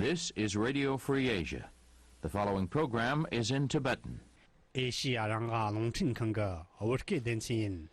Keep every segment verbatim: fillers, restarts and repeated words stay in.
This is Radio Free Asia. The following program is in Tibetan. ཨེ་ཤི་ཡ་རང་དབང་རླུང་འཕྲིན་ཁང་གི་བོད་སྐད་སྡེ་ཚན་ཡིན།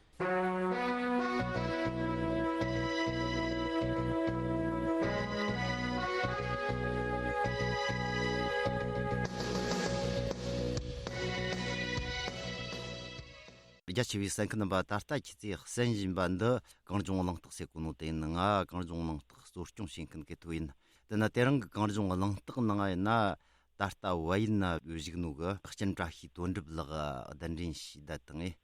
རྒྱ་ཆེ་བའི་གསན་མཁན་རྣམ་པ། ད་ལྟ་ཁྱེད་ཚོས་གསན་བཞིན་པ་འདི་གངས་ལྗོངས་གླེང་སྟེགས་ཟེར་གོ་ནོ་དེ་ཡིན། ང་གངས་ལྗོངས་གླེང་སྟེགས་གཙོ་སྐྱོང་བྱེད་མཁན་གི་ཐུ་ཡིན། དེ་ན་དེ་རིང་གི་གངས་ལྗོངས་གླེང་སྟེགས་ནང་ཡིན་ན། ད་ལྟ་བལ་ཡུལ་ན་བཞུགས་ནོ་གི་སྤྱན་བཀྲ་ཤིས་དོན་གྲུབ་ལགས་གདན་འདྲེན་ཞུས་བསྡད་དང་།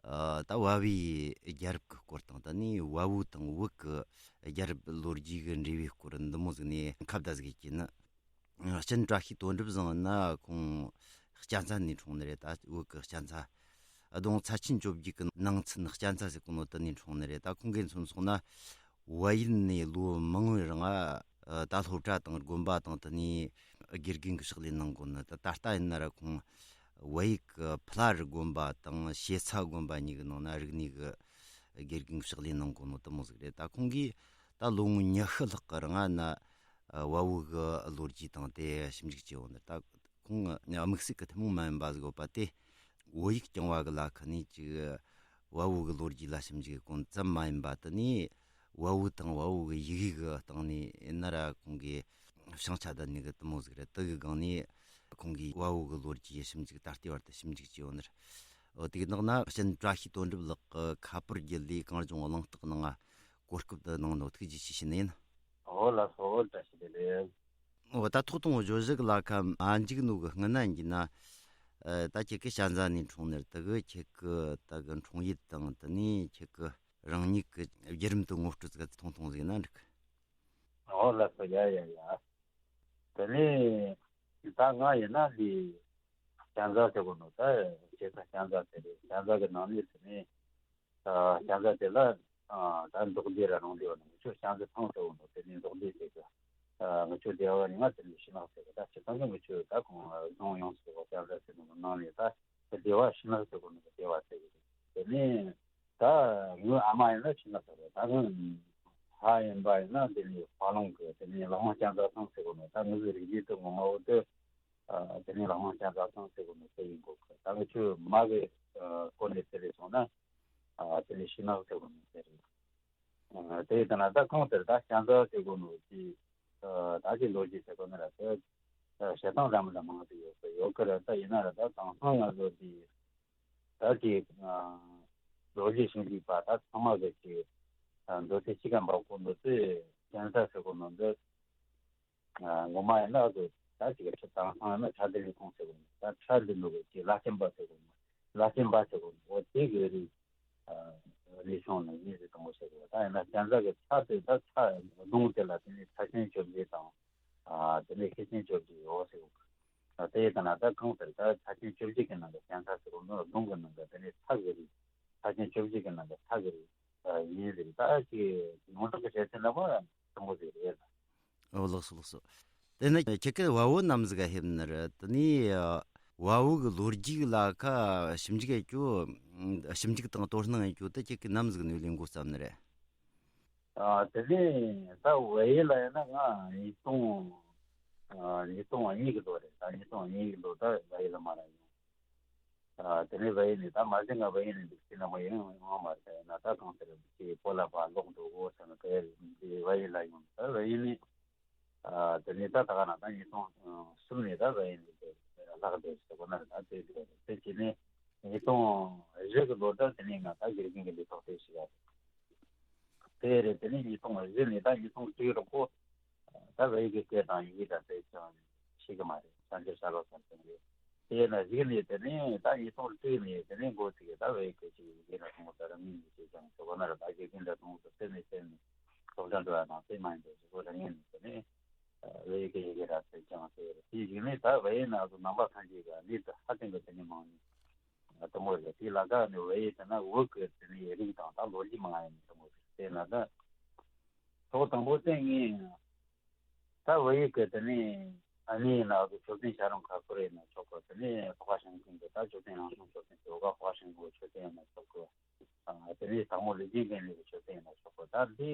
ཨ། ད་བལ་བོའི་རྒྱལ་རབས་ཀྱི་སྐོར་དང་། ད་ནི་བལ་བོ་དང་བོད་ཀྱི་རྒྱལ་རབས་ལོ་རྒྱུས་ཀྱི་འབྲེལ་བའི་སྐོར་འདི་མོ་ཟིག་ནས་ཁ་བརྡ་ཟིག་བྱེད་ཀྱི་ཡིན། སྤྱན་བཀྲ་ཤིས་དོན་གྲུབ་ཟེར་ན་ཁོང་གཅན་ཚ་ནས་འཁྲུངས་ནི་རེད། ད་བོད་ཀྱི་གཅན་ཚ། ཨ། ལྡོང་ཚ་ཆེན་བཅོ་བརྒྱད་ཀྱི་ནང་ཚན་གཅན་ཚ་ཟེར་གོ་ནོ་དེ་ནས་འཁྲུངས་ནི་རེད། ད་ཁོང་གིས་མཚོན་སོང་ན་བལ་ཡུལ་ནས་ལོ་མང་བོའི་རིང་ང་། ཨ། ད་སློབ་གྲྭ་དང་དགོན་པ་དང་། དེ་ནས་དགེ་རྒན་གྱི་ཕྱག་ལས་གནང་གོ་ནི། ད་ད་ལྟ་ཡིན་ན་ར་ཁོང་བལ་ཡུལ་གྱི་ཕ་ལ་རི་དགོན་པ་དང་ཤེ་ཚ་དགོན་པ་གཉིས་ཀྱི་ནང་ན་རིག་གནས་ཀྱི་དགེ་རྒན་གྱི་ཕྱག་ལས་གནང་གོ་ནོ་དེ་མོ་ཟིག་རེད། ད་ཁོང་གིས་ད་ལོ་ངོ་ཉི་ཤུ་ལྷག་གི་རིང་ང་ན་བལ་བོ་གི་ལོ་རྒྱུས་དང་དེ་ཞིབ་འཇུག་བྱས་ཡོད་ནི་རེད། ད་ཁོང་དམིགས་བསལ་གྱི་ཐུན་མོང་མ་ཡིན་པ་ཟིག་ཡོད་པ་དེ། བོད་ཡིག་རྐྱང་བ་གི་ལ་ཁ་ནས་ཅིག་བལ་བོ་གི་ལོ་རྒྱུས་ལ་ཞིབ་འཇུག་གི་གོང་ཙམ་མ་ཡིན་པ། དེ་ནས་བལ་བོ་དང་བལ་བོ་གི་ཡི་གེ་གི་སྟེང་ནས་ཡིན་ན་ར་ཁོང་གིས་བྱང་ཆ་ལྡན་ནི་གི་དེ་མོ་ཟིག་རེད། དེ་གི་སྒང་ནས་ཁོང་གིས་བལ་བོ་གི་ལོ་རྒྱུས་ཞིབ་འཇུག་ད་ལྟའི་བར་དུ་ཞིབ་འཇུག་བྱས་ཡོད་ནི་རེད། འོ། དེ་གི་ནང་ན་སྤྱན་བཀྲ་ཤིས་དོན་གྲུབ་ལགས་ཀྱིས་ཁ་པར་བརྒྱུད་ལས་གངས་ལྗོངས་གླེང་སྟེགས་ནང་ང་གོ་སྐབས་འདི་གནང་ནོ་ཐུགས་རྗེ་ཆེ་ཞུ་ནི་ཡིན། འོ་ལགས་སོ། བཀྲ་ཤིས་བདེ་ལེགས། འོ། ད་ཐོག་དང་པོ་བརྗོད་གཞི་གི་ལ་ཁ་མ་འཇུག་ནོ་གི་སྔོན་ན་ཡིན་ན། ཨ། ད་ཁྱེད་ཀྱི་གཅན་ཚ་ནས་འཁྲུངས་ནི་རེད། དེ་གི་ཁྱེད་ཀྱི་ད་གི་འཁྲུངས་ཡུལ་དང་། དེ་ནས་ཁྱེད་ཀྱི་རང་ཉིད་ཀྱི་བརྒྱུད་རིམ་དེ་ངོ་སྤྲོད་ཟིག་ཐུང་ཐུང་ཟིག་ཡིན་ན་འགྲིག་གི། འོ་ལགས་སོ། ཡ་ཡ་ཡ། དེ་ནས་ད་ང་ཡིན་ན་འདི་གཅན་ཚ་ཟེར་གོ་ནོ། ད་བྱེ་ས་གཅན་ཚ་དེ་རེད། གཅན་ཚ་གི་ནང་ནས་དེ་ནས། ཨ། གཅན་ཚ་དེ་ལ། ཨ། ད་འབྲོག་སྡེ་ར་རོང་སྡེ་བ་ནི་ང་ཆོ་གཅན་ཚ་ཐང་ཟེར་གོ་ནོ། དེ་ནས་འབྲོག་སྡེ་ཟེར་གི། ཨ། ང་ཆོ་སྡེ་བ་ནི་ང་དེ་ནས་ཤིང་ནགས་ཟེར་གི། ད་སྤྱིར་བཏང་གི་ང་ཆོ་ད་ཁོང་རྫོང་ཡོངས་སུ་གཅན་ཚ་ཟེར་ནོ་ནང་ནས་ད་སྡེ་བ་ཤིང་ནགས་ཟེར་གོ་ནོ་སྡེ་བ་ཟེར་གི་རེད། དེ་ནས། ད་ངའི་ཨ་མ་ཡིན་ན་ཤིང་ནགས་ཟེར་རེད། ད་ངའི་ཕ་ཡིན་པ་ཡིན་ན་དེ་ནས་ཕ་ལོང་གི། དེ་ནས་ལྷ་མོ་གཅན་ཚ་ཐང་ཟེར་གོ་ནོ། ད་ངའི་རིགས་རྒྱུད་དེ་ངོ་མ་བོ་དེ། ཨ། དེ་ནས་ལྷ་མོ་གཅན་ཚ་ཐང་ཟེར་གོ་ནོ་དེ་ཡིན་གོ་གི། ད་ང་ཆོའི་མ་གི། ཨ། སྐོར་ནས་ཟེར་རེ་སོང་ན། ཨ། དེ་ནས་ཤིང་ནགས་ཟེར་གོ་ནོ་དེ་རེད། ཨ། དེ་ཡིན་ན་ད་གང་ལྟར་ད་གཅན་ཚ་ཟེར་གོ་ནོ་དེ། ཨ། ད་ཅིག་ལོ་རྒྱུས་ཟེར་གོ་ནི་ར་དེ། ཨ། བཤད་སྟངས་འདྲ་མི་འདྲ་མང་དུ་ཡོད་གི། ཡོད་གི་ར། ད་ཡིན་ན་ར་ད་དེང་སང་ང་ཚོ་དེ། ད་ཅིག་ཨ། ལོ་རྒྱུས་ཞིབ་འཇུག་པ་ད་ཚང་མ་གི་ཅིག་ཨ། འདོད་བྱེད་གཅིག་ཀ་འབབ་གོ་ནོ་དེ་གཅན་ཚ་ཟེར་གོ་ནོ་འདི། ཨ། ངོ་མ་ཡིན་ན་ཨ་ཟོ་ད་ཅིག་ཁྲི་དང་ཚང་ཡིན་ན་ཁྲ་ལྡེ་ལི་ཁོང་ཟེར་གོ་ནོ། ད་ཁྲ་ལྡེ་ནོ་གི་ཅིག་ལ་ཅན་པ་ཟེར་གོ་ནོ། ལ་ཅན་པ་ཟེར་གོ་ནོ། འོ་དེ་གི་རིགས། ཨ། རིགས་ཆུང་ནི་ཡིན་ཟེར་དང་པོ་ཟེར་གོ། ད་ཡིན་ན་གཅན་ཚ་གི་ཚ་དེ་ད་ཚ་གདོང་དེ་ལ་དེ་ནི་ཚ་ཆེན་བཅོ་བརྒྱད་དང་། ཨ། དེ་ནས་ཤེད་ཆེན་བཅོ་བརྒྱད་ཡོད་ཟེར་གོ། ཨ། དེ་ཡིན་ན་ད་གང་ལྟར་ད་ཚ་ཆེན་བཅོ་བརྒྱད་ཀྱི་ནང་གི་གཅན་ཚ་ཟེར་གོ་ནོ་གདོང་གི་ནང་གི་དེ་ནས་ཚ་གི་རིགས། ཚ་ཆེན་བཅོ་བརྒྱད་ཀྱི་ནང་གི་ཚ་གི་རིགས། ཨ། ཡིན་ཟེར། ད་ཅིག་ཡོངས་གྲགས་ཀྱི་བཤད་ཚུལ་འདྲ་པོ་དང་པོ་ཟིག་རེད་ལ། ཨོ། ལགས་སོ། ལགས་སོ། དེ་ནས་ཁྱེད་ཀྱིས་བལ་བོ་ནམ་ཟིག་ག་ཕེབས་ནི་རེད། དེ་ནས་བལ་བོ་གི་ལོ་རྒྱུས་ལ་ཁ་ཞིབ་འཇུག་ཡེད་རྒྱུ། ཞིབ་འཇུག་དང་དོ་སྣང་ཡེད་རྒྱུ་དེ་ཁྱེད་ཀྱིས་ནམ་ཟིག་ནས་ལས་འགོ་བརྩམས་ནི་རེད། ཨ། དེ་ནས་ད་བལ་ཡུལ་ལ་ཡིན་ན་ང་ཉིས་སྟོང་། ཨ། ཉིས་སྟོང་གཉིས་ཀྱི་ལོ་རེད། ད་ཉིས་སྟོང་གཉིས་ཀྱི་ལོ་ད་བལ་ཡུལ་ལ་མར་ཡོང་། ཨ། དེ་ནས་བལ་ཡུལ་ནས་ད་མ་གཞི་ང་བལ་ཡུལ་ནས་འདུག་སེ་ནང་མ་ཡོང་ཡོང་མ་རེད། ཡིན་ན་ད་གང་ལྟར་ཅིག་སྤོ་ལགས་པ་ལོག་འགྲོ་དགོས་བསམ་ནས་དེ་བལ་ཡུལ་ལ་ཡོང་། ད་བལ་ཡུལ་ནས། ཨ། དེ་ནས་ད་ད་ག་ན་ད་ཉིས་སྟོང་གསུམ་ནས་ད་བལ་ཡུལ་ནས་ལྷག་བསྡད་ཟེར་གོ་ན་རེད། ད་དེ་དེ་རེད། དེ་བྱས་ནས་ཉིས་སྟོང་བཞི་གི་ལོ་ད་དེ་ནས་ང་ད་དགེ་རྒན་གྱི་ལས་ཐོག་དེ་ཞིག་ཡ་དེ་རེད། དེ་ནས་ཉིས་སྟོང་བཞི་ནས་ད་ཉིས་སྟོང་དྲུག་རིང་པོ་ད་བལ་ཡུལ་གྱི་སྐད་དང་ཡི་གེ་ད་དེ་ཅང་ཤེས་ཀྱི་མ་རེད། བྱང་ཆུབ་ཤར་ལྷོ་ཟེར་མཁན་རེད། དེ་ཡིན་ན་གཞུག་ནས་དེ་ནས་ད་ཉིས་སྟོང་དྲུག་ནས་དེ་ནས་འགོ་ཚུགས་ད་བལ་ཡུལ་གྱི་ཅིག་ཡི་གེ་འདྲ་ཐུང་ངུ་ད་རང་ཉིད་ཀྱིས་ཅིག་ཀྱང་ཟེར་གོ་ན་རེད། ད་དགེ་རྒན་འདྲ་ཐུང་ངུ་ད་བསྟེན་ནས་བསྟེན་ནས་སློབ་གྲྭ་འགྲོ་ཡ་དང་དེ་མ་ཡིན་པའི་གཞུག་གུ་རང་ཉིད་ནས་དེ་ནས་བལ་ཡུལ་གྱི་ཡི་གེ་ར་ཟེར་ཀྱང་ཟེར། དེའི་གཞུག་ནས་ད་བལ་ཡུལ་ནང་དུ་ནང་པ་ཐམས་ཅད་ཀྱི་གནས་དུ་ཧ་ཅང་གི་དེ་ནས་མང་ནས། དེ་མོ་རེད། དེ་ལ་ད་ནི་བལ་ཡུལ་དེ་ན་བོད་ཀྱི་དེ་ནི་རིགས་དང་ད་ལོ་རྒྱུས་མང་ཡིན་དེ་མོ་རེད། དེ་ན་ད་ཐོག་དང་པོ་དེ་ངས་ད་བལ་ཡུལ་གྱི་དེ་ནི་ཨ་ནི་ཡིན་ན་མཆོད་རྟེན་བྱ་རུང་ཁ་ཁུར་ཡིན་ན་ཆོག་གི། དེ་ནི་ལྷོ་ཁ་ཞང་ཆེན་གྱི་ད་མཆོད་རྟེན་རང་བྱུང་མཆོད་རྟེན་གྱི་འོ་ག་ལྷོ་ཁ་ཞང་ཆེན་གྱི་མཆོད་རྟེན་ཡིན་ན་ཆོག་གི། ཨ། དེ་ནས་དང་པོ་ལི་ཅན་ཀན་ལི་གི་མཆོད་རྟེན་ཡིན་ན་ཆོག་གི། ད་འདི་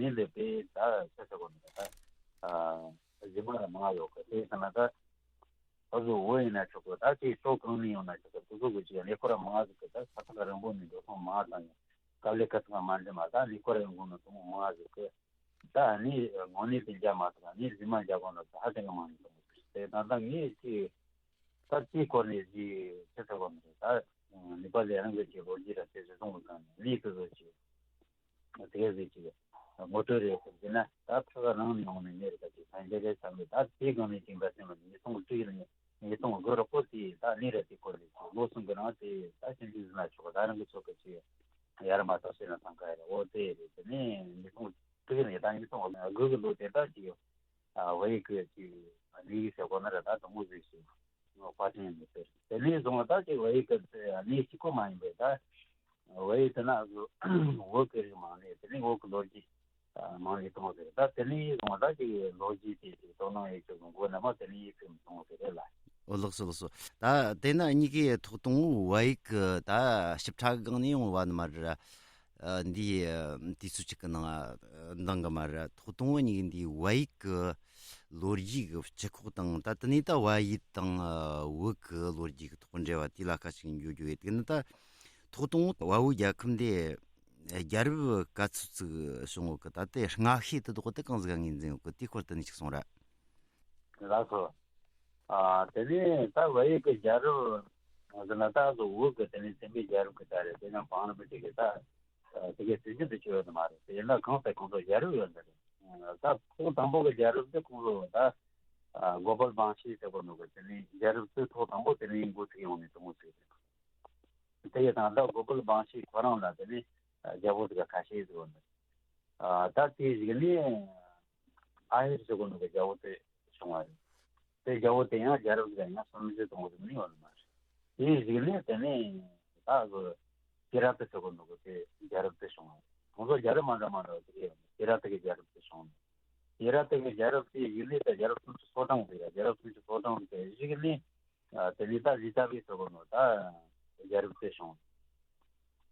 ནི་ལི་པའི་ད་ཆ་ཆ་གོ་ནི་ད། ཨ། རྗེས་མ་ར་མང་ཡོད་གི། དེ་ཡིན་ན་ད་ཨ་ཟུ་བོད་ཡིན་ན་ཆོག་གི། ད་ཅིག་ཕྱོགས་གང་ནས་ཡོང་ན་ཆོག་གི། སོ་སོ་གི་ཅིག་ལས་ཁོ་ར་མང་ཟིག་གི། ད་ས་ཐག་རིང་པོ་ནས་འགྲོ་སོང་མང་དང་ཡང་དཀའ་ལས་ཁག་ཚང་མ་འདྲི་མ། ད་ལས་ཁོ་ར་ཡོང་གོ་ནོ་དུང་མང་ཟིག་གི། ད་ནི་དངོས་གནས་དེ་འཇགས་མ་ཐུབ། ནི་རྫུན་མ་འཇགས་གོ་ནོ་ད་ཧ་ཅང་གི་མང་ནི་དུང་། དེ་ད་ད་ངས་ཅིག་ད་ཅིག་སྐོར་ནས་ཅིག་ཅི་ཟེར་གོ་ནི་རེད། ད་ནི་པ་ལས་རང་གི་ཅིག་ལོ་རྒྱུས་ར་དེ་ཚོ་གསུང་གི་གང་ནས་ནི་དེ་ཚོ་ཅིག་དེ་ག་ཟིག་ཅིག་ངོ་སྤྲོད་རེད་ཟེར་གྱི་ན། ད་ཕ་ག་རང་ནས་ཡོང་ནས་ངས་རེ་ད་ཅིག་ཕན་ཆད་རེད་བསམ་གི། ད་དེ་གང་ནས་ཅིག་འབད་སེམས་ལ་ཉིས་སྟོང་དྲུག་ནས་ཉིས་སྟོང་དགུ་ར་པོ་དེ་ད་ནི་ར་དེ་སྐོར་ནས་ཅིག་ལོ་གསུམ་གི་རང་དེ་ད་ཅིག་འདི་ཟིན་ན་ཆོག་གི། ད་རང་གི་ཚོ་གི་ཅིག་ཡར་མ་ཐག་ཤེས་ན་ཐང་ག་ཡ་ར་འོ་དེ་རེད། དེ་ནས་ཉིས་སྟོང་དྲུག་ནས་ད་ཉིས་སྟོང་དགུ་གི་ལོ་དེ་ད་ཅིག་བོད་ཡིག་གི་ཅིག་ལས་ཡིག་ཟེར་གོ་ན་ར་ད་དུང་མོ་ཟིག་ཞིག་པར་སྐྲུན་ཡོད་ཟེར། དེ་ནས་བཟུང་བ་ད་ཅིག་བོད་ཡིག་གི་ལས་གཅིག་པོ་མ་ཡིན་པའི་ད་བོད་ཡིག་དེ་ན་བོད་ཀྱི་རིག་མང་ནས་དེ་ནས་བོད་ཀྱི་ལོ་རྒྱུས་མང་ནས་གཏོང་ཟེར། ད་དེ་ནས་བཟུང་བ་ད་ཅིག་ལོ་རྒྱུས་དེ་ཅིག་དོ་སྣང་ཡོད་ཅིག་མགོ་ན་མ་དེ་ནས་ཡིག་ཕུལ་གཏོང་ཟེར་རེད་ལ། ཨོ་ལགས་སོ་ལགས་སོ། ད་དེ་ན་གཉིས་ཀའི་ཐོག་དང་བོད་ཡིག་གི་ད་ཞིབ་ཕྲ་གང་ནས་ཡོང་བ་ནི་མ་རེད། ཨ། འདི་ཨ། དུས་ཚོད་གཅིག་གི་ནང་ཨ། འདང་གི་མ་རེད། ཐོག་དང་བོ་གཉིས་ཀ་འདི་བོད་ཡིག་གི་ལོ་རྒྱུས་ཀྱི་སྤྱི་ཁོག་དང་། ད་དེ་ནས་ད་བལ་ཡུལ་དང་ཨ། བོད་ཀྱི་ལོ་རྒྱུས་ཀྱི་ཐོག་འབྲེལ་བ་དེ་ལ་ཁ་ཅིག་འགྱོ་རྒྱུ་ཡོད། དེ་ནི་ད་ཐོག་དང་བོ་བལ་བོ་རྒྱལ་ཁབ་འདི་རྒྱལ་རབས་ག་ཚོད་ཅིག་བྱུང་ཡོད་གི། ད་དེ་སྔ་ཤོས་དེ་དག་དེ་གང་ཟིག་ངོས་འཛིན་ཡོད་གི། དེའི་སྐོར་དེ་ནས་ཅིག་གསུང་ར། ལགས་སོ། ཨ། དེ་ནས་ད་བལ་ཡུལ་གྱི་རྒྱལ་རབས་ཟེར་ན་ད་གཟོད་བོད་ཀྱི་དེ་ནས་བཙན་པོའི་རྒྱལ་རབས་ཀྱི་ད་རེད། དེ་ཡང་བང་རིམ་པ་དེ་གི་ད་དེ་གའི་དུས་རྒྱུན་དུ་བྱུང་ཡོད་ནི་མ་རེད། དེ་ཡིན་ན་གང་ལྟར་ཁོང་ཚོ་རྒྱལ་རབས་ཡོད་ནི་རེད། ད་ཐོག་དང་པོ་གི་རྒྱལ་རབས་དེ་ཁོང་ཚོ་ད་གོ་པལ་བང་ཤི་ཟེར་གོ་ནོ་གི་དེ་ནས་རྒྱལ་རབས་དེ་ཐོག་དང་པོ་དེ་ནས་འགོ་ཚུགས་ཡོང་ནས་དུ་མོ་ཟིག་རེད། དེ་ཡི་དང་ད་གོ་པལ་བང་ཤི་ཁོ་རང་ལ་དེ་ནས་རྒྱལ་པོ་དེ་ག་ཁ་ཤས་ཟིག་ཡོད་ནི་རེད། ཨ། ད་དེའི་གཞུག་ནས་ཨ་ཧེར་ཟེར་གོ་ནོ་གི་རྒྱལ་པོ་དེ་བྱུང་བ་རེད། དེ་རྒྱལ་པོ་དེ་ཡང་རྒྱལ་རབས་ཟེར་ཡང་གསུམ་བཞི་གཏོང་གི་འདུག་ནི་ཡོད་ནི་མ་རེད། དེའི་གཞུག་ནས་དེ་ནས་ད་གི་ཀི་ར་ཏི་ཟེར་གོ་ནོ་གི་དེ་རྒྱལ་རབས་དེ་བྱུང་བ་རེད། ཁོང་ཚོ་རྒྱལ་རབས་མ་འདྲ་མ་འདྲ་བ་དེ་ཡོད་ནི། ཀི་ར་ཏི་གི་རྒྱལ་རབས་དེ་བྱུང་ནི། ཀི་ར་ཏི་གི་རྒྱལ་རབས་དེའི་གཞུག་ནས་ད་རྒྱལ་རབས་སུམ་ཅུ་སོ་གྲངས་དེ་རྒྱལ་རབས་སུམ་ཅུ་སོ་གྲངས་དེ་གཞུག་ནས། ཨ། དེ་ནས་ད་ལི་ཙ་བི་ཟེར་གོ་ནོ་ད་རྒྱལ་རབས་དེ་བྱུང་།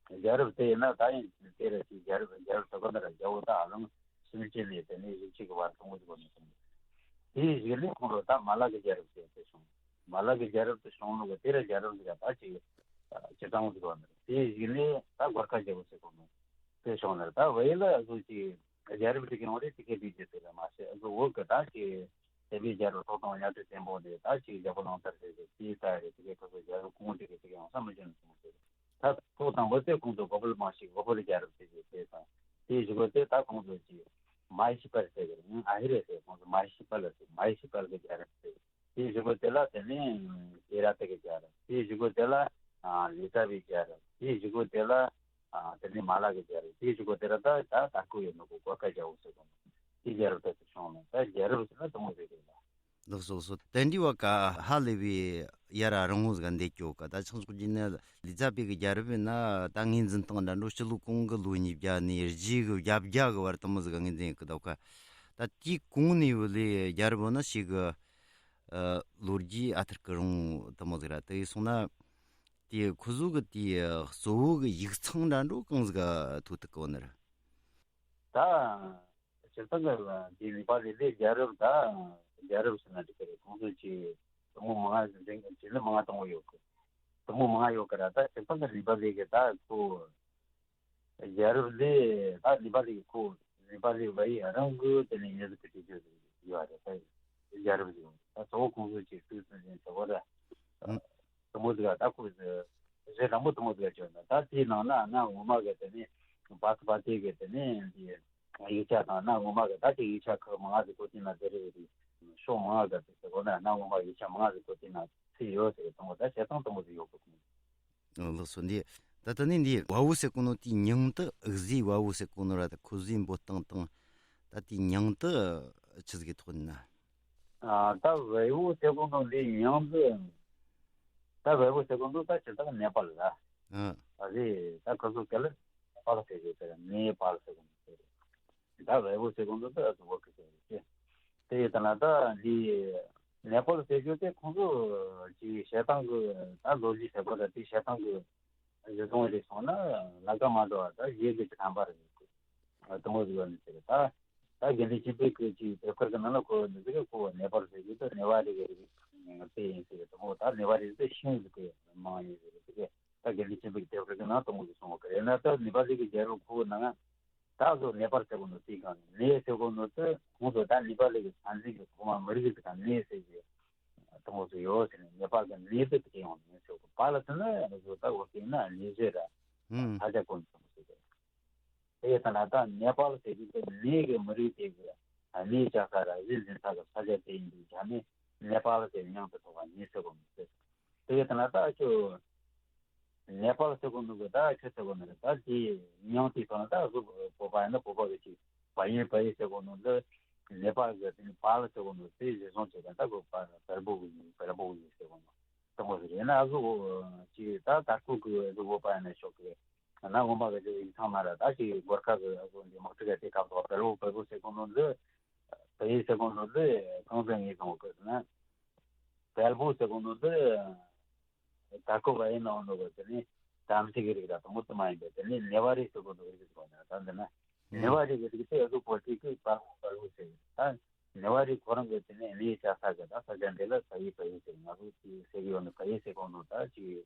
རྒྱལ་རབས་དེ་ཡིན་ན་ད་ཡིན་དེ་རེད་ཅིག་རྒྱལ་རབས་རྒྱལ་རབས་ཟེར་གོ་ནོ་ར་རྒྱལ་པོ་ད་ཨ་ལང་གསུམ་བཅུ་ནས་དེ་ནས་བཞི་བཅུ་གི་བར་གཏོང་གི་གོ་ནོ་སོང་། དེའི་གཞུག་ནས་ཁོང་ཚོ་ད་མ་ལ་གི་རྒྱལ་རབས་ཟེར་དེ་བྱུང་། མ་ལ་གི་རྒྱལ་རབས་དེ་བྱུང་ནོ་གི་དེ་ར་རྒྱལ་རབས་ཟེར་ད་ཅིག་སྤྱི་བཏང་ཟེར་གོ་ནོ་རེད། དེའི་གཞུག་ནས་ད་གོར་ཁ་རྒྱལ་པོ་ཟེར་གོ་ནོ་དེ་བྱུང་ནོ་རེད། ད་བོད་ལ་ཨ་ཟུ་ཅིག་རྒྱལ་རབས་དེ་གང་རེད་དེ་གའི་དུས་ཚོད་དེ་ལ་མ་ཟད། ཨ་ཟུ་བོད་གི་ད་ཅིག་བསྟན་པའི་རྒྱལ་པོ་ཐོག་དང་གཉའ་ཁྲི་བཙན་པོ་འདི་ད་ཅིག་རྒྱལ་པོ་གླང་དར་ཟེར་གི་དེའི་ད་རེད། དེ་གའི་ཁ་སོ་རྒྱལ་པོ་གོང་དེ་གི་དེ་གའི་ཡང་ས་མི་ཅན་ཟེར་མོ་ཟེར། ད་ཐོག་དང་པོ་དེ་ཁོང་ཚོ་གོ་པལ་བང་ཤི་གོ་པལ་རྒྱལ་རབས་ཟེར་གི་དེ་དང་། དེའི་གཞུག་གུ་དེ་ད་ཁོང་ཚོ་ཅིག་མ་ཧེ་ཤི་པལ་ཟེར་གི་རེད། ཨ་ཧེ་རེད་ཟེར། ཁོང་ཚོ་མ་ཧེ་ཤི་པལ་ཟེར། མ་ཧེ་ཤི་པལ་གི་རྒྱལ་རབས་ཟེར། དེའི་གཞུག་གུ་དེ་ལ་དེ་ནས་ཀི་ར་ཏི་གི་རྒྱལ་རབས། དེའི་གཞུག་གུ་དེ་ལ་ཨ་ལི་ཙ་བིའི་རྒྱལ་རབས། དེའི་གཞུག་གུ་དེ་ལ་ཨ་དེ་ནས་མ་ལ་གི་རྒྱལ་རབས། དེའི་གཞུག་གུ་དེ་ལ་ད་ད་ད་ཁུ་ཡོད་ནོ་གི་གོར་ཁ་རྒྱལ་པོ་ཟེར་གོ་ནོ་དེའི་རྒྱལ་རབས་དེ་ཚོ་བྱུང་ནོ། ད་རྒྱལ་རབས་ཟེར་ན་དུ་མོ་ཟེར་གི་ལ། ལགས་སོ་ལགས་སོ། དེ་འདྲའི་བ་ཀ་ཧ་ལས་པའི་ཡ་ར་རང་ངོ་ཟིག་འདེད་སྐྱོ་ག། ད་ཆང་ཆོག་རྒྱུ་ནི་ལི་ཙ་བིའི་གི་རྒྱལ་རབས་ཡིན་ན་ད་ངོས་འཛིན་སྟངས་འདྲ་འགྲོ། སྤྱི་ལོ་གོང་གི་ལོ་ཉིས་བརྒྱ་ནས་རྗེས་གི་བརྒྱད་བརྒྱ་གི་བར་དུ་མོ་ཟིག་ངོས་འཛིན་ཡོད་གི་འདུག་ག། ད་དེའི་གོང་ནས་བུ་ལས་རྒྱལ་རབས་ཡོད་ན་ཞིག་གི་ཨ་ལོ་རྒྱུས་ཨ་ཐུར་གི་རུང་དུ་མོ་ཟིག་ར། དེ་ཡིན་སོང་ན་དེ་ཁོ་ཚོ་གི་དེའི་གཙོ་བོ་གི་ཡིག་ཚང་འདྲ་འགྲོ་གང་ཟིག་ག་ཐུག་ཐུག་གི་བ་ནི་ར། ད་སྤྱིར་བཏང་གི་དེའི་ནི་པ་ལི་ལི་རྒྱལ་རབས་ད་རྒྱལ་རབས་ཟེར་ན་འགྲིག་གི་རེད། ཁོང་ཚོ་ཅིག་དུ་མོ་མང་ང་ཟིག་ཅིག་ལི་མང་ང་གཏོང་གི་ཡོད་གི། དུ་མོ་མང་ང་ཡོད་གི་ར། ད་སྤྱིར་བཏང་གི་ནི་པ་ལི་གི་ད་ཁོ་རྒྱལ་རབས་ལས་ད་ནི་པ་ལི་གི་ཁོ་ནི་པ་ལི་བ་ཡི་རང་གི་དེ་ནས་ཡེ་ཟི་གི་དུས་ཚོད་ཡོད་རེད། ད་རྒྱལ་རབས་ཡོད་ད་གཙོ་བོ་ཁོང་ཚོ་ཅིག་སུད་སི་ཟིན་ཟེར་བ་ར། ཨང་། དུ་མོ་ཟིག་ད་ཁོ་ཟི་རེ་དང་པོ་དུ་མོ་ཟིག་བྱོན་ན། ད་དེའི་ནང་ན་གནའ་སྔོན་མ་གི་དེ་ནས་པ་སི་པ་ཏི་གི་དེ་ནས་འདི་ཡིག་ཆ་དང་གནའ་སྔོན་མ་གི་ད་དེ་ཡིག་ཆ་ཁག་མང་ང་ཟིག་གོ་དེ་ན་དེ་རེད། དེ་ཕྱོགས་མང་ང་གི་དེ་ཟེར་གོ་ན་གནའ་སྔོན་མ་ཡིག་ཆ་མང་ང་ཟིག་གོ་དེ་ན་ཚིག་ཡོད་ཟེར་དུ་མོ་ད་བྱེད་སྟངས་དུ་མོ་ཟིག་ཡོད་གི། ཨ། ལགས་སོ། འདི་ད་ལྟ་ནི་འདི་བལ་བོ་ཟེར་གོ་ནོ་དེའི་མྱིང་དུ་ཨུ་ཟི་བལ་བོ་ཟེར་གོ་ནོ་ར། ད་ཁོ་ཟིའི་འབོད་སྟངས་དང་ད་དེའི་མྱིང་དུ་ཆི་ཟིག་གི་ཐོག་ནས་ན། ཨ། ད་བལ་བོ་ཟེར་གོ་ནོ་འདི་མྱིང་དུ་ད་བལ་བོ་ཟེར་གོ་ནོ་ད་ཇི་ལྟར་ནེ་པཱལ་ལ། ཨ། ཨ་ཟི་ད་ཁོ་ཚོ་ག་ལ་ནེ་པཱལ་ཟེར་གི་ཟེར། ནེ་པཱལ་ཟེར་གོ་ནོ་ཟེར། ད་བལ་བོ་ཟེར་གོ་ནོ་ད་ཨུ་ཟི་བོད་གི་ཟེར་གི། དེ་ཡིན་ད་ན་ད་འདི་ནེ་པཱལ་ཟེར་རྒྱུ་དེ་ཁོང་ཚོ་ཅིག་བཤད་སྟངས་གི་ད་ལོ་རྒྱུས་ཟེར་བ་ད་དེ་བཤད་སྟངས་གི་གཞི་བཟུང་རེ་སོང་ན་ལ་ཀ་མ་འགྲོ་བ་ད་གཞི་གི་ཅི་ཐམ་པ་རེད། དུ་མོ་ཟིག་ཡོད་ནི་ཟེར་ད། ད་དགེ་འདུན་ཆོས་འཕེལ་གྱི་ཅིག་དེབ་དཀར་གྱི་ནང་ལ་ཁོ་འདི་ཟིག་གི་ཁོ་ནེ་པཱལ་ཟེར་གྱི་ད་ནེ་ཝ་རི་གི་རིགས་དེ་ཡིན་ཟེར་གྱི་དང་པོ་ད་ནེ་ཝ་རི་དེ་ཤིང་ཟིག་གི་མིང་ཡིན་ཟེར་གྱི་དེ་གི་ད་དགེ་འདུན་ཆོས་འཕེལ་གྱི་དེབ་དཀར་གྱི་ནང་དང་པོ་ཟིག་གསུངས་པ་གི་རེད་ན། ད་ནེ་པཱལ་གྱི་རྒྱལ་པོ་ཁོ་ནང་ད་གཟོད་ནེ་པཱལ་ཟེར་གོ་ནོ་དེ་གང་ནེ་ཟེར་གོ་ནོ་དེ་ཁོང་ཚོ་ད་ནེ་པཱལ་གྱི་ས་འཛིན་གྱི་ཐོག་མ་མི་རིགས་ཟིག་གང་ནེ་ཟེར་གྱི་དང་པོ་ཟིག་ཡོད་ཟེར་ནས་ནེ་པཱལ་གྱི་ནེ་དེ་དེ་གི་ཡོང་ནེ་ཟེར་གོ་པཱ་ལ་དེ་ནི་གཟོད་ད་འོ་དེ་ན་ནེ་ཟེར་ར་ཧུམ། ས་ཆ་གོ་ནོ་དང་པོ་ཟིག་རེད། དེ་ལྟ་ན་ད་ནེ་པཱལ་ཟེར་གྱི་དེ་ནེ་གི་མི་རིགས་དེ་གི་གནས་བཅའ་ས་ར་གཞི་འཛིན་ས་གི་ས་ཆ་དེ་ཡིན་དུས་ཆ་ནས་ནེ་པཱལ་ཟེར་མིང་དེ་ཐོགས་པ་ནེ་ཟེར་གོ་མི་ཟེར། དེ་ལྟ་ན་ད་ཁྱོད་ནེ་པཱལ་ཟེར་གོ་ནོ་གི་ད་ཁྱོད་ཟེར་གོ་ནོ་རེད། ད་དེ་མིང་དེ་ཐོག་ན་ད་གཟོད་བོད་པ་ཡིན་ན་བོད་པ་གི་ཅིག་བལ་ཡུལ་བལ་ཡུལ་ཟེར་གོ་ནོ་འདི་ནེ་པཱལ་གི་དེ་ནི་པཱལ་ཟེར་གོ་ནོ་དེ་གཞི་བཟུང་བྱས་ཀྱང་ད་གོ་པ་བལ་པོ་གི་ཡིན་བལ་པོ་གི་ཡིན་ཟེར་གོ་ནོ་དང་པོ་ཟེར་ཡིན་ན་གཟོད་ཅིག་ད་དར་ཁུག་གི་གཟོད་བོད་པ་ཡིན་ན་ཤོག་གི་གནའ་སྔོན་མ་གི་ཡིག་ཚང་ན་ར་ད་ཅིག་གོར་ཁ་གི་ཨ་ཁུ་འདི་དམག་འཁྲུག་ག་དེ་སྐབས་ཐོག་བལ་པོ་བལ་པོ་ཟེར་གོ་ནོ་འདི་བལ་ཡུལ་ཟེར་གོ་ནོ་འདི་གང་ཟེར་ངེས་གང་གི་ན་བལ་པོ་ཟེར་གོ་ནོ་འདི་ད་ཁོ་བལ་ཡུལ་ནང་ནོ་གི་དེ་ནི་དམ་ཚིག་གི་རིགས་ར་དང་པོ་དུ་མ་ཡིན་པས་དེ་ནི་ནེ་ཝ་རི་ཟེར་གོ་ནོ་རིགས་ཟེར་གོ་ན་ད་འདི་ན་ནེ་ཝ་རི་གི་རིགས་དེ་ཨ་ཁུ་བོད་ཀྱི་གི་བལ་པོ་བལ་པོ་ཟེར་ད། ནེ་ཝ་རི་ཁོ་རང་གི་དེ་ནས་གནས་བཅའ་ས་གི་ད་ས་ཆ་འདི་ལ་ས་ཡི་བལ་ཡུལ་ཟེར་ང་ཚོ་ཅིག་ཟེར་གི་ཡོད་ནི་བལ་ཡུལ་ཟེར་གོ་ནོ་ད་ཅིག་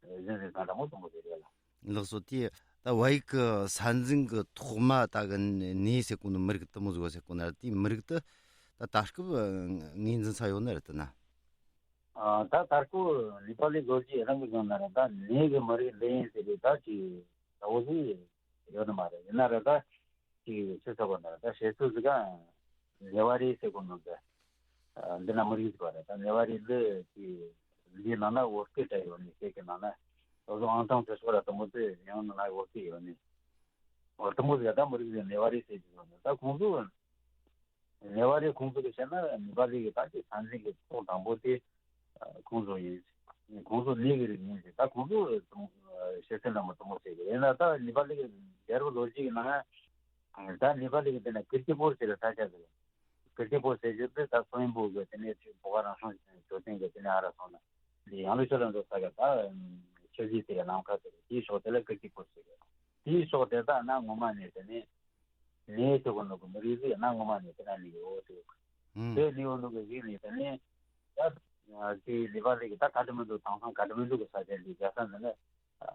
གཞི་འཛིན་ས་འདྲ་མོ་དང་པོ་དེ་རེད་ལ། ལགས་སོ། དེ་ད་བལ་ཡུལ་གི་ས་འཛིན་གི་ཐོག་མ་ད་གི་གནས་ཟེར་གོ་ནོ་མི་རིགས་དེ་མོ་ཟིག་ཡོད་ཟེར་གོ་ན་ར་དེའི་མི་རིགས་དེ་ད་ད་སྐབས་ངོས་འཛིན་ས་ཡོད་ནི་རེད་དེ་ན། ཨ་ད་དར་ཁོ་ནེ་པ་ལི་ལོ་རྒྱུས་རང་གི་སྒང་ན་ར་ད་གནས་གི་མི་རིགས་འདི་ཡིན་ཟེར་གི་ད་ཅིག་ད་འོ་ཟིག་ཡོད་ནི་མ་རེད། ཡིན་ན་ར་ད། ཅིག་ཆི་ཟེར་གོ་ན་ད་བཤད་ཚུལ་ཟིག་ག་ནེ་ཝ་རི་ཟེར་གོ་ནོ་ཟེར། འདི་ན་མི་རིགས་ཟིག་པ་རེད། ད་ནེ་ཝ་རི་འདི་ཅིག་འདི་ནང་ན་བོད་སྐད་འདྲ་ཡོད་ནི་ཟེར་གི་ནང་ན་ཨོ་ཟོ་ཨང་ཐང་ཚེ་སྲོག་ར་དུམ་བུ་ཟེར་ཡང་ནང་ན་བོད་སྐད་ཡོད་ནི་ཨོ་དུམ་བུ་ཟེར། ད་མི་རིགས་ཟིག་ནེ་ཝ་རི་ཟེར་གི་ཡོད་ནི་ད་ཁོང་ཚོ་ནེ་ཝ་རི་ཁོང་ཚོ་གི་བཤད་ན་ནེ་པ་ལི་གི་ད་ཅིག་ས་འཛིན་གི་ཐོག་དང་པོ་དེ། ཁོང་ཚོ་ཡིན། ཁོང་ཚོ་གནས་ཀྱི་རིགས་ཡིན་ཞེས་ད་ཁོང་ཚོ་ཤེས་ཚད་འདྲ་མོ་དུ་མོ་བྱེད་ཀྱི་ཡིན་ན་ད་ནེ་པ་ལི་གི་རྒྱལ་པོ་ལོ་རྒྱུས་ཀྱི་ནང་ད་ནེ་པ་ལི་གི་དེ་ན་ཀིརྟི་པུར་ཟེར་བའི་ས་ཆ་ཟེར། ཀིརྟི་པུར་ཟེར་རྒྱུ་དེ་ད་སོ་ཡིན་པོ་གི་དེ་ནས་བོད་པ་རང་སྲུང་ཞོ་སྟེང་གི་དེ་ནས་ཨ་ར་སོང་ན་འདི་ཡང་ལུ་ཤོ་ལ་འགྲོ་ས་ག་ད་ཆོས་རྗེ་དེ་ག་ནམ་མཁའ་ཟེར་དེའི་ཕྱོགས་དེ་ལ་ཀིརྟི་པུར་ཟེར་གི་དེའི་ཕྱོགས་དེ་ད་གནའ་སྔོན་མ་ནས་དེ་ནས། ནེ་ཟེར་གོ་ནོ་གི་མི་རིགས་ཟིག་གནའ་སྔོན་མ་ནས་དེ་ན་ལི་ཡོད་ཟེར། ཧུམ། དེ་ལི་ཡོད་ནོ་གི་གཞི་ནས་དེ་ནས་ད་དེ་ལི་པ་ལི་གི་ད་ཀ་ཐ་མན་ཌུ་དེང་སང་ཀ་ཐ་མན་ཌུ་གི་ས་ཆ་ལི་རྒྱལ་ས་འདི་ནས་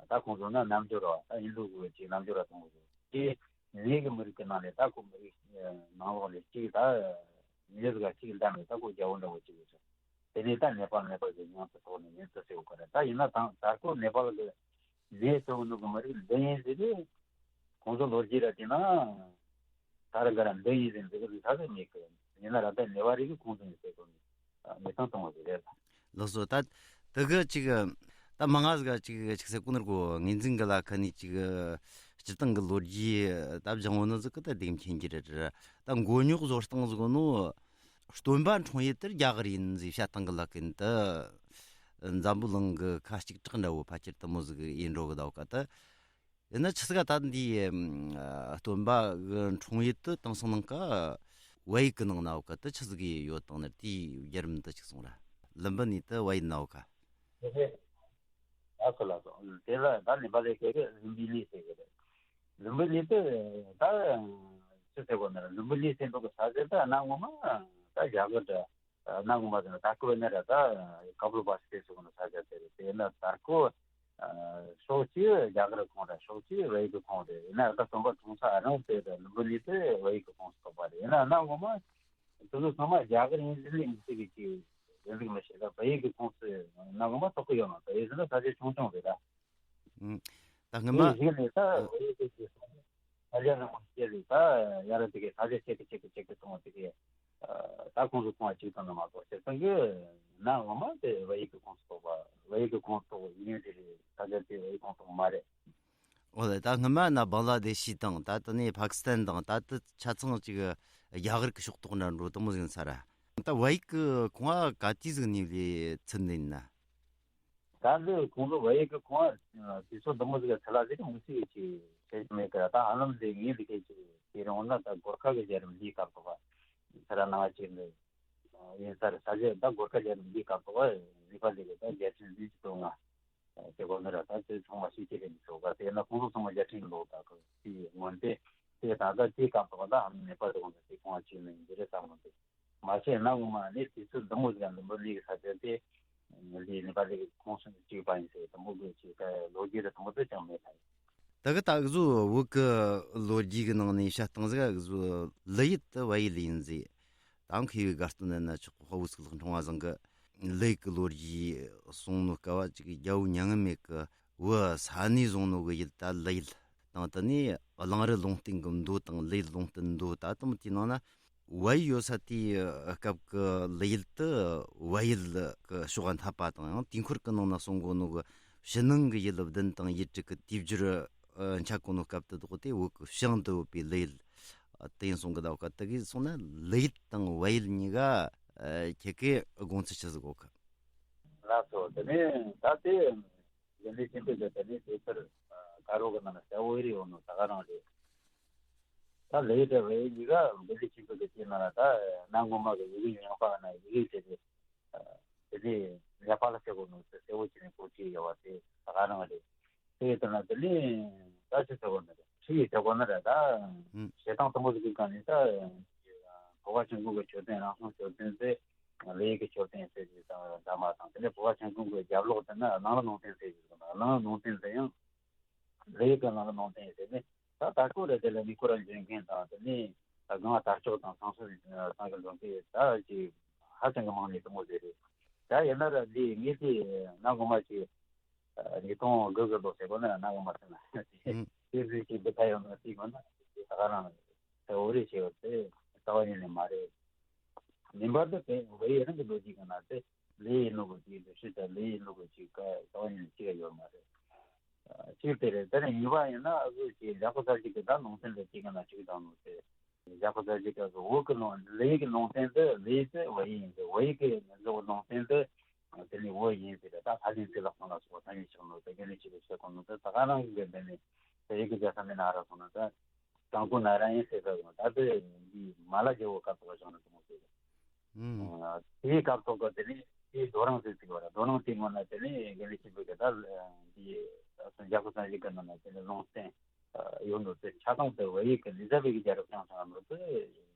ད་ཁོང་ཚོ་ན་རྣམ་འགྱུར་བ་ད་ཧིན་དུ་གི་ཅིག་རྣམ་འགྱུར་བ་མཐོང་གི་ཡོད། དེ་ནེ་གི་མི་རིགས་ཀྱི་ནང་ནས་ད་ཁོ་མི་རིགས་ནང་ལོགས་ནས་གཅིག་ད་ནེ་ཟིག་ག་གཅིག་འདྲ་མེད་ད་ཁོ་རྒྱལ་པོ་འདྲ་བོ་གཅིག་ཡོད་ཟེར། དེ་ནས་ད་ནེ་པཱལ་ནེ་པཱལ་གྱི་མིང་དུ་ཐོགས་ནས་མིང་དུ་ཟེར་བ་ཀ་རེད། ད་ཡིན་ན་དང་དར་ཁོ་ནེ་པཱལ་གྱི་ནེ་ཟེར་བ་ནུ་གི་མི་རིགས་འདི་ཡིན་ཟེར་ཏེ་ཁོང་ཚོ་ལོ་རྒྱུས་ར་དེ་ན་ད་ར་འགའ་ར་འདི་ཡིན་ཟེར་འདི་གི་རིགས་ཧ་ཟེར་མེད་གི། ཡིན་ན་ར་ད་ནེ་པ་རིགས་ཀྱི་ཁོང་ཚོ་ཡིན་ཟེར་གོ་ནི་མི་ཐང་གཏོང་བ་ཟེར་རེད། ལགས་སོ། ད་དེ་གི་ཅིག་ད་མ་ང་ཟིག་ཅིག་ཅིག་ཟེར་གོ་ནོ་གོ་ངོས་འཛིན་གི་ལ་ཁ་ནས་ཅིག་སྤྱིར་བཏང་གི་ལོ་རྒྱུས་ད་སྦྱང་བོ་ནི་ཟིག་གི་ད་དེ་མཁྱེན་གྱི་རེད། ད་མགོ་རྙོག་བཟོ་སྟངས་ཟིག་ནོ། སྟོན་པ་འཁྲུངས་ཡུལ་དེར་རྒྱ་གར་ཡིན་ཟེར་བཤད་སྟངས་གི་ལ་ཀིན་ཏི། འཛམ་བུ་གླིང་གི་ཁ་གཅིག་གྲགས་འདྲ་བོ་ཕལ་ཆེར་དུ་མོ་ཟིག་ཡིན་འགྲོ་གི་ད་བོ་ཀ་ཏི། ཡིན་ན་ཆི་ཟིག་ག་ད་འདི་སྟོན་པ་གི་འཁྲུངས་ཡུལ་དུ་དེང་སང་ནང་ཀ་བལ་ཡུལ་གི་ནང་ན་བོ་ཀ་ཏི་ཆི་ཟིག་ཡོད་དང་ནི་དེའི་བརྒྱུད་རིམ་དུ་ཅིག་སོང་ར། ལུམ་བི་ནི་དུ་བལ་ཡུལ་ན་བོ་ཀ་ཨ་སོ་ལ་སོ། དེ་ལ་ད་ནི་བ་ལས་ཀྱི་ལུམ་བི་ནི་ཟེར་གི་རེད། ལུམ་བི་ནི་དེ་ད་ཅི་ཟེར་གོ་ན་ལུམ་བི་ནི་ཟེར་འདུག་གི་ས་ཆ་ད་གནའ་སྔོན་མ་ད་རྒྱ་གར་ད་གནའ་སྔོན་མ་ཟེར་ན་ད་ཀོ་ན་ར་ད་ཀ་པུ་ལ་བ་སི་ཏི་ཟེར་གོ་ན་ས་ཆ་དེ་རེད། དེ་ན་དར་ཀོ་ཕྱོགས་གཅིག་རྒྱ་གར་ཁོངས་ར་ཕྱོགས་གཅིག་བལ་ཡུལ་གྱི་ཁོངས་རེད། ཡིན་ན་ད་སྟོན་པ་འཁྲུངས་ས་རང་དེ་ད་ལུམ་བི་ནི་དེ་བལ་ཡུལ་གྱི་ཁོངས་སུ་གཏོགས་པ་རེད། ཡིན་ན་གནའ་སྔོན་མ། དེ་ཚོ་ཚང་མ་རྒྱ་གར་ཡིན་ཟེར་ནས་ཡིན་ཟེར་གི་ཅིག་ཡིན་ཟིག་མི་ཤེས་ལ་བལ་ཡུལ་གྱི་ཁོངས་སུ་གནའ་སྔོན་མ་གཏོགས་ཀྱི་ཡོད་ན་བལ་ཡུལ་ཟེར་ན་ས་ཆ་ཆུང་ཆུང་རེད་ད། ཨུམ། ད་སྔོན་མ། དེ་ཡིན་ནས་ད་བལ་ཡུལ་གྱི་ས་ཆ་ནང་མ་སྐྱེས་རེད་ད། ཡ་ར་དེ་གའི་ས་ཆ་ཆེ་གི་ཆེ་གི་ཆེ་གི་སོང་བ་དེ་གའི་ད་ཁོང་ཚོ་ཁོང་བ་གཅིག་ཙམ་ལ་མ་གཏོགས་ཤེས་སོང་གི་གནའ་སྔོན་མ་དེ་བལ་ཡུལ་གྱི་ཁོངས་སུ་གཏོགས་པ་བལ་ཡུལ་གྱི་ཁོངས་སུ་གཏོགས་པ་ཡིན་དེ་རེད། ས་ཆ་དེ་བལ་ཡུལ་ཁོངས་གཏོགས་པ་མ་རེད། འོ་ལེ། ད་སྔོན་མ་ན་བང་ལ་དེ་ཤི་དང་ད་དེ་ནས་ཕ་ཀི་སི་ཐན་དང་ད་དེ་ཆ་ཚང་ཅིག་རྒྱ་གར་གི་ཕྱོགས་གཏོགས་འདྲ་འགྲོ་དུ་མོ་ཟིག་ཡིན་ས་ར། ད་བལ་ཡུལ་གི་ཁོང་ང་ག་དུས་ཟིག་ནས་ལས་ཚུད་ནི་ཡིན་ན། ད་འདི་ཁོང་ཚོ་བལ་ཡུལ་གི་ཁོང་ང་དུས་ཚོད་དུ་མོ་ཟིག་ག་ཚད་ལ་ཟིག་མི་སྲིད་ཅིག་བྱེད་ཀྱི་མེད་ཀི་ར། ད་ཧ་ལམ་འདི་ངས་འདི་གས་ཅིག་དེ་རིང་འོ་ན་ད་གོར་ཁ་གི་རྒྱལ་རབས་འདིའི་སྐབས་ཐོག་ས་ར་ནང་ཅིག་འདི་ཡིན་ས་ར། ས་ཆ་ད་གོར་ཁ་རྒྱལ་རབས་འདིའི་སྐབས་ཐོག་ནི་པ་ལི་གི་ད་རྒྱལ་ཕྲན་བདུན་ཅུ་དོན་ལྔ། དེ་གོ་ནི་ར་ད་དེ་ཚང་མ་ཤེས་ཀྱི་རེད་མི་ཆོག་ག་དེ་ན་ཁོང་ཚོ་ཚང་མ་རྒྱལ་ཕྲན་ལོག་ད་གི་དེའི་སྔོན་དེ་ དེ་ད་ལྟ་དེའི་སྐབས་ཐོག་ད་ནད་པ་དེ་ཁོང་ཚོ་དེ་ཁོང་བ་ཆེ་ནས་འདི་རེད་བསམ་གི་འདུག་མ་བྱས་ན་ངོ་མ་ནི་དུས་ཚོད་འདི་མོ་ཟིག་འདི་མོ་ལས་ས་ཆ་དེ་ལས་ནད་པ་ལས་ཁོང་སུ་གཅིག་པ་ཡིན་ཟེར་དུ་མོ་དགོས་ཆེ་ད་ལོ་རྒྱུས་རེ་དུ་མོ་དུ་ཅང་མེད་ད་ཡིན། ད་གི་ད་གཟོད་བོད་གི་ལོ་རྒྱུས་གི་ནང་ནས་བཤད་སྟངས་ཟིག་གཟོད་ལི་ཡུལ་དུ་བལ་ཡུལ་ཡིན་ཟེར། ད་མཁས་པའི་དགའ་སྟོན་ནི་ན་ཆོག་དཔའ་བོ་གཙུག་ལག་ཕྲེང་བ་བཟང་གི་ལི་ཡུལ་གི་ལོ་རྒྱུས་གསུང་ནོ་སྐབས་ཅིག་རྒྱལ་བོ་མྱ་ངན་མེད་གི་བུ་ས་གནས་བཟུང་ནོ་གི་ཡུལ་ད་ལི་ཡུལ་དང་དེ་ནས་གླང་རི་ལུང་བསྟན་གི་མདོ་དང་ལི་ཡུལ་ལུང་བསྟན་མདོ་ད་དུང་དེའི་ནང་ན་བལ་ཡུལ་ཡོད་ས་དེའི་སྐབས་ཀྱི་ལི་ཡུལ་དུ་བལ་ཡུལ་གྱི་ཕྱོགས་འཐབ་པ་དང་ཡང་དུས་འཁོར་གྱི་ནང་ན་གསུང་གོ་ནོ་གི་ཕྱི་ནང་གི་ཡུལ་བདུན་དང་ཡུལ་དྲུག་གི་དུས་སྦྱོར་འཆད་གོ་ནོ་སྐབས་དུ་དོག་དེ་བོད་ཀྱི་བྱང་དུ་ཡོད་པའི་ལི་ཡུལ་དེ་ཡིན་གསུང་གི་ད་བ་ཀ་དེ་གིས་སོང་ན་ལི་ཡུལ་དང་བལ་ཡུལ་གཉིས་ཀ་ཁྱེད་ཀྱི་དགོངས་ཚུལ་ཆི་ཟིག་གོ་གི་ལགས་སོ། དེ་ནས་ད་དེ་དགེ་འདུན་ཆོས་འཕེལ་གྱི་དེ་ནས་དེ་ལྟར་དཀར་རོ་གི་ནང་ལ་གསལ་བོ་རེ་ཡོང་ནོ་ད་ག་རང་རེད། ད་ལས་དེ་བས་ཡི་ག་དགེ་འདུན་ཆོས་འཕེལ་གྱི་དེ་ནང་ལ་ད་གནའ་སྔོན་མ་གི་ཡི་གེ་རྙིང་པ་ན་ཡི་གེ་དེ་དེ་དེ་ནས་ལས་པ་ལ་གསལ་བོ་ནོ་དེ་གསལ་བོ་བྱས་ནས་གོ་ཆེ་ཡོད་བ་དེ་ད་ག་རང་རེད། དེ་ཡི་དོན་ལ་དེ་ནས་ད་ཆི་ཟེར་བ་ནི་རེད། ཁྲི་ཡི་ཟེར་བ་ནི་རེད་ད། ཨུམ། བྱེད་སྟངས་དུ་མོ་ཟིག་གི་སྒང་ནས་ད་བོད་པ་ཆེན་པོ་གི་མཆོད་རྟེན་རང་སྲུང་མཆོད་རྟེན་དེ། ལས་ཀྱི་མཆོད་རྟེན་ཟེར་གྱི་དང་འདྲ་མ་དང་དེ་ནས་བོད་པ་ཆེན་པོ་གི་རྒྱབ་ལོགས་དེ་ནི་གླང་རི་ལུང་བསྟན་ཟེར་གྱི་དང་གླང་རི་ལུང་བསྟན་ཟེར་ཡང་ལས་ཀྱི་གླང་རི་ལུང་བསྟན་ཟེར་ནས་ད་ད་སྐོར་རེ་དེ་ལ་ནི་ཁོ་ར་འཇོན་མཁན་དང་དེ་ནས་ད་གང་དར་ལྕོག་དང་སང་སོ་སང་གི་འགྲོ་མཁན་ད་ཅིག་ཧ་ཅང་གི་མང་ནས་དུ་མོ་ཟེར་རེད། ད་ཡིན་ན་ར་འདི་ངས་དེ་ན་ངོ་མ་ཅིག་ཉིས་སྟོང་དགུ་གི་ལོ་ཟེར་གོ་ན་ན་ངོ་མ་ཟེར་ན་དེ་དེ་ཟིག་ཅིག་འདི་ད་ཡོང་ན་དེ་གོ་ན་དེ་ད་ག་རང་ཟེར་འོ་རེ་བྱས་པ་དེ་རྩ་བ་ཉིད་ནས་མ་རེད། མིན་པར་དུ་དེ་བོད་ཡིག་རང་གི་ལོ་རྒྱུས་ཀྱི་ནང་དེ་ལས་ཡིན་ནོ་གི་ཅིག་འདི་ཤུལ་དུ་ལས་ཡིན་ནོ་གི་ཅིག་ག་རྩ་བ་ཉིད་ནས་ཅིག་ཡོད་མ་རེད། ཅིག་དེ་རེད། དེ་ནས་གཉིས་པ་ཡིན་ན་ཨ་ཟུ་ཅིག་ཡག་པོ་ས་ཅིག་གི་ད་ལུང་བསྟན་དེ་ཅིག་གི་ནང་ཅིག་དང་ནོ་དེ། རྒྱ་གར་ས་ཆའི་སྐབས་སུ་བོད་ཀྱི་ལུང་ལས་ཀྱི་ལུང་བསྟན་དུ་ལས་སུ་བོད་ཡིག་ཡིན་ཏེ་བོད་ཡིག་གི་ལུང་བསྟན་དུ་དེ་ནི་བོད་ཡིན་ཟེར་ཏེ་ད་ཕ་ལན་ཚེ་ལག་ཚང་ལ་སོགས་ཐ་སྙད་ཆགས་ནོ་དེ་ག་ནས་ཆེ་བའི་ཆེ་གོ་ནོ་དེ་ད་ག་རང་གི་འདི་ནི་དེ་ཡི་གི་རྒྱ་ས་མེད་ན་ར་སོང་ན་ད་དྲང་པོ་ན་ར་ཡིན་ཟེར་ད་ད་དེ་འདི་མ་ལ་རྒྱལ་བོ་སྐབས་སུ་བ་བྱུང་ན་དེ་མོ་ཟེར། ཨུམ། དེའི་སྐབས་ཐོག་གི་དེ་ནི་དེའི་རྡོ་རིང་ཟེར་ཚིག་བ་ར་རྡོ་རིང་དེ་སྔོན་ན་དེ་ནི་དགེ་ལེགས་ཆོས་འཕེལ་གྱི་ད་འདི་རྒྱ་གར་ས་ཆའི་སྐབས་ན་དེ་ནི་ལུང་བསྟན། ཡོད་འདུག་ཚེ་ཆ་ཚང་དུ་བོད་ཡིག་གི་ལི་ཛ་བྷེ་གི་རྒྱལ་རབས་ཀྱང་ཚང་མ་དུ་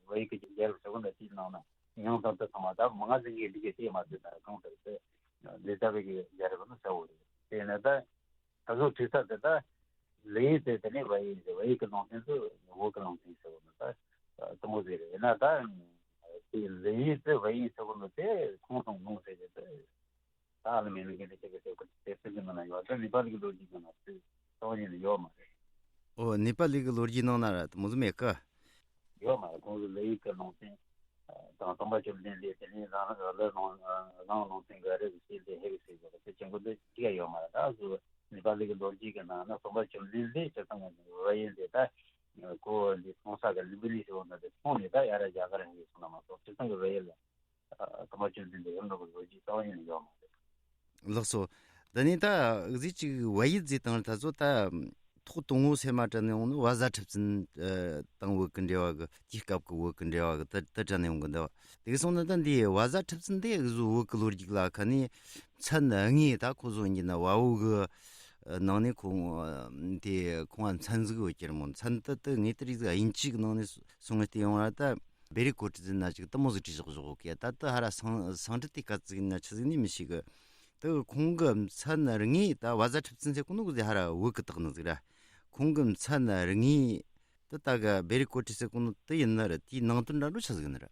བོད་ཡིག་གི་རྒྱལ་རབས་ཟེར་བ་འདི་དེའི་ནང་ན་ཡང་དག་ཏུ་ཚང་མ་ད་མ་ང་ཟིན་གྱི་འདི་གི་དེ་མ་ཟིན་ན་གང་ལྟར་དུ་ལི་ཛ་བྷེ་གི་རྒྱལ་རབས་ནི་གསལ་བོ་རེད། དེ་ནི་ད་ད་གཟོད་ཁྲིད་ས་དེ་ད་ལི་ཡིག་དེ་དེ་ནི་བོད་ཡིག་ཟེར་བོད་ཡིག་གི་ལུང་བསྟན་དུ་བོད་ཀྱི་ལུང་བསྟན་ཟེར་བ་ནི་ད་དུ་མོ་ཟིག་རེད། ཡིན་ན་ད་དེ་ལི་ཡིག་དེ་བོད་ཡིག་ཟེར་བ་ནི་དེ་ཁུངས་དང་ལུང་ཟེར་གྱི་དེ། ད་ཨ་ལ་མེ་ནི་གི་ནི་ཅི་གི་ཟེར་གི་དེབ་ཚིག་གི་ནང་ན་ཡོད། ད་ནེ་པ་ལི་གི་ལོ་རྒྱུས་ཀྱི་ནང་དུ་གཙོ་བོ་ཉིད་ནས་ཡོད་མ་རེད། ཨོ་ནེ་པ་ལི་གི་ལོ་རྒྱུས་ནང་ན་ར་དེ་མོ་ཟིག་མེད་ཀི། ཡོད་མ་རེད། ཁོང་གི་ལི་ཡིག་གི་ལུང་བསྟན་དང་སྟོན་པ་བཅོམ་ལྡན་འདས་དེ་ནས་རང་རང་ལུང་རང་ལུང་བསྟན་ག་རེ་ཟེར་དེ་ཧེ་གི་ཟེར་གི་རེད། དེ་ཅན་གོ་འདི་ཅི་ཡ་ཡོད་མ་རེད། ད་གཟོད་ནེ་པ་ལི་གི་ལོ་རྒྱུས་ཀྱི་ནང་ན་སྟོན་པ་བཅོམ་ལྡན་འདས་སྤྱིར་བཏང་གི་བོད་ཡིག་འདི་ད་ཁོ་འདི་ཚོང་ས་གི་ལུམ་བི་ནི་ཟེར་བ་ན་དེ་ཚོང་ནས་ད་ཡ་ར་རྒྱ་གར་ཧེ་གི་སོང་ན་མ་གཏོགས་སྤྱིར་བཏང་གི་བོད་ཡིག་ལ། ཨ་ཐོག་མ་བཅོམ་ལྡན་འདས་ཡོད་འགྲོ་གི་ལོ་རྒྱུས་རྩ་བ་ཉིད་ནས་ཡོད་མ་རེད། ལགས་སོ། འདི་ནས་ད་གཟིགས་ཅིག་བལ་ཡུལ་ཟེར་དང་ད་ཚོ་ད་ཐོག་དང་པོ་སེ་མ་དྲན་ནས་འོང་ནི་བ་ཟ་ཁྲི་བཙུན་དང་བོད་ཀྱི་འབྲེལ་བ་གི་དེའི་སྐབས་ཀྱི་བོད་ཀྱི་འབྲེལ་བ་གི་ད་ད་དྲན་ནས་འོང་གི་འདུག་དེ་གི་སོང་ན་ད་འདི་བ་ཟ་ཁྲི་བཙུན་དེ་གཟོད་བོད་ཀྱི་ལོ་རྒྱུས་ལ་ཁ་ནས་མཚན་དངོས་ད་ཁོ་ཚོ་ཡིན་ན་བལ་བོ་གི་ནང་ནས་ཁོང་དེ་ཁོང་ང་མཚན་ཟིག་ཡོད་ཀྱི་རེད་མོ། མཚན་དེ་དེ་དངོས་དེ་རིགས་ཟིག་དབྱིན་ཇི་གི་ནང་ནས་སོང་ངས་བལྟས་ཡོང་བ་ད། བེ་རི་ཀོ་ཀྲི་ཟེར་ན་ཅིག་དེ་མོ་ཟིག་བྲིས་བཞག་བཞག་གི་ད་དེ་ཧ་ར་སང་སང་ཀྲི་ཏི་ཀ་ཟིག་ན་ཆི་ཟིག་ནི་མི་ཤེས་གི། དེ་ཁོང་གི་མཚན་དངོས་ད་བ་ཟ་ཁྲི་བཙུན་ཟེར་གོ་ནོ་གི་ཟེ་ཧ་ར་བོད་གི་བཏགས་ནི་ཟིག་ར། ཁོང་གི་མཚན་དངོས་དེ་ད་གི་བེ་རི་ཀོ་ཀྲི་ཟེར་གོ་ནོ་དེ་ཡིན་ནི་ར། དེའི་ནང་དོན་འདྲ་འགྲོ་ཆི་ཟིག་ནི་ར།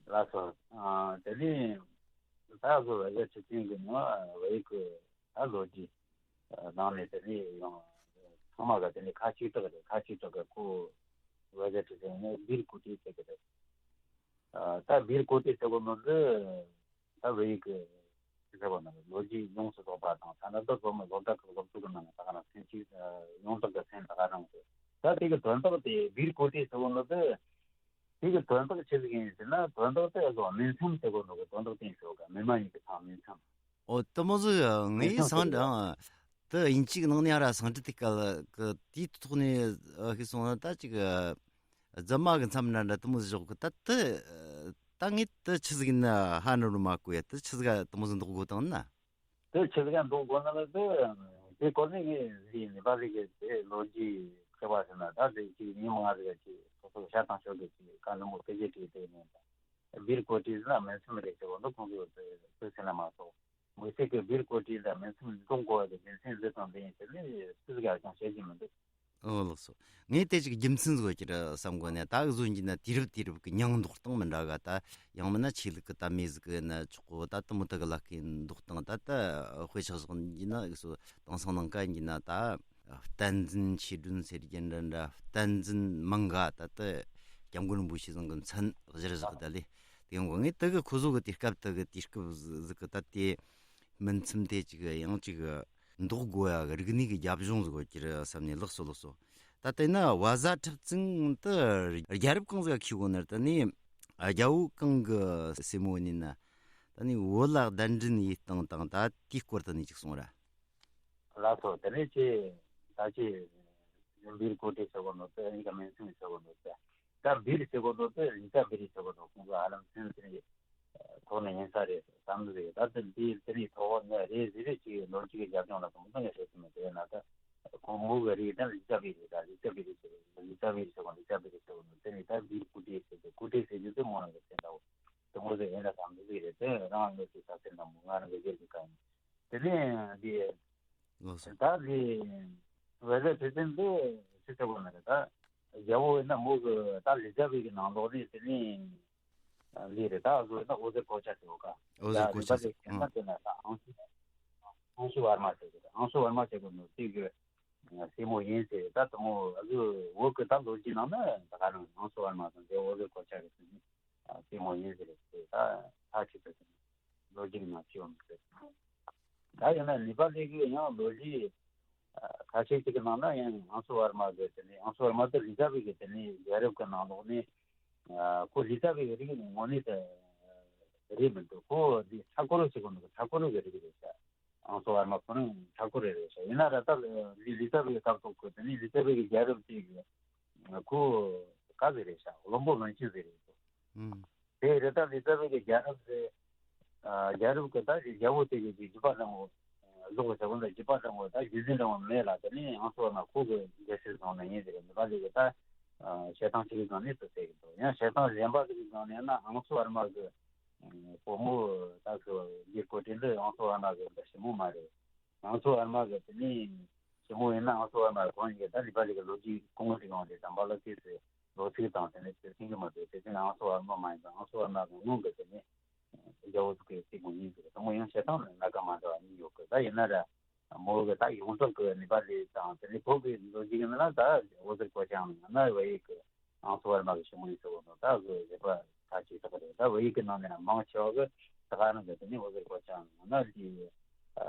ལགས་སོ། ཨ་དེ་ནི་ད་གི་བ་ཟ་ཁྲི་བཙུན་གི་ནི་བོད་ཡིག་གི་ད་ལོ་རྒྱུས་ནང་ནས་དེ་ནས་ཡང་ཚང་མ་ག་དེ་ནས་ཁ་གཅིག་གྲགས་རེད། ཁ་གཅིག་གྲགས་གི་ཁོ་བ་ཟ་ཁྲི་བཙུན་ནི་བིར་ཀོ་ཀྲི་ཟེར་གི་རེད། ད་བིར་ཀོ་ཀྲི་ཟེར་བ་ནི་འདི་ད་བོད་ཡིག་གི་ཟེར་བ་ནི་ལོ་རྒྱུས་ཡོངས་སུ་རྫོགས་པ་དང་ཐ་ན་ད་སློབ་མ་སློབ་གྲྭ་གི་སློབ་ཕྲུག་གི་ནང་ནས་ད་ག་ན་མཚན་གཅིག་ཡོངས་གྲགས་ཀྱི་མཚན་ད་ག་རང་རེད། ད་དེ་གི་དོན་དག་དེ་བིར་ཀོ་ཀྲི་ཟེར་བ་ནི་འདི། དེ་གི་དོན་དག་ཆི་ཟིག་ཡིན་ཟེར་ན་དོན་དག་དེ་ཨ་ཟོ་མིང་མཚམས་ཟེར་གོ་ནོ་གི་དོན་དག་དེ་ཡིན་ཟེར་ག་མི་མ་ཡིན་གི་ཚང་མིང་མཚམས། ཨོ་དེ་མོ་ཟིག་ངས་མིང་མཚམས་སང་ཟེར་གི་འདྲ་དེ་དབྱིན་ཇི་གི་ནང་ནས་ཧ་ར་སང་ཀྲི་ཏི་ཀ་གི་དེའི་ཐོག་ནས་ཨ་ཤེས་སོང་ན་ད་ཅིག་རྫུན་མ་གི་མཚམས་འདྲ་འདྲ་དེ་མོ་ཟིག་ཞོག་གི་ད་དེ་ད་ངས་དེ་ཆི་ཟིག་ཡིན་ན་ཧ་ནུ་རུ་མ་གོ་ཡ། དེ་ཆི་ཟིག་ག་དེ་མོ་ཟིག་འདོགས་དགོས་དང་ན། དེ་ཆི་ཟིག་ག་འདོགས་དགོས་ན་ལ་དེ་དེ་སྐོར་ནས་ངས་ཟིག་ནེ་པ་ལི་གི་དེ་ལོ་རྒྱུས་ ཁྱད་པར་ཟེར་ན་ད་དེ་ཅིག་ཉིན་མང་ཟིག་ཅིག་སོ་སོ་ཤ་ཐང་ཤོར་གི་ཅིག་བཀའ་འདི་མོ་སྐད་ཆ་དྲིས་དེ་ནས་ད་སྦིར་བཀོད་དྲིས་ཟེར་ན་མིང་ཚིག་མི་རེད་ཟེར་བ་འདུག་ཁོང་ཚོས་ཚོད་ཚོད་ཟེར་ན་མ་གཏོགས། མི་སྲིད་ཀྱི་སྦིར་བཀོད་དྲིས་དང་མིང་ཚིག་འདོན་དགོས་པ་དེ་རྒྱུ་མཚན་འདི་དང་འདི་ཡིན་ཟེར་ནས་སུས་ཀྱང་ཀྱང་བཤད་ཀྱི་མི་འདུག་ཨོ་ལགས་སོ། ངས་དེ་ཅིག་རྒྱུ་མཚན་བཟོ་རྒྱུར་བསམ་གོ་ནས་ད་གཟོད་ཀྱི་ན་དུས་རབས་དུས་རབས་ཀྱི་མིང་འདོགས་སྟངས་མི་འདྲ་ག་ད་ཡང་མིན་ན་ཆོས་ལུགས་ཀྱི་ད་མེ་ཟིག་གི་ན་ཆོག་གོ་ད་དུ་མོ་ད་གི་ལ་ཀའི་འདོགས་སྟངས་ད་ད་དཔེ་ཆ་བཞག་ཀྱི་ན་གི་སོ་དེང་སང་ནང་ཀ་ཡིན་ན་ད་བསྟན་འཛིན་ཆོས་སྒྲོན་ཟེར་རྒྱུ་འདྲ་འདྲ་བསྟན་འཛིན་མང་ག་ད་ད་སྐྱབས་མགོན་རིན་པོ་ཆེ་ཚང་གི་མཚན་གཞིར་བཞག་ད་ལས་དེ་ཡོང་གོ་ངས་ད་གི་ཁོ་ཚོ་གི་དུས་སྐབས་ད་གི་དུས་སྐབས་ཟིག་གི་ད་དེ། མིང་ཚིག་དེ་གཅིག་ཡང་གཅིག་འདོགས་དགོས་ཡ་གི་རིག་གནས་ཀྱི་རྒྱབ་ལྗོངས་ཟིག་ཡོད་ཀྱི་རེད་བསམ་ནས་ལགས་སོ་ལགས་སོ། ད་དེ་ན་བ་ཟ་འཁྲབ་ཚན་དུ་རྒྱལ་རབས་གང་ཟིག་ཁྱེར་གོ་ནར་ད་ནི་རྒྱལ་པོ་གང་གི་སྲས་མོ་ནི་ན་ད་ནི་བོད་ལ་གདན་འདྲེན་ཡེད་སྟངས་དང་ད་དེའི་སྐོར་དུ་ནི་གཅིག་གསུངས་ར། ལགས་སོ། དེ་ནས་ཅི་ད་ཅི་འབིར་ཀོ་ཏི་ཟེར་གོ་ནོ་དེ་ཨ་ནི་ཀ་མིང་ཚིག་ཟེར་གོ་ནོ་དེ་ད་འབིར་ཟེར་གོ་ནོ་དེ་རི་ཙ་འབིར་ཟེར་གོ་ནོ་ཁོང་ཚོ་ཧ་ལམ་ཚུན་ཚོད་ཐོག་ནས་ཡིན་ས་རེད་བསམ་གི་རེད། ད་དེ་འདི་དེ་རིང་ཐོག་ནས་རེད་ཟེར་རེད་ཅིག་ལོ་གཅིག་གི་རྒྱབ་ལྗོངས་ལ་དུང་དུང་ཡང་ཤོད་ཀྱི་མེད་དེ་ན་ད་ཁོང་མོ་གི་རིགས་ད་ལི་ཙ་བི་རེད། ད་ལི་ཙ་བི་རེད་ཟེར་ལི་ཙ་བི་རེད་ཟེར་གོ་ལི་ཙ་བི་རེད་ཟེར་གོ་ནོ་དེ་ནི་ད་འདི་ཀུ་ཏི་ཟེར་གི་ཀུ་ཏི་ཟེར་རྒྱུ་དེ་མོ་རང་གི་སེམས་ད་འོ་དུང་མོ་ཟེར་ཡིན་ལ་བསམ་གི་རེད། དེ་རང་ལོ་གཅིག་ས་སེམས་ད་མོ་ང་རང་གི་རྒྱལ་གྱི་ཀ་ཡིན། དེ་ནས་འདི་ལགས་སོ། ད་འདི་བེ་ཟེར་ཕེ་ཚན་འདི་ཕྱི་ཚེ་བོ་ན་རེད། ད་རྒྱལ་པོ་ཡིན་ན་མོ་གི་ད་ལི་ཙ་བི་གི་ནང་ལོགས་ནས་དེ་ནས་ལི་རེད། ད་བཟོ་ཡིན་ན་འོད་ཟེར་གོ་ཆ་ཟེར་བ་ཀ་ཨོ་ཟེར་ད་གོ་རི་ཆ་པ་ཟེར་ལི་ཁྱེད་ན་དེ་ན་ད་ཨང་སུ་ཨང་སུ་བར་མ་ཟེར་གི་ཨང་སུ་བར་མ་ཟེར་གི་ནོ་དེ་གི་སྲས་མོ་ཡིན་ཟེར། ད་དུང་མོ་ཨ་ཟུ་བོད་གི་ད་ལོ་རྒྱུས་ནང་ན་ད་ག་རང་ཨང་སུ་བར་མ་དང་དེ་འོད་ཟེར་གོ་ཆ་གི་སྲས་མོ་སྲས་མོ་ཡིན་ཟེར་ཟེར། ད་ཐག་ཆོད་ཟེར་ཟེར་ལོ་རྒྱུས་ནང་ཅི་ཡོང་ཟེར། ད་ཡིན་ན་ནེ་པ་ལི་གི་ཡང་ལོ་རྒྱུས་ཁ་ཤས་ཅིག་གི་ནང་ན་ཡང་ཨང་སུ་བར་མ་གི་དེ་ནས་ཨང་སུ་བར་མ་དེ་ལི་ཙ་བི་གི་དེ་ནས་རྒྱལ་རབས་གི་ནང་ལོགས་ནས་ཁོ་ལི་ཙ་བི་གི་རིགས་ངོ་ནས་དེ་རེད་མི་འདུག་ཁོ་འདི་ཚ་ཁོ་རོ་ཟེར་གོ་ནོ་ཚ་ཁོ་རོ་གི་རིགས་རེད་ཤག་ཨང་སོ་ཨར་མ་ཁོ་རང་ཆག་སྒོ་རེ་རེད་ཤག་ཡིན་ན་ར་ད་ལི་ལི་ཙ་བའི་སྐབས་ཐོག་གི་དེ་ནི་ལི་ཙ་བའི་རྒྱལ་རབས་ཅིག་ཁོ་ག་ཟེ་རེད་ཤག་བློན་པོ་བློན་ཆེན་ཟེ་རེད། ཨུམ། དེ་རེད། ད་ལི་ཙ་བའི་རྒྱལ་རབས་ཟེ་རྒྱལ་རབས་ཀྱི་ད་རྒྱལ་པོ་དེ་གི་རྒྱུད་པ་འདྲ་མོ་བཟོ་བ་ཟེར་བ་འདྲ་རྒྱུད་པ་འདྲ་མོ་ད་རྒྱུད་འཛིན་འདྲ་མོ་མེད་ལ། དེ་ནི་ཨང་སོ་ན་ཁོ་གི་རྒྱལ་སྲིད་བཟུང་ནས་ཡིན་ཟེར་ནི་པ་ལི་གི་ད་བཤད་སྟངས་ཅིག་གི་སྒང་ནས་སུ་ཟེར་གི་འདུག་ཡང་བཤད་སྟངས་གཞན་པ་ཟིག་གི་སྒང་ནས་ན་ཨང་སོ་ཨར་མ་གི་བུ་མོ་ད་གི་འདི་གོ་དྲིན་འདི་ཨང་སོ་ཨར་མ་གི་འདི་ཞི་མོ་མ་རེད། ཨང་སོ་ཨར་མ་གི་དེ་ནི་ཞི་མོ་ཡིན་ན་ཨང་སོ་ཨར་མ་གི་གང་ཡིན་གི་ད་ལི་པ་ལི་གི་ལོ་རྒྱུས་གོང་གི་ཡོང་དེ་དམ་པ་ལ་ཏིས་ལོ་ཚིགས་དང་དེ་ནི་ཚིག་མཐུན་གི་མ་རེད། དེ་དེ་ནི་ཨང་སོ་ཨར་མ་མ་ཡིན་ཙང་ཨང་སོ་ཨར་མ་གི་སྔོན་གི་དེ་ནི་རྒྱལ་པོ་ཚོ་གི་སྲས་མོ་ཡིན་ཟེར། དེ་མོ་ཡང་བཤད་སྟངས་ནི་སྣ་ཁ་མ་འདྲ་བ་གཉིས་ཡོད་གི། ད་ཡིན་ན་ར་མོ་གི་ད་ཡོངས་གྲགས་གི་ནི་པ་ལི་དང་དེ་ནི་བོད་གི་ལོ་རྒྱུས་ཀྱི་ནང་ན་ད་འོད་ཟེར་གོ་ཆ་ཡང་ན་བལ་ཡུལ་གི་ཨང་སོ་བར་མ་གི་ཞི་མོ་ཡིན་ཟེར་བ་ནོ་ད་གི་རེད་པ། ད་ཅིག་ད་ག་རེད། ད་བལ་ཡུལ་གི་ནང་ནས་མང་ཆེ་བ་གི་ད་ག་ནང་གི་དེ་ནི་འོད་ཟེར་གོ་ཆ་ཡང་ན་ལི་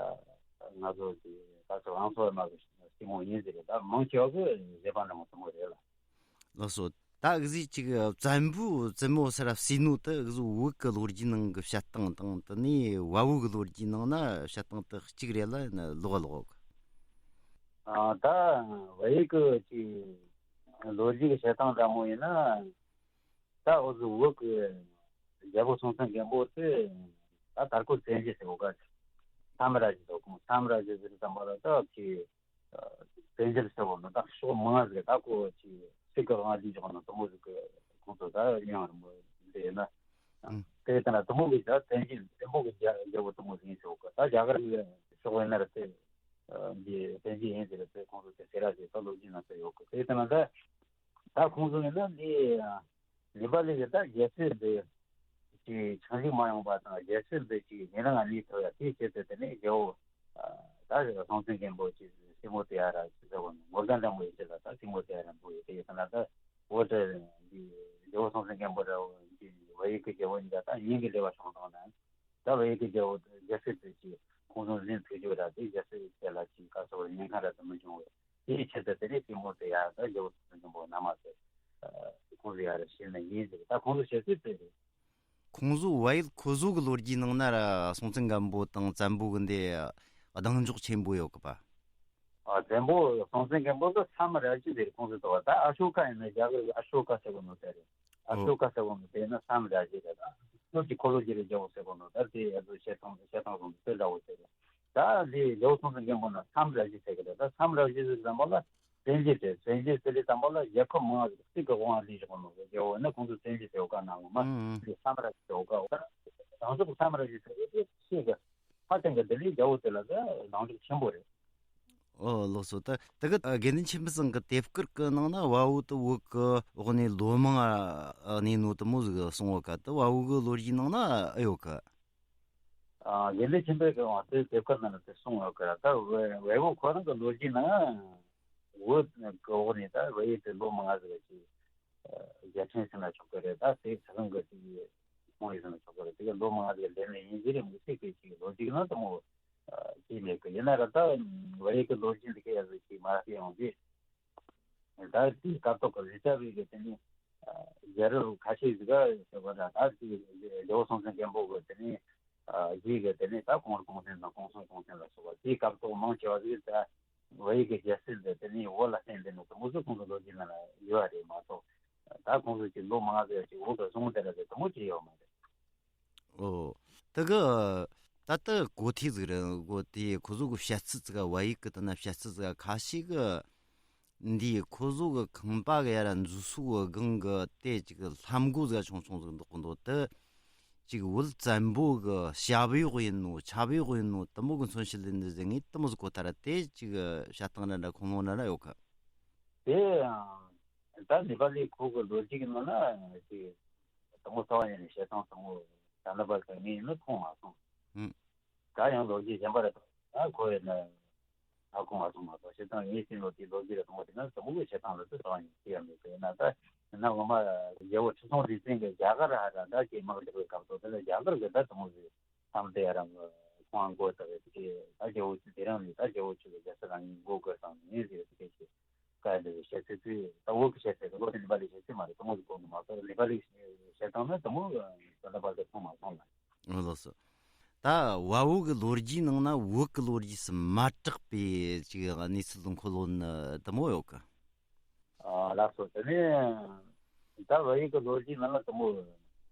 ང་ཚོ་གི་ད་ཚོ་ཨང་སོ་བར་མ་གི་ཞི་མོ་ཡིན་ཟེར་རེད། ད་མང་ཆེ་བ་གི་རེད་པ་འདྲ་མོ་དེ་མོ་རེད་ལ། ལགས་སོ། ད་གཟི་ཅིག་བཙན་པོའི་བཙུན་མོ་སར་བསྲེས་ནོ་དེ་གཟི་བོད་ཀྱི་ལོ་རྒྱུས་ནང་གི་བཤད་སྟངས་དང་དེ་ནས་བལ་བོ་གི་ལོ་རྒྱུས་ནང་ན་བཤད་སྟངས་དེ་གཅིག་རེད་ལ་ལོག་ལོག་གི་ཨ་ད་བལ་ཡུལ་གི་ཅིག་ལོ་རྒྱུས་ཀྱི་བཤད་སྟངས་འདྲ་མོ་ཡིན་ན་ད་འོ་གཟི་བོད་ཀྱི་རྒྱལ་པོ་སྲོང་བཙན་སྒམ་པོ་དེ་ད་དར་ཀོ་བཙན་རྒྱལ་ཟེར་བ་ག་ས་མ་ར་ཇི་ཟེར་གོང་ས་མ་ར་ཇི་ཟེར་དམ་པ་ལ་ད་ཅིག་དེ་འཇལ་ཟེར་བ་ནི་ད་ཕྱོགས་མང་ཟིག་ད་ཁོ་ཅིག་སྲིད་ཀྱི་དབང་སྒྱུར་འཇོག་ན་དུ་མོ་ཟིག་གི་ཁོང་ཚོ་ད་ཡང་རིང་མོ་འདི་ཡིན་ན། ཨང་། དེ་ལྟ་ན་དུ་མོ་གི་ད་བཙན་གྱི་བཙན་པོ་གི་རྒྱལ་རྒྱལ་པོ་དུ་མོ་ཟིག་ཡིན་ཟེར་བ་གི་ད་རྒྱ་གར་གི་ཕྱོགས་ཡིན་ན་ར་དེ་འདི་བཙན་གྱི་ཡིན་ཟེར་དེ་ཁོང་ཚོ་དེ་སེ་ར་ཟིག་ད་ལོ་རྒྱུས་ན་ཚོ་ཡོད་གི་དེ་ལྟ་ན་ད། ད་ཁོང་ཚོ་ཡིན་ན་འདི་ནེ་པ་ལི་གི་ད་རྒྱལ་སྲིད་འདི་ཅིག་ཆང་ཞིག་མ་ཡོང་པ་དང་རྒྱལ་སྲིད་འདི་ཅིག་ཉེ་རང་ལ་ལུས་ཐུབ་ཡ་དེའི་ཆེད་དུ་དེ་ནས་རྒྱལ་པོ་ད་སྲོང་བཙན་སྒམ་པོ་ཅིག་སྲས་མོ་དེ་ཡ་ར་ཅིག་ཟེར་བ་ནི་ངོ་དགའ་འདྲ་མོ་ཡོད་ཅེས་ལ་ད་སྲས་མོ་དེ་ཡ་ར་འབུ་ཡོད་དེ་ཡོད་ན་ད་འོ་དེ་འདི་རྒྱལ་པོ་སྲོང་བཙན་སྒམ་པོ་ར་འདི་བལ་ཡུལ་གི་རྒྱལ་པོ་གཉིས་ཀ་ད་གཉེན་གྱི་འབྲེལ་བ་བྱུང་སོང་ན་ད་བལ་ཡུལ་གི་རྒྱལ་པོ་རྒྱལ་སྲིད་དེ་ཅིག་ཁོང་ཚོ་འཛིན་ཐུབ་རྒྱུ་ར་དེ་རྒྱལ་སྲིད་དེ་ལ་ཅིག་ག་སོགས་ཉེན་ཁ་ར་དུ་མི་འབྱུང་བས། དེའི་ཆེད་དུ་དེ་ནས་སྲས་མོ་དེ་ཡར་ད་རྒྱལ་པོ་སྲོང་བཙན་སྒམ་པོ་ན་མ་ཟེར། ཁོང་ཚོ་ཡར་བྱས་ནས་ཡིན་ཟེར། ད་ཁོང་ཚོ་བྱེད་ཚུལ་དེ་རེད། ཁོང་ཚོ་བལ་ཡུལ་ཁོ་ཚོ་གི་ལོ་རྒྱུས་ནང་ན་ར་སྲོང་བཙན་སྒམ་པོ་དང་བཙན་པོ་གི་འདི་གདེང་འཇོག་ཆེན་པོ་ཡོད་གི་པ། ཨ་བཙན་པོ་སྲོང་བཙན་སྒམ་པོ་ལ་ས་མ་ར་ཇི་ཟེར། ཁོང་ཚོ་ལྟ་བ་ད་ཨ་ཤོ་ཀ་ཡིན་ན་རྒྱ་གར་གི་ཨ་ཤོ་ཀ་ཟེར་གོ་ནོ་དེ་རེད། ཨ་ཨོ། ཤོ་ཀ་ཟེར་གོ་ནོ་དེ་ཡིན་ན་ས་མ་ར་ཇི་རེད། ད་སྟོབས་ཀྱི་འཁོར་ལོ་བརྒྱུད་རེ་རྒྱལ་པོ་ཟེར་གོ་ནོ་ད་དེ་ཨ་ཚོ་བཤད་སྟངས་བཤད་སྟངས་སོང་དེ་འདྲ་བོ་ཟེར་རེད། ད་འདི་རྒྱལ་པོ་སྲོང་བཙན་སྒམ་པོ་ན་ས་མ་ར་ཇི་ཟེར་གི་རེད། ད་ས་མ་ར་ཇི་ཟེར་ཙམ་པ་ལ་ བཙན་རྒྱལ་དེ་བཙན་རྒྱལ་ཟེར་དུས་ཙམ་པ་ལ་རྒྱལ་ཁབ་མང་བ་ཞིག་གཅིག་གི་དབང་ལ་སླེབས་བཞག་པ་ནང་བཞིན། རྒྱལ་པོ་ནི་ཁོང་ཚོ་བཙན་རྒྱལ་ཟེར་བ་ག་ནང་ལ་མ་ཨང་། དེ་ས་མ་ར་ཟེར་བ་ག་བ་དང་ཟོག་ས་མ་ར་ཟེར་བ་དེ་ཤེས་གི་ཧ་ཅང་གི་དེ་ལས་རྒྱལ་པོ་དེ་ལ་གི་ལངས་ཕྱོགས་ཆེན་པོ་རེད། ཨོ་ལགས་སོ། ད་ད་གི་དགེ་འདུན་ཆོས་འཕེལ་ཚང་གི་དེབ་དཀར་གི་ནང་ན་བལ་པོ་དེ་བོད་གི་འོག་ནས་ལོ་མང་ང་གནས་ནོ་དེ་མོ་ཟིག་གསུངས་ཡོད་ག་ད་བལ་པོ་གི་ལོ་རྒྱུས་ནང་ན་ཨེ་ཡོད་ག་ཨ། དགེ་འདུན་ཆོས་འཕེལ་གྱི་དབང་དུ་དེབ་དཀར་ནང་ལ་དེ་གསུངས་ཡོད་ཀི་ར། ད་བལ་བལ་པོ་ཁོ་རང་གི་ལོ་རྒྱུས་ནང་བོད་ཀྱི་འོག་ནས་ད་བལ་ཡུལ་དུ་ལོ་མང་ཟིག་ཅིག་རྒྱལ་ཕྲན་ཟེར་ན་ཆོག་གི་རེད། ད་དེ་ཚེ་རིང་གི་ཅིག་ཁོང་ཡིན་ཟེར་ན་ཆོག་གི་རེད། དེ་ག་ལོ་མང་ཟིག་སླེབས་ནས་ཡིན་གྱི་རེད། མི་ཚེ་གི་ཅིག་ལོ་རྒྱུས་ནང་དུ་མོ་ཅིག་སླེབས་ཀི་ཡིན་ན་ར། ད་བལ་ཡུལ་གྱི་ལོ་རྒྱུས་འདི་ག་ཡ་ཟིག་ཅིག་མ་ཤེས་ཡོང་གི་ད་དེའི་སྐབས་ཐོག་གི་ལི་ཙཱ་བའི་གི་དེ་ནི་རྒྱལ་རབས་ཁ་ཤས་ཟིག་ག་ཟེར་བ་ད་ད་དེ་རྒྱལ་པོ་སྲོང་བཙན་སྒམ་པོ་གི་དེ་ནི་རྗེས་གི་དེ་ནི་ད་གོང་རུ་གོང་མཐིང་དང་གོང་གསུམ་གོང་མཐིང་ལ་སོགས་པ་དེའི་སྐབས་ཐོག་མང་ཆེ་བ་ཟིག་ད་བལ་ཡུལ་གི་རྒྱལ་སྲིད་འདི་དེ་ནི་བོད་ལ་བརྟེན་ཏེ་ནི་དེ་མོ་ཟིག་ཁོང་ཚོ་ལོ་རྒྱུས་ནང་ལ་ཡོད་རེད་མ་གཏོགས། ད་ཁོང་ཚོ་ཅིག་ལོ་མང་ཟིག་ཅིག་བོད་གི་བཟུང་དེ་ལ་ཟིག་དེ་མོ་ཅིག་ཡོད་མ་རེད། ཨོ། ད་གི་ད་ལྟ་གོ་ཐོས་ཟིག་རེད། གོ་ཐོས་ཁོ་ཚོ་གི་བཤད་ཚུལ་ཟིག་བལ་ཡུལ་གི་ད་ན་བཤད་ཚུལ་ཟིག་ཁ་ཤས་གི་འདི་ཁོ་ཚོ་གི་ཁང་པ་གི་ཡ་ར་འཛུལ་ས་གི་སྒང་གི་དེ་ཅིག་ལྷམ་གོ་ཟིག་ཆུང་ཆུང་ཟིག་འདུག་གི་འདུག་དེ་ཅིག་བོད་བཙན་པོ་གི་ཞབས་གཡོག་ཡིན་ནོ་ཆབ་གཡོག་ཡིན་ནོ་དེ་མོ་གི་མཚོན་བྱེད་ལེན་ནི་ཟིག་ངས་དེ་མོ་ཟིག་གོ་ཐལ་ར། དེ་ཅིག་བཤད་སྟངས་འདྲ་འདྲ་ཁུངས་ལུང་འདྲ་འདྲ་ཡོད་གི་དེ་ད་ནེ་པ་ལི་ཁོ་གི་ལོ་རྒྱུས་ཀྱི་ནང་ན་ཅིག་དང་པོ་རྩ་བ་ཉིད་ནས་བཤད་སྟངས་དང་པོ་ད་ནི་བར་དུ་ངས་ནི་མཐོང་མ་སོང་། ཨང་། ད་ཡང་ལོ་རྒྱུས་གཞན་པ་རེ་ད་ཁོ་ཡིན་ན་ཧ་གོ་མ་སོང་མ་གཏོགས། བྱས་ཙང་ངས་ཤེས་ལོ་དེའི་ལོ་རྒྱུས་རེ་མཐོང་བ་དེ་ན་དང་པོ་བཤད་སྟངས་ལ་དུ་རྩ་བ་ཉིད་ཅི་ཡང་མེད་པས་ན། ད་ཡིན་ན་ངོ་མ་རྒྱལ་པོ་ཁྲི་སྲོང་ལྡེ་བཙན་གྱི་རྒྱ་གར་ཧ་ར་ད་ཀྱེ་དམག་འཁྲུག་པའི་སྐབས་ཐོག་དེ་ལ་རྒྱ་གར་གྱི་ད་དང་པོ་ཟིག་བསམ་སྟེ་རང་གི་ཁོང་མགོ་བཏགས་པའི་དེ་ད་རྒྱལ་པོ་ཆོས་དེ་རང་ནས་ད་རྒྱལ་པོ་ཆོས་ཀྱི་རྒྱལ་སྲིད་རང་ཉིད་མགོ་སྐོར་བཏང་ནས་ཟེར་དེ་གས་ཤིག་བཀའ་འདི་བཤད་ཚུལ་དེ་ད་བོད་ཀྱི་བཤད་ཚུལ་དེ་ལོ་དེ་ནེ་པ་ལི་བཤད་ཚུལ་མ་རེད། དེ་མོ་ཟིག་གོ་གི་མ་གཏོགས་ནེ་པ་ལི་བཤད་སྟངས་ནི་དེ་མོ་ད་ནེ་པ་ལི་མཐོང་མ་སོང་ལ། ཨོ་ལགས་སོ། ད་བལ་པོ་གི་ལོ་རྒྱུས་ནང་ན་བོད་ཀྱི་ལོ་རྒྱུས་སུ་མ་གྲགས་པའི་ཅིག་གནས་ཚུལ་འཁོད་ལོ་ནི་དེ་མོ་ཡོད་གི་ཨ་ལགས་སོ། དེ་ནས་ད་བལ་ཡུལ་གྱི་ལོ་རྒྱུས་ནང་ལ་དེ་མོ་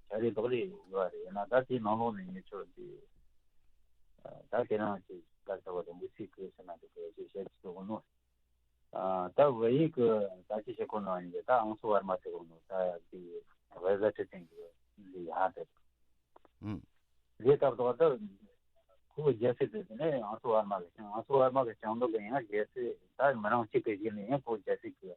བྱ་རེ་རྡོག་རེ་ཡོད་རེད། ཡིན་ན་ད་དེའི་ནང་ལོགས་ནས་ངས་ཆོས་དེ་ད་དེ་རང་གི་བཀའ་ཚ་བ་དང་མི་ཚེ་གི་ཟེར་ན་དེ་གི་ཞེས་བཤད་ཀྱི་འདུག་ནོ། ཨ་ད་བལ་ཡུལ་གྱི་ད་ཅི་བྱེད་ཁོ་ན་ཡིན་གྱི་ད་ཨང་སུ་ཝར་མ་ཟེར་གོ་ནོ་ད་དེ་བལ་བཟའ་ཁྲི་བཙན་གྱི་ལི་ཧ་དེ། ཨུམ། ལི་སྐབས་དོག་ད་ཁོ་རྒྱལ་སྲིད་དེ་དེ་ནས་ཨང་སུ་ཝར་མ་གི་ཅང་ཨང་སུ་ཝར་མ་གི་ཅང་དོ་གི་ཡང་རྒྱལ་སྲིད་ད་མི་རང་གཅིག་གི་ཞིག་ནས་ཡང་ཁོ་རྒྱལ་སྲིད་ཀྱི་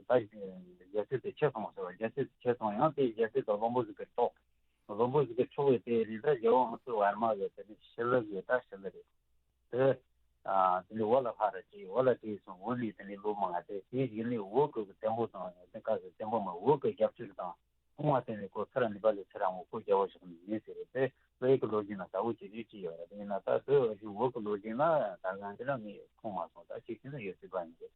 ད་རྒྱལ་སྲིད་དེ་ཆེ་སོང་ཟེར་བ། རྒྱལ་སྲིད་དེ་ཆེ་སོང་ཡང་དེ་རྒྱལ་སྲིད་དུ་བློན་པོ་ཟིག་གི་འཕྲོག་བློན་པོ་ཟིག་གི་འཕྲོག་པའི་དེ་རིང་ད་རྒྱལ་པོ་ཨང་སུ་ཝར་མ་གི་དེ་ནས་ཞི་ལི་གི་ད་ཞི་ལི་རེད། དེ། ཨ། དེ་ནས་བོད་ལ་ཕར་ར་ཅིག་བོད་ལ་དེ་སོང་བོད་ནས་དེ་ནས་ལོ་མང་ང་དེ་དེའི་གཞུག་ནས་བོད་ཀྱི་བཙན་པོ་དང་དེ་ག་གི་བཙན་པོ་མ་བོད་ཀྱི་རྒྱབ་སྐྱོར་དང་ཁོང་བ་དེ་ནས་ཁོ་ཚུར་ནེ་པ་ལི་ཚུར་འོང་ཁོ་རྒྱལ་པོ་ཞིག་ནས་ཡིན་ཟེར་རེད། དེ་བོད་ཀྱི་ལོ་རྒྱུས་ན་ད་བོད་ཀྱི་རིགས་ཅིག་ཡོད་རེད། དེ་ཡིན་ན་ད་དེ་བོད་ཀྱི་ལོ་རྒྱུས་ན་ད་གང་དེ་ལ་ངས་མཐོང་མ་སོང་། ད་ཅིག་ཤེས་ན་ཡོད་སྲིད་པ་ཡིན་རེད།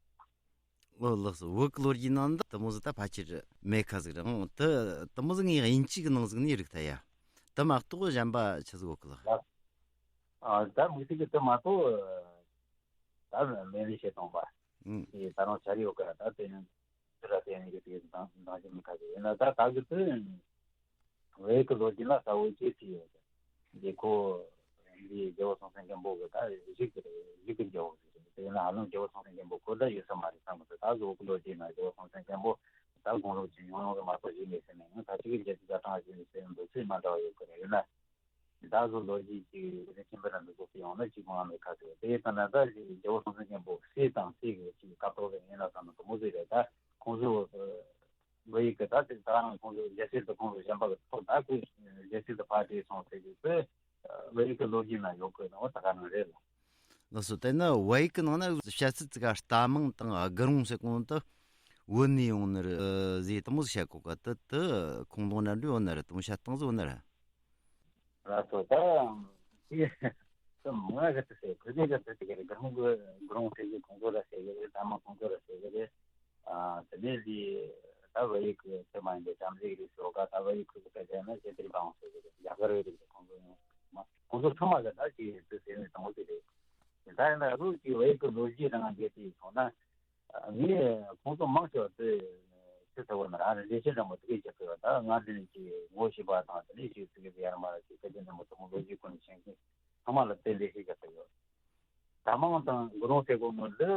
ཨོ་ལགས་སོ། བོད་ཀྱི་ལོ་རྒྱུས་ནང་ད་དེ་མོ་ཟིག་ད་ཕལ་ཆེར་མེད་ཁ་ཟིག་རེད། ཨང་། དེ་དེ་མོ་ཟིག་ངས་དབྱིན་ཇི་གི་ནང་ཟིག་ནས་རིག་ཐལ་ཡ། དེ་མ་གཏོགས་གཞན་པ་ཆི་ཟིག་ཡོད་གི་ལགས། ཨ། ད་མི་ཚིག་གི་དེ་མ་གཏོགས་ད་མེ་ལི་ཤེ་དང་པ། ཨུམ། དེ་ད་རང་བྱ་རི་ཡོད་ག་ད་དེ་ནི་དེ་ར་དེ་ནི་གི་དེ་དང་དང་ཞིག་མི་ཁ་ཟིག་ཡིན་ན་ད་ད་གི་དེ། བོད་ཀྱི་ལོ་རྒྱུས་ན་ས་འོག་ཅེས་ཅི་ཡོད། འདི་ཁོ་འདི་རྒྱལ་པོ་སྲོང་བཙན་སྒམ་པོ་གི་ད་གཞུག་གི་གཞུག་གི་རྒྱལ་པོ་ཟིག་རེད། དེ་ཡིན་ན་ཧ་ལམ་རྒྱལ་པོ་སྲོང་བཙན་སྒམ་པོ་ཁོ་ད་ཡོད་ས་མ་རེད་བསམ་གི་འདུག་ད་གཟོད་བོད་ཀྱི་ལོ་རྒྱུས་ན་རྒྱལ་པོ་སྲོང་བཙན་སྒམ་པོ་ད་དགུང་ལོ་ཆེན་ཡང་ཡང་གི་མ་གཏོགས་གཞུག་ངེས་ཟེར་ནས་ཡང་ད་ཅིག་གི་རྒྱལ་སྲིད་ཛ་དྲག་ཞིག་ནས་ཟེར་འདུག་ཚུལ་མ་འདྲ་བ་ཡོད་གི་རེད། ཡིན་ན་ད་གཟོད་ལོ་རྒྱུས་ཀྱི་རིག་གནས་ཆེན་པོ་རང་འདུག་གོ་ཡོང་ན་ཅིག་མང་མེད་ཁ་ཐུག་དེ་ལྟ་ན་ད་རྒྱལ་པོ་སྲོང་བཙན་སྒམ་པོ་སྲས་དང་སྲས་ཀྱི་ཅིག་སྐབས་ཐོག་ལ་ཡིན་ན་བསམ་ན་དུ་མོ་ཟིག་རེད། ད་ཁོང་ཚོ་བོད་ཡིག་གི་ད་དེ་ད་རང་ཁོང་ཚོ་རྒྱལ་སྲིད་དུ་ཁོང་ཚོ་གཞན་པ་གི་ཐོག་ད་ཁོས་རྒྱལ་སྲིད་དུ་ཕར་བྲོས་སོང་ཟེར་གྱི་དེ་བོད་ཡིག་གི་ལོ་རྒྱུས་ན་ཡོད་གི་ནོ་ད་ག་ནང་རེད་ལ། ལགས་སོ། དེ་ནི་བོད་ཡིག་གི་ནང་ན་བཤད་ཚུལ་ཙི་ག་རྟ་མང་དང་སྒུ་རུང་ཟེར་གོ་ནོ་དེ་བོད་ནས་ཡོང་ནི་རེད་ཟེར་དེ་མོ་ཟིག་བཤད་གོ་ག་དེ་དེ་ཁུངས་ལུང་འདྲ་འདྲ་ཡོད་ནི་རེད། དེ་མོ་བཤད་སྟངས་ཟིག་ཡོད་ནི་རེད། ལགས་སོ། ད་དེ་དེ་མང་གི་དེ་ཟེར་བོད་ནས་གི་དེ་ཟེར་གི་རེད། སྒུ་རུང་གི་སྒུ་རུང་ཟེར་གི་ཁོང་ཚོ་ལ་ཟེར་གི་རེད། རྟ་མང་ཁོང་ཚོ་ལ་ཟེར་གི་རེད། ཨ། དེ་ནས་ལི་ད་བོད་ཡིག་གི་ཚད་མ་ཡིན་པའི་བྱམས་བརྩེ་གི་རིགས་སུ་ག་ད་བོད་ཡིག་ཁུལ་གྱི་སྐད་ཆ་ཡིན་ན་ཇེ་ཏིར་བང་ཟེར་གི་རེད། རྒྱ་གར་བོད་རིགས་ཀྱི་ཁོང་ཚོ་ཡང་མ་ཁོང་ཚོ་ཚང་མ་ལ་ད་ཅིག་དེ་ཟེར་ནས་དང་པོ་དེ་རེད། ད་ཡིན་ན་རུ་ཅིག་བོད་ཡིག་གི་ལོ་རྒྱུས་རང་འདི་དེ་སོང་ན་ངས་ཁོང་ཚོ་མང་ཆེ་བ་དེ་ཆི་ཟེར་བ་ན་རང་རེ་ལས་བྱེད་འདྲ་མོ་དེ་གས་བྱེད་དགོས་ཡོད། ད་ང་འདི་ནས་ཅིག་ངོ་ཤེས་པ་དང་དེ་ནས་ཅིག་ཚིག་གི་ཡར་མར་ཅིག་སྐད་ཆ་འདྲ་མོ་དེ་མོ་ལོ་རྒྱུས་སྐོར་ནས་ཤེས་མཁན་ཚང་མ་ལ་དེ་ལས་བྱེད་བྱེད་དགོས་ཡོད། རྟ་མང་དང་སྒུ་རུང་ཟེར་གོ་ནོ་འདི།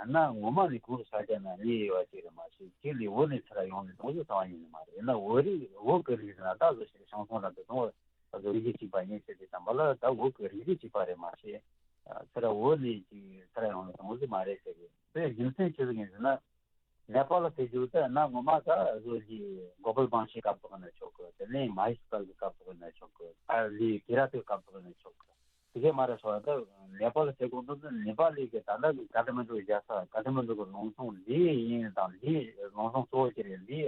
གནའ་ངོ་མ་ནས་ཁོང་ཚོ་ས་ཆ་ན་གནས་ཡོད་པ་ཅིག་རེད་མ་གཞི། དེ་ལས་བོད་ནས་ཚུར་ཡོང་ནས་གཏོང་རྒྱུ་རྩ་བ་ཉིད་ནས་མ་རེད། ཡིན་ན་བོད་རིགས་བོད་ཀྱི་རིགས་ཟེར་ན་ད་གཟོད་ཞིག་ཞང་ཞུང་ལ་འདི་གཏོང་བ་རིགས་རྒྱུད་གཅིག་པ་ཡིན་ཟེར་དུས་ཙམ་པ་ལ་ད་བོད་ཀྱི་རིགས་རྒྱུད་གཅིག་པ་རེད་མ་གཞི། ཚུར་བོད་ནས་ཅིག་ཚུར་ཡོང་ནས་གཏོང་རྒྱུ་མ་རེད་ཟེར་གི། དེ་རྒྱུ་མཚན་ཆི་ཟིག་ཡིན་ཟེར་ན། ནེ་པཱལ་ཟེར་རྒྱུ་དེ་གནའ་ངོ་མ་ད་བཟོ་གི་གོ་པལ་བང་ཤའི་སྐབས་ཐོག་ནས་ཆོག་གི། དེ་ནས་མ་ཧེ་ཤི་པཱལ་གི་སྐབས་ཐོག་ནས་ཆོག་གི། ཨ་ལི་ཀི་ར་ཏི་སྐབས་ཐོག་ནས་ཆོག་གི། དེ་གས་མ་རེད་སོང་ད་ནེ་པཱལ་ཟེར་གོ་ནོ་དེ་ནེ་པཱལ་གི་ད་ལྟ་གི་ཀ་ཐ་མན་ཌུ་རྒྱལ་ས་ཀ་ཐ་མན་ཌུ་གི་ལུང་ཚང་འདི་ཡིན་དང་འདི་ལུང་ཚང་གཙོ་བོ་ཅིག་རེད། འདི་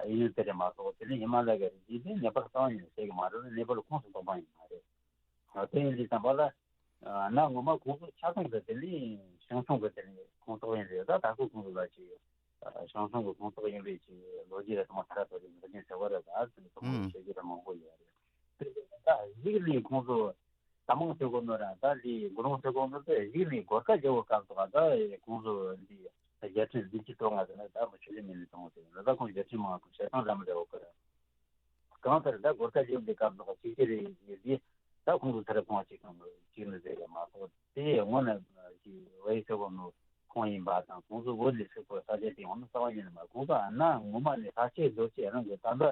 ཡིན་དེ་རེད་མ་གཏོགས་དེ་ནས་ཧི་མ་ལ་ཡ་གི་རི་རྒྱུད་དེ་ནེ་པཱལ་རྩ་བ་ཉིད་ནས་ཟེར་གི་མ་རེད། ནེ་པཱལ་ཁོངས་སུ་གཏོགས་པ་ཡིན་མ་རེད། དེ་ཡིན་དུས་ཙམ་པ་ལ། གནའ་ངོ་མ་ཁོང་ཚོ་ཆ་ཚང་གི་དེ་ནི་ཞང་ཞུང་གི་དེ་ནི་ཁོངས་གཏོགས་ཡིན་རེད། ད་ད་ཁོ་ཁོང་ཚོ་ལ་ཅིག་ཞང་ཞུང་གི་ཁོངས་གཏོགས་ཡིན་པའི་ཅིག་ལོ་རྒྱུས་ལ་དུ་མ་ཐ་ར་ཐོ་རི་ངག་རྒྱུན་ཟེར་བ་རེད། ད་དེ་ནི་དུ་མ་ཨུམ། བཤད་རྒྱུ་ར་མང་པོ་ཡོད་རེད། དེ་ད་གཞིག་ནི་ཁོང་ཚོ་ད་མང་ཟེར་གོ་ནོ་ར་ད་ལི་གུ་རུང་ཟེར་གོ་ནོ་དེ་གཞིག་ནི་གོར་ཁ་རྒྱལ་པོ་སྐབས་དུ་ད་ཁོང་ཚོ་ལི་རྒྱལ་ཕྲན་བདུན་ཅུ་དོན་ལྔ་ཟེར་ན་ད་མི་ཆོས་ལི་མིན་ནི་དང་ཟེར་ན་ད་ཁོང་རྒྱལ་ཕྲན་མང་པོ་བྱེད་སྟངས་འདྲ་མི་འདྲ་ཡོད་གི་རེད། གང་ལྟར་ད་གོར་ཁ་རྒྱལ་པོའི་སྐབས་ལ་ཅིག་ཅིག་རེ་ཡིན་དེ་ད་ཁོང་ཚོ་ཚུར་ཁོང་ཅིག་དང་ཅིག་ནི་ཟེར་ཡ་མ་གཏོགས་དེ་སྔོན་ན་ཅིག་བལ་ཡུལ་ཟེར་གོ་ནོ་ཁོང་ཡིན་པ་དང་ཁོང་ཚོ་བོད་ལ་ཚུར་ཁོ་ས་ཆ་དེ་ཡོང་ན་རྩ་བ་ཉིད་ནས་མ། ཁོང་ཚོ་ཨ་ན་ངོ་མ་ནས་ས་སྐྱེས་རྡོ་སྐྱེས་རང་གི་ད་ལྟ་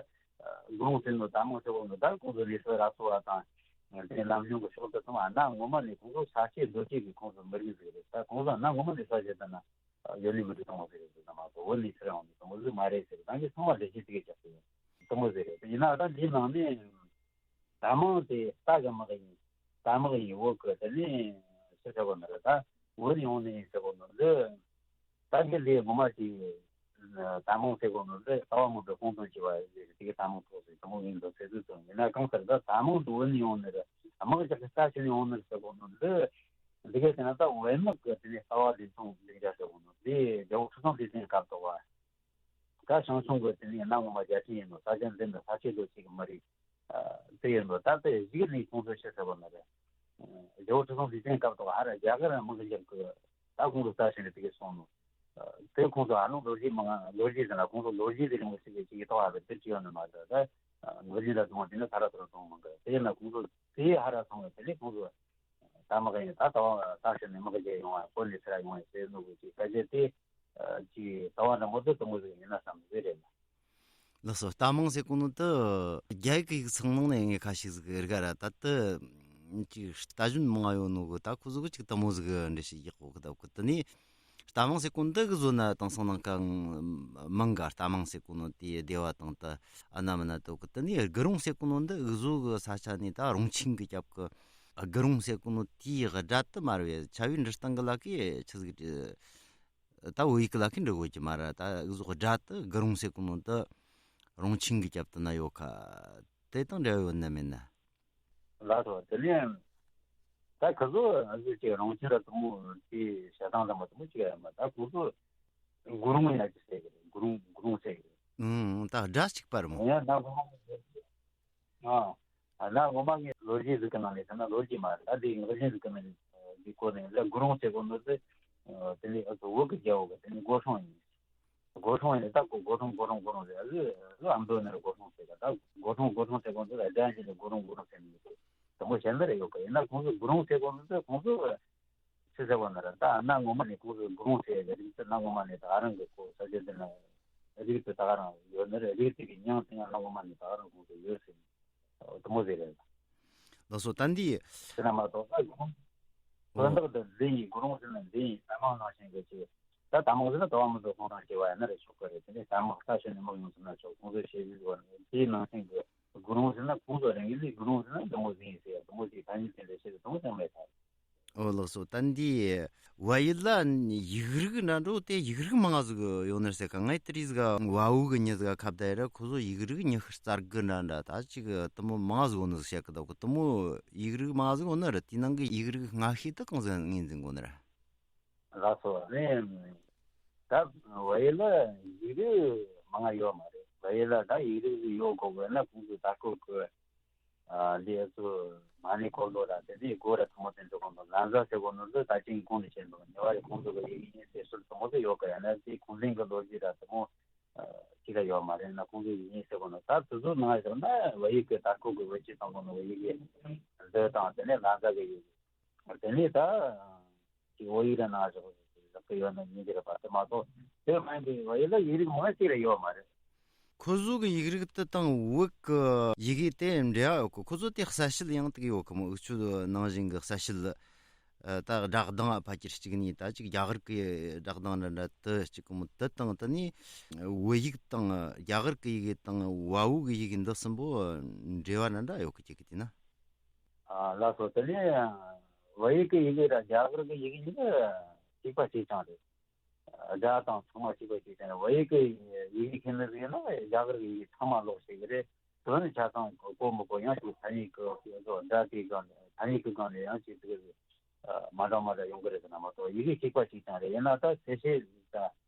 གུ་རུང་ཟེར་ནོ་ད་མོ་ཟེར་གོ་ནོ་ད་ཁོང་ཚོ་ལས་ས་ར་སོ་བ་དང་དེ་ལམ་ལྗོངས་གི་ཕྱོགས་དེ་ཚང་མ་ཨ་ན་ངོ་མ་ནས་ཁོང་ཚོ་ས་སྐྱེས་རྡོ་སྐྱེས་ཀྱི་ཁོང་ཚོ་མི་རིགས་ཟིག་རེད། ད་ཁོང་ཚོ་ཨ་ན་ངོ་མ་ནས་ས་སྐྱེས་ད་ན། ཡོད་ནི་མི་འདུག་གཏོང་བ་ཟེར་རེད་ཟེར་ན་མ་གཏོགས་བོད་ནས་ཚུར་ཡོང་ནས་གཏོང་བ་ཟིག་མ་རེད་ཟེར། ད་གིན་ཚང་མ་ལས་བྱེད་དེ་གས་ཆགས་སོང་གཏོང་བ་ཟེར་རེད། ཡིན་ན་ད་འདིའི་ནང་ནས་ད་མང་དེ་རྟ་གི་དམག་ཡིན། རྟ་དམག་ཡིན་འོག་གི་དེ་ནས་ཕྱི་ཟེར་བ་ནི་རེད། ད་བོད་ནས་ཡོང་ནི་ཡིན་ཟེར་བ་ནི་འདི་ད་གི་ལས་ངོ་མ་ཅིག་ད་མང་ཟེར་བ་ནི་འདི་རྟ་བ་མོ་གི་ཁོང་དོན་ཆེ་བ་ཟེར་དེ་གི་ད་མང་ཐོག་ཟེར་དེ་མོ་ཡིན་འདུག་ཟེར་ཚུལ་སོང་། ཡིན་ན་གང་ལྟར་ད་ད་མང་དུ་བོད་ནས་ཡོང་ནི་རེད། དམག་རྒྱག་གི་རྟ་ཞོན་ཡོང་ནི་རེད་ཟེར་བ་ནི་འདི། འདི་གའི་དེ་ན་ད་བོད་དམག་གི་དེ་ནས་རྟ་བ་ལས་ཚོང་ལས་འཇགས་བྱེད་དགོས་ནོ་དེ་རྒྱལ་པོ་ཁྲི་སྲོང་ལྡེ་བཙན་སྐབས་དོག་པ། ད་ཞང་ཞུང་གི་དེ་ནས་གནའ་ངོ་མ་རྒྱལ་ཕྲན་ཡིན་ནོ་ས་ཆ་འཛིན་པའི་ས་ཆའི་ལོ་ཅིག་གི་མི་རིགས་དེ་ཡིན་ནོ་ད་ལྟ་གཞིག་ནས་ཁོང་ཚོ་ཤི་ཟེར་བ་ནི་རེད། རྒྱལ་པོ་ཁྲི་སྲོང་ལྡེ་བཙན་སྐབས་དོག་ཧ་ར་རྒྱ་གར་དམག་རྒྱག་གི་ད་ཁོང་ཚོ་ལྟ་ཞིག་ནས་དེ་གས་སོང་ནོ། དེ་ཁོང་ཚོ་ཧ་ལམ་ལོ་རྒྱུས་མང་ལོ་རྒྱུས་ཟེར་ན་ཁོང་ཚོ་ལོ་རྒྱུས་དེ་རིང་མི་ཤི་གི་ཅིག་ཐོག་ཧ་ར་དེ་ཅི་ཡོད་ནི་མ་རེད། ད་ལོ་རྒྱུས་ལ་དུང་བ་དེ་ནི་ཐ་ར་ཐོ་ར་གཏོང་མང་གི་དེ་ཡིན་ན་ཁོང་ཚོ་དེ་ཧ་ར་སོང་བས་དེ་ནས་ཁོང་ཚོ། ད་དམག་ཡིན་ད་ལྟ་བ་ད་ཤི་ནས་དམག་རྒྱག་ཡོང་བ་བོད་ནས་ཚུར་ཡོང་བའི་ཟེར་ནོ་གི་ཅིག་ས་ཆ་དེ་ཅིག་ལྟ་བ་འདྲ་མོ་དེ་དུ་མོ་ཟིག་ཡིན་ན་བསམ་ཟེར་རེད། ལགས་སོ། རྟ་མང་ཟེར་གོ་ནོ་དེ་རྒྱ་ཡིག་གི་ཡིག་ཚང་ནང་ནས་ངས་ཁ་ཤས་ཟིག་རིག་ག་ར་ད་དེ་ཅིག་རྟ་ཞོན་མང་ཡོད་ནོ་གི་ད་ཁོ་ཟིག་གི་ཅིག་དུ་མོ་ཟིག་འདྲ་ཞིག་ཡག་པོ་གི་ད་གི་དེ་ནས། རྟ་མང་ཟེར་གོ་འདི་གི་བཟོ་ན་དེང་སང་ནང་ཀ་མང་ག་རྟ་མང་ཟེར་གོ་ནོ་དེའི་སྡེ་བ་དང་དུ་ཨ་ན་མ་ན་དོ་གི་དེ་ནས་དགུ་རོང་ཟེར་གོ་ནོ་འདི་འུ་བཟོ་གི་ས་ཆ་ནས་ད་རོང་ཆེན་གི་རྒྱབ་གི་དགུ་རོང་ཟེར་གོ་ནོ་དེའི་སྒྲ་དུ་མ་རེད། ཆ་བའི་འབྲི་སྟངས་གི་ལ་ཀའི་ཆི་ཟིག་ད་བོད་ཡིག་གི་ལ་ཀའི་འབྲི་དགོས་ཀྱི་མ་རེད། ད་འུ་བཟོ་གི་སྒྲ་དུ་དགུ་རོང་ཟེར་གོ་ནོ་འདི་རོང་ཆེན་གི་རྒྱབ་དུ་ན་ཡོད་ཁ་དེ་དང་འབྲེལ་ཡོད་ན་མེད་ན། ལགས་སོ། དེ་ནས་ད་ཁ་ཟོ་ཨ་ཟོ་ཅིག་རང་ཁྱིམ་ར་དུ་མོ་དེ་ཞེ་སྡང་ལ་མ་དུ་མོ་ཅིག་ཡ་མ་ད་ཁོ་ཚོ་གུ་རུང་ཡ་ཅིག་ཟེར་གི་རེད། གུ་རུང་གུ་རུང་ཟེར་གི་རེད། ཨུམ་ད་སྒྲ་གཅིག་པ་རེད་མོ། ཡ་ད་གུ་རུང་ཨ་ཨ་ན་ངོ་མ་ངས་ལོ་རྒྱུས་ཟིག་གི་ནང་ནས་ཟེར་ན་ལོ་རྒྱུས་མ་རེད། ད་དེ་ངག་རྒྱུན་ཟིག་གི་ནང་ནས་འདི་གོ་ནས་ད་གུ་རུང་ཟེར་གོ་ནོ་དེ་དེ་ནས་ཨ་ཟོ་བོད་ཀྱི་རྒྱལ་པོ་གི་དེ་ནས་སྒོ་སྲུང་ཡིན། སྒོ་སྲུང་ཡིན་ད་གོ་སྒོ་སྲུང་སྒོ་སྲུང་སྒོ་སྲུང་ཟེར་ཨ་ཟོ་ཨ་མདོ་ནས་སྒོ་སྲུང་ཟེར་ག་ད་སྒོ་སྲུང་སྒོ་སྲུང་ཟེར་གོ་ནོ་དེ་ལ་སྒྲ་ཞིག་ནས་སྒོ་རུང་སྒོ་རུང་ཟེར་ནས་དེ་མོ་གཞན་ལ་རེ་ཡོད་གི། ཡིན་ན་ཁོང་ཚོ་སྒོ་རུང་ཟེར་གོ་ནོ་དེ་ཁོང་ཚོ་ཆི་ཟེར་བ་ན་ར་ད་གནའ་ངོ་མ་ནས་ཁོང་ཚོས་སྒོ་རུང་ཟེར་ཡ་རིགས་དེ་གནའ་ངོ་མ་ནས་ད་ག་རང་གི་ཁོ་ས་ཆ་དེ་ན་རིགས་དེ་ད་ག་རང་ཡོད་ནི་རེད། རིགས་དེ་གི་མྱིང་དེ་ཡང་གནའ་ངོ་མ་ནས་ད་ག་རང་ཁོང་ཚོ་ཡོད་ཟེར་ནས་དེ་མོ་ཟེར་རེད། ལགས་སོ། ད་འདི་དེ་ན་མ་གཏོགས་ད་དོན་དག་དེ་འདི་ཡིན། སྒོ་རུང་ཟེར་ན་འདི་ཡིན། ད་མང་ནང་བཞིན་གི་ཅིག་ད་ད་མང་ཟེར་ན་ད་བ་མི་འདུག་ཁོང་རང་སྐྱེ་བ་ཡིན་ན་རེད་ཆོག་གི་རེད། དེ་ནས་ད་མང་ལྟ་ཞོན་ནས་མང་ཡོང་ཟེར་ན་ཆོག་ཁོང་ཚོས་བཤད་རྒྱུ་ཟེར་བ་ནི་དེའི་ནང་བཞིན་གི་སྒོ་རུང་ཟེར་ན་ཁོང་ཚོ་རང་གི་ལས་སྒོ་རུང་ཟེར་ན་འདི་མོ་ཟིག་ཡིན་ཟེར་ཡ་འདི་མོ་ཅིག་ཐ་སྙད་དེ་འདྲ་བཤད་དུ་དུ་མོ་ཅང་མེད་ད། ཨོ་ལགས་སོ། ད་འདི་བལ་ཡུལ་ལ་ཡིག་རིགས་འདྲ་འགྲོ་དེ་ཡིག་རིགས་མང་ཟིག་ཡོད་ནི་ཟེར་ག་ངས་དེ་རིགས་ཟིག་བལ་བོ་གི་མྱི་ཟིག་ཁ་བརྡ་ར་ཁོ་ཚོ་ཡིག་རིགས་ཉི་ཤུ་རྩ་དགུ་འདྲ་འདྲ་ད་ཅིག་དུ་མོ་མང་ཟིག་ཡོད་ནི་ཟིག་བཤད་གི་འདུག་དུ་མོ་ཡིག་རིགས་མང་ཟིག་ཡོད་ནི་ར་དེའི་ནང་གི་ཡིག་རིགས་སྔ་ཤོས་དེ་གང་ཟིག་ངོས་འཛིན་གོ་ནི་ར། ལགས་སོ། ཨ་ནི་ད་བལ་ཡུལ་ལ་ཡིག་རིགས་མང་ང་ཡོད་མ་རེད། བལ་ཡུལ་ལ་ད་ཡིག་རིགས་ཟིག་ཡོད་དགོས་དགོས་ན་ཁོང་ཚོས་ད་ཁོ་ཁོ་ལས་སུ་མ་ཎི་འཁོར་ལོ་ར་དེ་ནས་སྒོ་ར་ཐུན་མོང་བསྟན་འཛིན་ཁོང་ཚོ་ལམ་བཟའ་ཟེར་གོ་ནོ་འདི་ད་ཅིང་ཁོང་ནས་བཤད་འདུག་ཉེ་བ་རེ་ཁོང་ཚོ་གི་ཡིག་རྙིང་ཟེར་སྲོལ་དུ་མོ་དེ་ཡོད་གི། ཡང་ན་དེ་ཁུངས་ལྡན་གི་ལོ་རྒྱུས་ར་དུ་མོ་ཅིག་ལ་ཡོད་མ་རེད་ན་ཁོང་ཚོས་ཡིག་རྙིང་ཟེར་གོ་ནོ་ད་དུ་ཚོ་ནང་བཞག་ན་བལ་ཡུལ་གི་ད་ཁོ་གི་བོད་སྤྱི་དང་གོ་ནོ་བལ་ཡུལ་གི་འདི་དང་དེ་ནས་ལམ་བཟའ་གི་ཡིག་དེ་ནས་ད་ཅིག་བོད་ཡིག་ར་ནང་བཞག་ ལག་གི་ཡོད་ན་ཉན་གྱི་རེད་པ། དེ་མ་གཏོགས་དེ་མ་ཡིན་པའི་བོད་ཡིག་ལ་ཡིག་རིགས་མང་ཅིག་རེ་ཡོད་མ་རེད། ཁོ་ཚོ་གི་ཡིག་རིགས་དེ་དང་བོད་ཀྱི་ཡི་གེ་དེ་འབྲེལ་བ་ཡོད་གི། ཁོ་ཚོ་དེ་གསལ་བཤད་ཡང་དག་ཡོད་གི་མོ། འུ་ཆོ་ནང་བཞིན་གི་གསལ་བཤད། ཨ། ད་སྒྲ་གདངས་ཕལ་ཆེར་གཅིག་ནས་ད་ཅིག་རྒྱ་གར་གི་སྒྲ་གདངས་འདྲ་འདྲ་དེ་གཅིག་གི་མོ། དེ་དང་དེ་ནས་བོད་ཡིག་དང་རྒྱ་གར་གི་ཡི་གེ་དང་བལ་བོ་གི་ཡི་གེ་འདི་གསུམ་པོ་འབྲེལ་བ་འདྲ་འདྲ་ཡོད་གི་ཅིག་གི་དེ་ན། ཨ། ལགས་སོ། དེ་ནས་བོད་ཡིག་གི་ཡི་གེ་དང་རྒྱ་གར་གི་ཡི་གེ་གཉིས་ཀ་གཅིག་པ་གཅིག་རྐྱང་རེད། སྒྲ་དང་ཚང་མ་གཅིག་པ་གཅིག་རྐྱང་རེད། བོད་ཡིག་གི་ཡི་གེ་མཁྱེན་ནི་ཟིག་ཡིན་ན་རྒྱ་གར་གི་ཡི་གེ་ཚང་མ་ཀློག་ཤེས་གི་རེད། དོན་ཆ་ཚང་གོ་མི་གོ་ཡང་ཅིག་ཐ་སྙད་ཀྱི་སྒྲ་དེའི་སྒང་ནས་ཐ་སྙད་ཀྱི་སྒང་ནས་ཡང་ཅིག་དེ་མ་འདྲ་མ་འདྲ་ཡོང་གི་རེད་ཟེར་ན་མ་གཏོགས་ཡི་གེ་གཅིག་པ་གཅིག་རྐྱང་རེད། ཡིན་ན་ད་གསལ་བཤད་ད་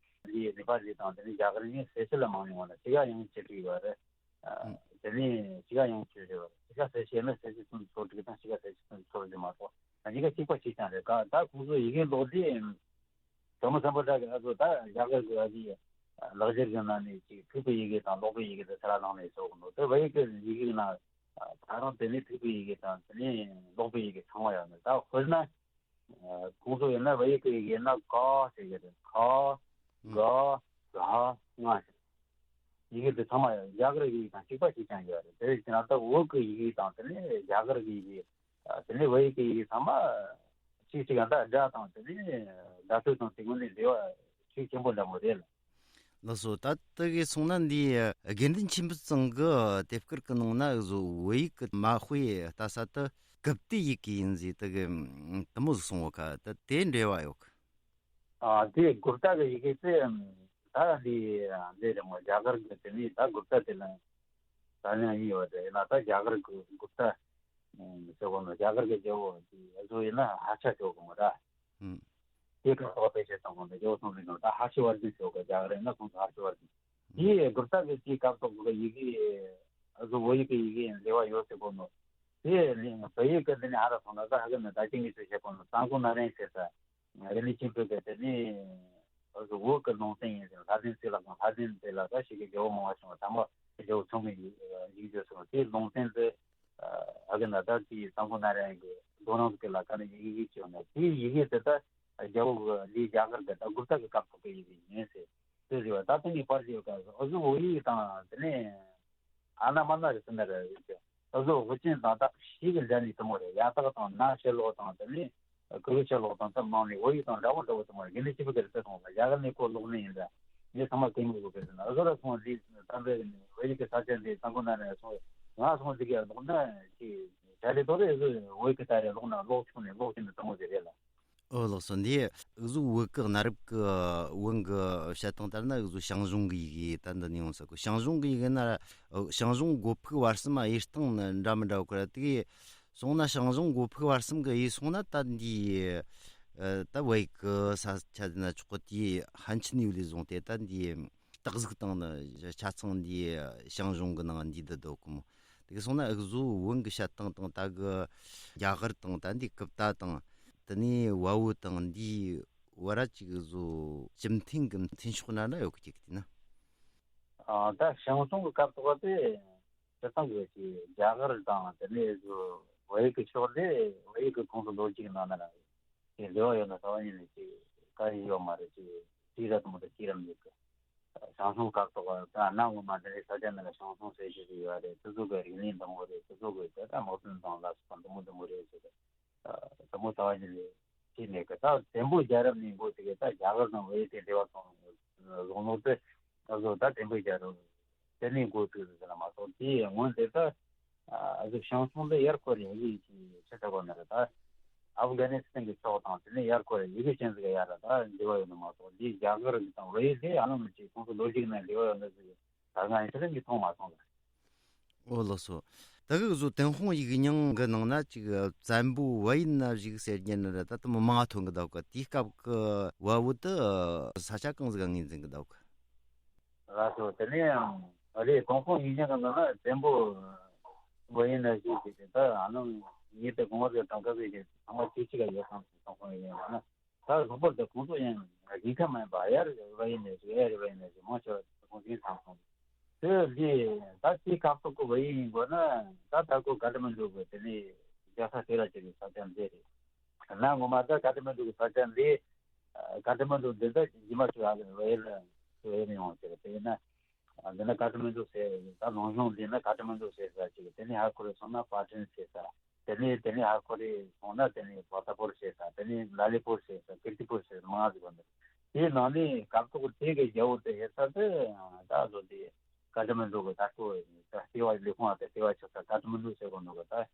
འདི་ནེ་པ་ལི་དང་དེ་ནས་རྒྱ་གར་གཉིས་གསལ་བཤད་ལ་མང་ཉུང་བ་ན་གཅིག་ག་ཡང་ཆེ་དྲགས་ཡོད་རེད། ཨ། ཨང་། དེ་ནས་གཅིག་ག་ཡང་ཆེ་རེད་བ། གཅིག་ག་གསལ་བཤད་ན་གསལ་བཤད་ཚོ་ཚོ་དྲུག་དང་གཅིག་ག་གསལ་བཤད་ཚོ་ཚོ་རེད་མ་གཏོགས་ད་གཉིས་ཀ་གཅིག་པ་གཅིག་རྐྱང་རེད། ག་ད་ཁོང་ཚོ་ཡི་གེ་ཀློག་དུས། དེ་མོ་སམ་བྷོ་ཊ་གི་ཨ་ཚོ་ད་རྒྱ་གར་གི་ཨ་ཅེ་ལག་འཁྱེར་གི་ནང་ནས་ཅིག་ཐིག་པའི་ཡི་གེ་དང་ཀློག་པའི་ཡི་གེ་དེ་ཚུར་བླངས་ནས་བཟོ་གི་འདུག་དེ་བོད་ཡིག་གི་ཡི་གེ་ནང་ད་རུང་དེ་ནས་ཐིག་པའི་ཡི་གེ་དང་དེ་ནས་ཀློག་པའི་ཡི་གེ་ཚང་མ་ཡོད་ནས། ད་དཔེར་ན་ཁོང་ཚོ་ཡིན་ན་བོད་ཡིག་གི་ཡི་གེ་ན་ཀ་ཟེར་གི་རེད། ཁ། ག། ག། ང་ཟེར། ཡི་གེ་འདི་ཚང་མ་རྒྱ་གར་གྱི་ཡི་གེ་དང་གཅིག་པ་གཅིག་རྐྱང་ཡོད་རེད། དེ་བས་ན་ད་བོད་ཀྱི་ཡི་གེ་དང་དེ་ནས་རྒྱ་གར་གྱི་ཡི་གེ། དེ་ནས་བོད་ཡིག་གི་ཡི་གེ་ཚང་མ་གཅིག་གཅིག་ཡང་ད་སྒྲ་དང་དེ་ནས་བརྡ་སྤྲོད་དང་དེ་ངོས་ནས་འབྲེལ་བ་ཤུགས་ཆེན་པོ་འདྲ་མོ་རེད་ལ། ལགས་སོ། ད་ལྟ་གི་སོང་ན་འདི་དགེ་འདུན་ཆོས་འཕེལ་ཚང་གི་དེབ་དཀར་གི་ནང་ན་བཟོ་བོད་ཡིག་གི་མ་དཔེ་ལྟ་ས་དུ་གུཔྟའི་ཡི་གེ་ཡིན་ཟེར་དུ་གི་དུ་མོ་ཟིག་སོང་བ་ཁ་ད་དེ་འབྲེལ་བ་ཡོད་གི། ཨ། དེ་གུཔྟ་གི་ཡི་གེ་ཚེ་ད་འདི་འདི་རེད་མོ། རྒྱ་གར་གི་དེ་ནི་ད་གུཔྟ་དེ་ལ་ད་ནི་ཡིན་ཡོད་རེད་ན། ད་རྒྱ་གར་གི་གུཔྟ་ཟེར་བ་ནི་རྒྱ་གར་གི་རྒྱལ་པོ་དེ་བཟོ་ཡིན་ན་ཧ་ཆ་ཆོག་གི་མོ་ར། ཨང་། དེ་ག་སོགས་པའི་ཆེད་དང་གོང་དུ་རྒྱལ་པོ་སོང་ཟིན་ནོ་ད་ཧ་ཤི་བར་དུ་ཆོག་གི། རྒྱ་གར་ཡིན་ན་ཁོང་ཚོ་ཧ་ཤི་བར་དུ། དེ་གུཔྟ་གི་དེ་སྐབས་ཐོག་གི་ཡི་གེ་བཟོ་བོད་ཡིག་གི་ཡི་གེ་འབྲེལ་བ་ཡོད་ཟེར་གོ་ནོ། དེ་བོད་ཡིག་གི་འདི་ནི་ཧ་ར་སོང་ན་ད་ཧ་གི་ནི་ད་ཅི་ངེས་སུ་བཤད་གོ་ནོ་སང་ཀུ་ན་རན་ཟེར་ས། རེ་ནི་ཁྱིམ་སྤོས་པའི་དེ་ནི་བོད་ཀྱི་ལུང་བསྟན་ཡིན་ཟེར། ལྷ་ལྡན་རྩེ་ལ་དང་ལྷ་ལྡན་རྩེ་ལ་ད་ཞིག་གི་རྒྱལ་པོ་མང་བ་བྱུང་བ་དང་པོ་རྒྱལ་པོ་ཚང་གི་ཡིག་བརྗོད་སོང་། དེའི་ལུང་བསྟན་དེ་ཨ་གི་ན་ད་དེའི་སང་ཀུ་ན་རན་གྱི་རྡོ་རིང་གི་ལ་ཀ་ནས་ཡི་གེ་ཡིག་བྱུང་ནས་དེའི་ཡི་གེ་དེ་ད་རྒྱལ་པོ་གི་ལི་རྒྱ་གར་གི་ད་གུཔྟ་གི་སྐབས་ཐོག་གི་ཡི་གེ་ཡིན་ཟེར། དེ་རེད་བ། ད་དེ་ནི་པར་ཞིག་ཡོད་ཀ་ཨ་ཟུ་བོད་ཡིག་དང་དེ་ནས། ཨ་ན་མ་ན་རེ་ཟེར་ན་རེ་རེད་ཀྱང་། ད་གཟོད་དབུ་ཅན་དང་ད་ཞིག་གི་འདྲ་ནི་དུ་མོ་རེད། ཡ་རྟགས་དང་ན་ཕྱིར་ལོག་དང་དེ་ནི་ཀུ་རུ་ཕྱིར་ལོག་དང་ད་མང་ནི་བོད་ཡིག་དང་འདྲ་བོ་འདྲ་བོ་དུ་མོ་རེད། དགེ་འདུན་ཆོས་འཕེལ་གྱི་རེ་ཟེར་སོང་ལ་རྒྱ་གར་ནས་ཁོ་ལོག་ནི་ཡིན་ད་ངས་ཚང་མ་གད་མོ་ལོག་གི་ཟེར་ན་ཨ་ཟོ་ར་སོང་འདི་ད་འདི་བོད་ཡིག་གི་ས་ཆ་འདི་ས་མགོ་ན་རེ་སོང་ང་སོང་འདི་ག་ལོག་ན་ཅི་བྱ་ལས་དོ་རེ་ཟོ་བོད་ཡིག་གི་ད་རེ་ལོག་ན་ལོག་ཆུང་ནས་ལོག་ཀྱི་ནི་དུ་མོ་ཟེར་རེད་ལ། ཨོ་ལགས་སོ། འདི་འུ་ཟོ་བོད་ཀྱི་གནའ་རབས་ཀྱི་བོན་གྱི་བཤད་སྟངས་ལྟར་ན་འུ་ཟོ་ཞང་ཞུང་གི་ཡི་གེ་ད་འདི་ནས་ཡོང་ས་གོ། ཞང་ཞུང་གི་ཡི་གེ་ན་ཞང་ཞུང་སྒོ་ཕུག་བར་གསུམ་དབྱེ་སྟངས་འདྲ་མི་འདྲ་གོ་ར་དེ་གི་སོང་ན་ཞང་ཞུང་སྒོ་ཕུག་བར་གསུམ་གི་དབྱེ་སོང་ན་ད་འདི་ད་བོད་ཀྱི་ས་ཆ་འདི་ན་ཆོག་གི། དེ་ཧན་ཆིན་ཡུལ་ལས་བཟུང་སྟེ་ད་འདི་སྟག་གཟིག་དང་ནི་ཆ་ཚང་འདི་ཞང་ཞུང་གི་ནང་འདི་འདི་འདུག་གི་མོ། དེ་གི་སོང་ན་འུ་ཟོ་བོན་གྱི་བཤད་སྟངས་དང་ད་གི་རྒྱ་གར་དང་ད་འདི་གུཔྟ་དང་དེ་ནས་བལ་བོ་དང་འདི་བར་ར་ཅིག་བཟོ་གཅིག་མཐུན་གྱི་མཐུན་ཕྱོགས་ན་འདྲ་ཡོད་གི་ཅིག་དེ་ན། ཨ། ད་ཞང་ཞུང་གི་སྐབས་ཐོག་དེ་སྤྱིར་བཏང་གི་ཅིག་རྒྱ་གར་དང་དེ་ནས་བཟོ་བོད་ཡིག་གི་ཕྱོགས་དེ་བོད་ཡིག་གི་ཁོངས་སུ་ལོ་གཅིག་ནང་ན་ར་ཅིག་འབྲེལ་བ་ཡོད་ན་ཚ་བ་ཉིད་ནས་ཅིག་དཀའ་ཡི་ཡོད་མ་རེད། ཅིག་ཅིག་ར་དུ་མ་དང་ཅིག་ར་མི་གི་ཞང་ཞུང་སྐབས་ཐོག་ད་གནའ་སྔོན་མ་དེ་ནས་ས་ཆ་ནང་ལ་ཞང་ཞུང་ཟེར་ཞིག་ཡོད་རེད། དེ་ཚོ་གི་རིག་གནས་འདི་མོ་རེད། དེ་ཚོ་གི་དེ་ད་མོ་སུན་དང་ལ་སོགས་པ་འདི་མོ་འདི་མོ་རེད་ཟེར། དེ་མོ་ཚ་བ་ཉིད་ནས་ཅིག་མེད་གི། ད་བཙན་པོ་རྒྱལ་རབས་ནས་འགོ་དེ་གི་ད་རྒྱ་གར་དང་བོད་ཡིག་དེ་འབྲེལ་བ་དང་བཟུང་ནོ་དེ་ད་གཟོད་ད་བཙན་པོ་རྒྱལ་རབས་དེ་ནས་འགོ་བཙུགས་ཟེར་ན་མ་གཏོགས་དེའི་སྔོན་དེ་ད་ཨ་ཟུག་ཞང་ཞུང་དེ་ཡར་སྐོར་ཡིན་ཡིན་ཅིག་ཆེ་ཐག་པ་ན་རེད། ད་ཨབ་གྷ་ནི་སི་ཐན་གྱི་ཕྱོགས་དང་དེ་ནས་ཡར་སྐོར་ཡི་གེ་ཅན་ཟིག་ཡར་ད་འབྲེལ་བ་ཡོད་ནི་མ་གཏོགས་འདི་རྒྱ་གར་དང་བོད་ཡིག་དེ་ཨ་ནམ་ཅིག་ཁོང་ཚོ་ལོ་རྒྱུས་ན་འབྲེལ་བ་ཡོད་ནི་ཟིག་ད་ང་ཡིན་ཚེ་ལ་མཐོང་མ་སོང་ལ། ཨོ་ལགས་སོ། ད་གི་བཟོ་ཏུན་ཧོང་ཡིག་རྙིང་གི་ནང་ན་ཅིག་བཙན་པོ་བལ་ཡུལ་ན་བཞུགས་ཟེར་རྒྱུ་ནི་རེད། ད་དུ་མི་མང་ཐོན་གི་འདུག་གི། དེའི་སྐབས་ཀྱི་བལ་བོ་དེ་ས་ཆ་གང་ཟིག་ག་ངོས་འཛིན་གི་འདུག་གི། ལགས་སོ། དེ་ནས་ཡང་ཨ་རེད། ཏུན་ཧོང་ཡིག་རྙིང་གི་ནང་ན་བཙན་པོ་བལ་ཡུལ་ན་བཞུགས་ཟེར་ཏེ་ད་ཨ་ནང་ངེས་དེ་གོང་བར་གྱི་གྲངས་ཀ་བས་ཀྱི་ཚང་མ་ཅིག་ཅིག་ག་ཡོད་ཙང་ཏུན་ཧོང་ཡིག་རྙིང་ལ་ན། ད་ལྷག་པར་དུ་ཁོང་ཚོ་ཡང་རྒྱལ་ཁབ་མ་ཡིན་པ་ཨ་ཡར་བལ་ཡུལ་ནས་ཟིག་ཨ་ཡར་བལ་ཡུལ་ནས་ཟིག་མང་ཆེ་བ་ཁོང་ཚོའི་ཚང་སོང་། དེ་ལས་ད་དེ་ཁ་ཐུག་གི་བལ་ཡུལ་ཡིན་དགོས་ན་ད་ད་ཁོ་ཀ་ཐ་མན་ཌུ་གི་དེ་ལས་རྒྱལ་ས་དེ་ལ་ཅིག་གི་ས་ཆ་འདི་རེད། གནའ་སྔོན་མ་ད་ཀ་ཐ་མན་ཌུ་གི་ས་ཆ་འདི་ ཀ་ཐ་མན་ཌུ་འདི་ད་ཉི་མ་བཅུ་ཡར་ལ་བལ་ལ་བལ་ལ་ཡོང་ཟེར། དེ་ཡིན་ན་འདི་ན་ཀ་ཐ་མན་ཌུ་ཟེར། ད་ལུང་གཤོང་འདི་ན་ཀ་ཐ་མན་ཌུ་ཟེར་ས་ཅིག་དེ་ནས་ཧར་ཁོ་རེ་སོང་ན་པ་ཊན་ཟེར་ས། དེ་ནས་དེ་ནས་ཧར་ཁོ་རེ་སོང་ན་དེ་ནས་བ་ཏ་པོར་ཟེར་ས། དེ་ནས་ལ་ལི་པོར་ཟེར་ས། ཀིར་ཏི་པོར་ཟེར་ས་མང་ཟིག་ཡོད་འདུག་དེའི་ནང་ནས་སྐབས་ཐོག་དེ་གི་རྒྱལ་པོ་དེ་ཧེ་ས་དེ་ད་བཟོ་དེ་ཀ་ཐ་མན་ཌུ་གི་ད་ཁོ་ད་ལྟེ་བ་ལས་ཁུངས་ཨ་ད་ལྟེ་བ་ཆགས་ས་ཀ་ཐ་མན་ཌུ་ཟེར་གོ་འདུག་གི། ད་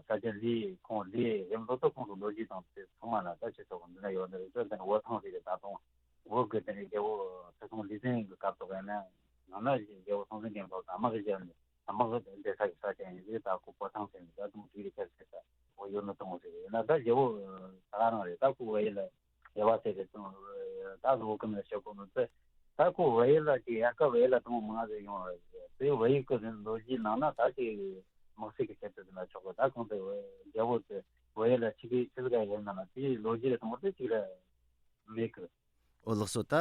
ས་ཆ་འདི་ཁོང་འདི་ཡིན་མདོ་ཐོག་ཁོང་གི་ལོ་རྒྱུས་དང་དེ་ཚང་མ་ལ་ད་ཆེ་ཚོགས་འདི་ན་ཡོད་ནི་རེད། དེ་ནས་བོད་ཐང་ཟེར་གི་ད་དུང་བོད་གི་དེ་ནས་རྒྱལ་པོ་ཁྲི་སྲོང་ལྡེ་བཙན་གི་སྐབས་ཐོག་ཡིན་ན་ཡང་ན་རྒྱལ་པོ་སྲོང་བཙན་སྒམ་པོ་དང་དམག་གི་རྒྱབ་ནས་དམག་གི་སྡེ་ས་གི་ས་ཆ་ཡིན་ཟེར། ད་ཁོ་བོད་ཐང་ཟེར་ནས་ད་དུང་དེ་རིགས་ཁྱེར་ཟེར་ད་ཁོ་ཡོད་ནི་དང་ཟེར་ཡིན་ན་ད་རྒྱལ་པོ་ད་ག་རང་རེད། ད་ཁོ་བལ་ཡུལ་ལ་རྒྱལ་བ་ཟེར་གི་དང་ད་བཟོ་གི་མེད་ཤོག་གོ་ནོ་ཚེ། ད་ཁོ་བལ་ཡུལ་ལ་ཅིག་དབྱར་ཁ་བལ་ཡུལ་ལ་དང་མང་ཟེར་ཡོང་བ་རེད། དེ་བལ་ཡུལ་གི་ལོ་རྒྱུས་ནང་ན་ད་ཅིག་དམག་སྲིད་ཀྱི་ཆེད་དུ་ན་ཆོག་གི། ད་ཁོང་ཚོ་རྒྱལ་པོ་དེ་བལ་ཡུལ་ལ་ཆིག་གི་ཆིག་ག་ཡོད་ན་ན་དེའི་ལོ་རྒྱུས་དང་པོ་དེ་ཅིག་ལ་མེད་གི། ཨོ་ལགས་སོ། ད་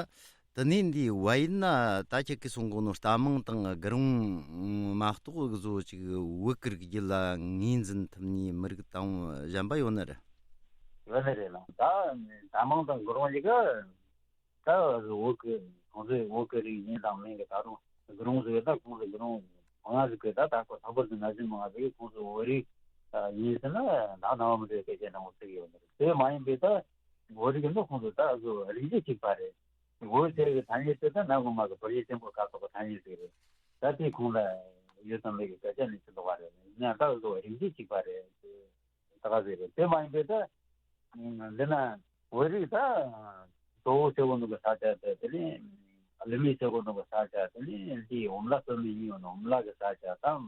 དེ་ནས་འདི་བལ་ཡུལ་ན་ད་ཁྱེད་ཀྱིས་གསུང་གོ་ནོ་རྟ་མང་དང་གུ་རུང་མ་གཏོགས་བཟོ་ཅིག་བོད་ཀྱི་རིགས་རྒྱུད་ལ་ངོས་འཛིན་ཐུབ་ནི་མི་རིགས་དང་གཞན་པ་ཡོད་ནི་རེད། ཡོད་ནི་རེད་ལ། ད་རྟ་མང་དང་གུ་རུང་ཡི་ག་ད་བོད་ཀྱི་ཁོང་ཚོའི་བོད་ཀྱི་རིགས་ཡིན་དང་མིན་གྱི་ད་རུང་གུ་རུང་ཟེར་ད་ཁོང་ཚོ་གུ་རུང་མང་ཟིག་གི་ད་ད་ཁོ་ལྷག་པར་དུ་ན་གཞོན་མང་ཟིག་གིས་ཁོང་ཚོ་བོད་རིགས་ཡིན་ཟེར་ན་ད་ནང་མི་འདྲ་སྐད་ཆ་འདྲ་མོ་ཟེར་གི་ཡོད་ནི་རེད། དེ་མ་ཡིན་པའི་ད་བོད་རིགས་ནི་ཁོང་ཚོ་ད་གཟོད་རིགས་རྒྱུད་གཅིག་པ་རེད། བོད་ཟེར་གི་ཐ་སྙད་དེ་ད་ནང་མ་གི་བོད་རིགས་ཆེན་པོ་སྐབས་ཐོག་གི་ཐ་སྙད་ཟིག་རེད། ད་དེ་ཁོང་ལ་ཡོད་དམ་མེད་གི་སྐད་ཆ་ནི་ཅི་ལོག་པ་རེད། ཡང་ད་གཟོད་རིགས་རྒྱུད་གཅིག་པ་རེད། ད་ག་ཟེར་རེད། དེ་མ་ཡིན་པའི་ད་འདི་ན་བོད་རིགས་ད་དོ་བོ་ཟེར་གོ་ནོ་གི་ས་ཆ་དེ་དེ་ནས་ཀླུ་མེ་ཟེར་གོ་ནོ་གི་ས་ཆ་དེ་ནས་འདི་འོམ་ལ་སྟོད་སྨད་གཉིས་ཡོད་ནོ་འོམ་ལ་གི་ས་ཆ་དང་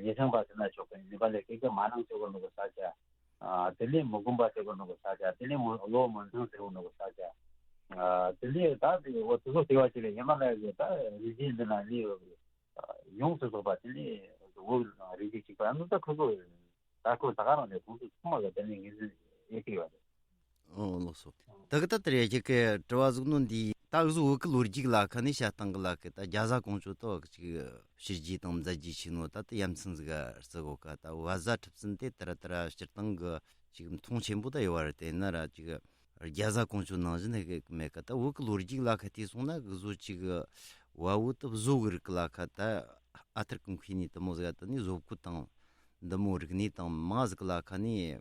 ཉེ་ཚན་པ་ཟེར་ན་ཆོག་གི། ནེ་པ་ལི་སྐད་ཀྱི་མ་ནང་ཟེར་གོ་ནོ་གི་ས་ཆ། དེ་ནས་མུ་གུམ་པ་ཟེར་གོ་ནོ་གི་ས་ཆ། དེ་ནས་མུ་ལོ་མུན་ཐང་ཟེར་གོ་ནོ་གི་ས་ཆ། དེ་ནས་ད་དེ་འོ་དེ་ཚོ་ཟེར་བ་ཅིག་ལ་ཧི་མ་ལ་ཡ་གི་ད་རི་རྒྱུད་འདི་ན་གནས་ཡོད་གི། ཡོངས་སུ་རྫོགས་པ་དེ་ནས་བོད་རིགས་རྒྱུད་གཅིག་པ་ནི་ད་ཁོ་ཚོ་ད་ཁོ་ད་ག་རང་ནས་ཁོང་ཚོ་ཚང་མ་གི་དེ་ནས་ངོས་འཛིན་ཡེ་གི་ཡོད་རེད། ཨོ་ལགས་སོ། ད་གི་ད་དེ་རེད། ཁྱེད་ཀྱི་དྲི་བ་ཟིག་ནོ་འདི་ད་གཟོད་བོད་ཀྱི་ལོ་རྒྱུས་ལ་ཁ་ནས་བཤད་སྟངས་གི་ལ་ཁ་ད་རྒྱ་བཟའ་ཀོང་ཇོ་ད་བ་གི་ཅིག་ཕྱི་རྒྱུད་དང་མཛའ་རྒྱུད་ཆེ་ནོ་ད་ད་ཡ་མཚན་ཟིག་ག་རྩི་གོ་ཀ་ད་བ་བཟའ་ཁྲི་བཙུན་དེ་ད་ར་ད་ར་སྤྱིར་བཏང་གི་ཅིག་མཐོང་ཆེན་པོ་ད་ཡོད་བ་རེད། དེ་ན་ར་ཅིག་རྒྱ་བཟའ་ཀོང་ཇོ་ནང་བཞིན་ཧེ་གི་མེད་ཀ་ད་བོད་ཀྱི་ལོ་རྒྱུས་ལ་ཁ་དེ་སོང་ན་གི་བཟོ་ཅིག་གི་བ་བོ་ད་བཟོ་གི་རིགས་ལ་ཁ་ད་ཨ་ཐར་གི་མཁས་ནི་དེ་མོ་ཟིག་ག་ད་ནི་བཟོ་བཀོད་དང་འདི་མོ་རིག་གནས་དང་མང་ཟིག་ལ་ཁ་ནས་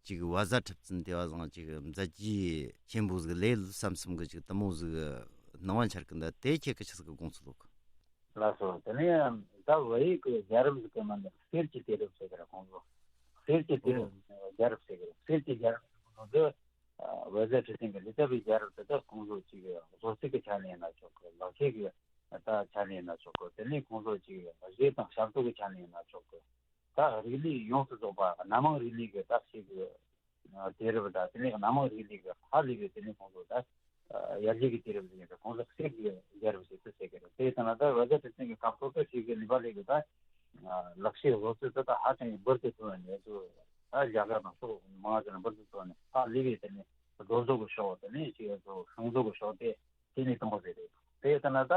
ཅིག་བ་བཟའ་ཁྲི་བཙུན་དེ་བ་བཟང་ཅིག་མཛད་རྗེས་ཆེན་པོ་ཟིག་ལས་བསམ་བསམ་གི་ཅིག་དེ་མོ་ཟིག་སྣང་བ་འཆར་གི་འདུག་དེ་ཁྱེད་ཀྱི་ཆི་ཟིག་གི་དགོངས་ཚུལ་ལོག་ལགས་སོ། དེ་ནས་ད་བོད་ཡིག་གི་རྒྱལ་རབས་ཟིག་གི་མ་འདི་གསེར་གྱི་དུས་རབས་ཟེར་གི་ར་ཁོང་ཚོ། གསེར་གྱི་དུས་རབས་རྒྱལ་རབས་ཟེར་གི་ར། གསེར་གྱི་རྒྱལ་རབས་ཟེར་གི་ར་འདི། བོད་ཟླ་ཁྲི་སེང་གི་ལི་ཙཱ་བའི་རྒྱལ་རབས་དེ་དག་ཁོང་ཚོ་ཅིག་བཟོ་རྩལ་གྱི་ཆ་ནས་ཡིན་ན་ཆོག་གི། ལག་ཤེས་ཀྱི་ད་ཆ་ནས་ཡིན་ན་ཆོག་གི། དེ་ནས་ཁོང་ཚོ་ཅིག་གཞས་དང་ཞབས་བྲོ་གི་ཆ་ནས་ཡིན་ན་ཆོག་གི། ད་རིག་གནས་ཡོངས་སུ་རྫོགས་པ་སྣ་མང་རིག་གནས་ཀྱི་ད་ཞིག་གི་དུས་རབས་དང་དེ་ནས་སྣ་མང་རིག་གནས་ཀྱི་ཧ་ལས་པའི་དེ་ནས་ཁོང་ཚོ་ད་ཡར་རྒྱས་ཀྱི་དུས་རབས་ཟེར་གི་ཁོང་ཚོ་གསེར་གྱི་རྒྱལ་རབས་ཟེར་དུ་ཟེར་གི་རེད། དེ་ལྟ་ན་ད་བོད་ཟླ་ཁྲི་སེང་གི་སྐབས་ཐོག་ཏུ་ཞིག་གི་ནེ་པ་ལི་གི་ད་ལག་ཤེས་སློབ་གསོ་དེ་དག་ཧ་ཅང་གི་འབུར་དུ་ཐོན་ནས་ཚུར་ད་རྒྱ་གར་དང་ཕྱོགས་མང་ཆེ་ན་འབུར་དུ་ཐོན་ནས་ཧ་ལས་པའི་དེ་ནས་རྡོ་བཟོ་གི་ཕྱོགས་དེ་ནས་ཞིག་ཚོ་ཤིང་བཟོ་གི་ཕྱོགས་དེ་དེ་ནས་དང་པོ་ཟེར་རེད། དེ་ལྟ་ན་ད་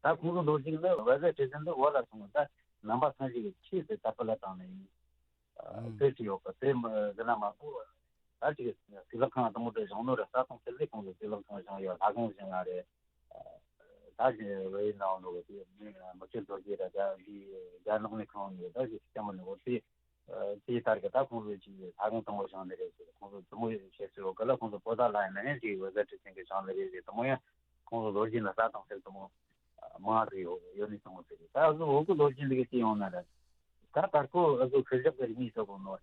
ད་ཁོང་ཚོ་ལོ་རྒྱུས་ནི་བོད་ཟླ་ཁྲི་སེང་འདི་བོད་ལ་སོང་ད་ནང་པ་སངས་རྒྱས་ཀྱི་ཆོས་དེ་དར་སྤེལ་ལ་བཏང་ནས་ཡིན། ཨ་ཨུམ། དེ་ཅི་ཡོད་གི་དེ་མི་ཟེར་ན་མ་གཏོགས་ད་ཅིག་གི་གཙུག་ལག་ཁང་དང་པོ་དེ་བཞེངས་ནོ་རེད། ས་སྟོང་ཚེ་ལས་ཁོང་གི་གཙུག་ལག་ཁང་བཞེངས་ཡོད། ལྷ་ཁང་བཞེངས་ཡ་རེད། ད་ཅི་བོད་ཡིག་ནང་ལོག་དེ་མི་མི་ཆོས་རྡོ་རྗེ་ར་རྒྱ་རྒྱ་ནག་ནས་ཁང་ཡོད། ད་ཅིག་སྐྱ་མོ་ནས་འོ་དེ་དེའི་ལྟར་གི་ད་ཁོང་ཚོ་ཅིག་ལྷ་ཁང་དང་པོ་བཞེངས་ནི་རེད་ཟེར། ཁོང་ཚོ་དེ་མོ་བཤད་སྲོལ་ཡོད་གི་ལ། ཁོང་ཚོ་བོད་ཟླ་ལ་ཡིན་ན་ཡང་ཅིག་བོད་ཟླ་ཁྲི་སེང་གི་བཞེངས་ནི་རེད་ཟེར། དེ་མོ་ཡང་ཁོང་ཚོ་ལོ་རྒྱུས་ན་ས་དང་ཚེ་དེ་མོ་མང་ཟིག་ཡོད་ཡོད་ནི་དེ་མོ་ཟེར་གི། ད་གཟོད་བོད་ཀྱི་ལོ་རྒྱུས་འདི་གི་ཅི་ཡོང་ན་རེད། ད་ད་ཁོ་ཨ་ཟུ་ཁེར་རྐྱང་གི་རིག་གནས་ཟེར་གོ་ནོ།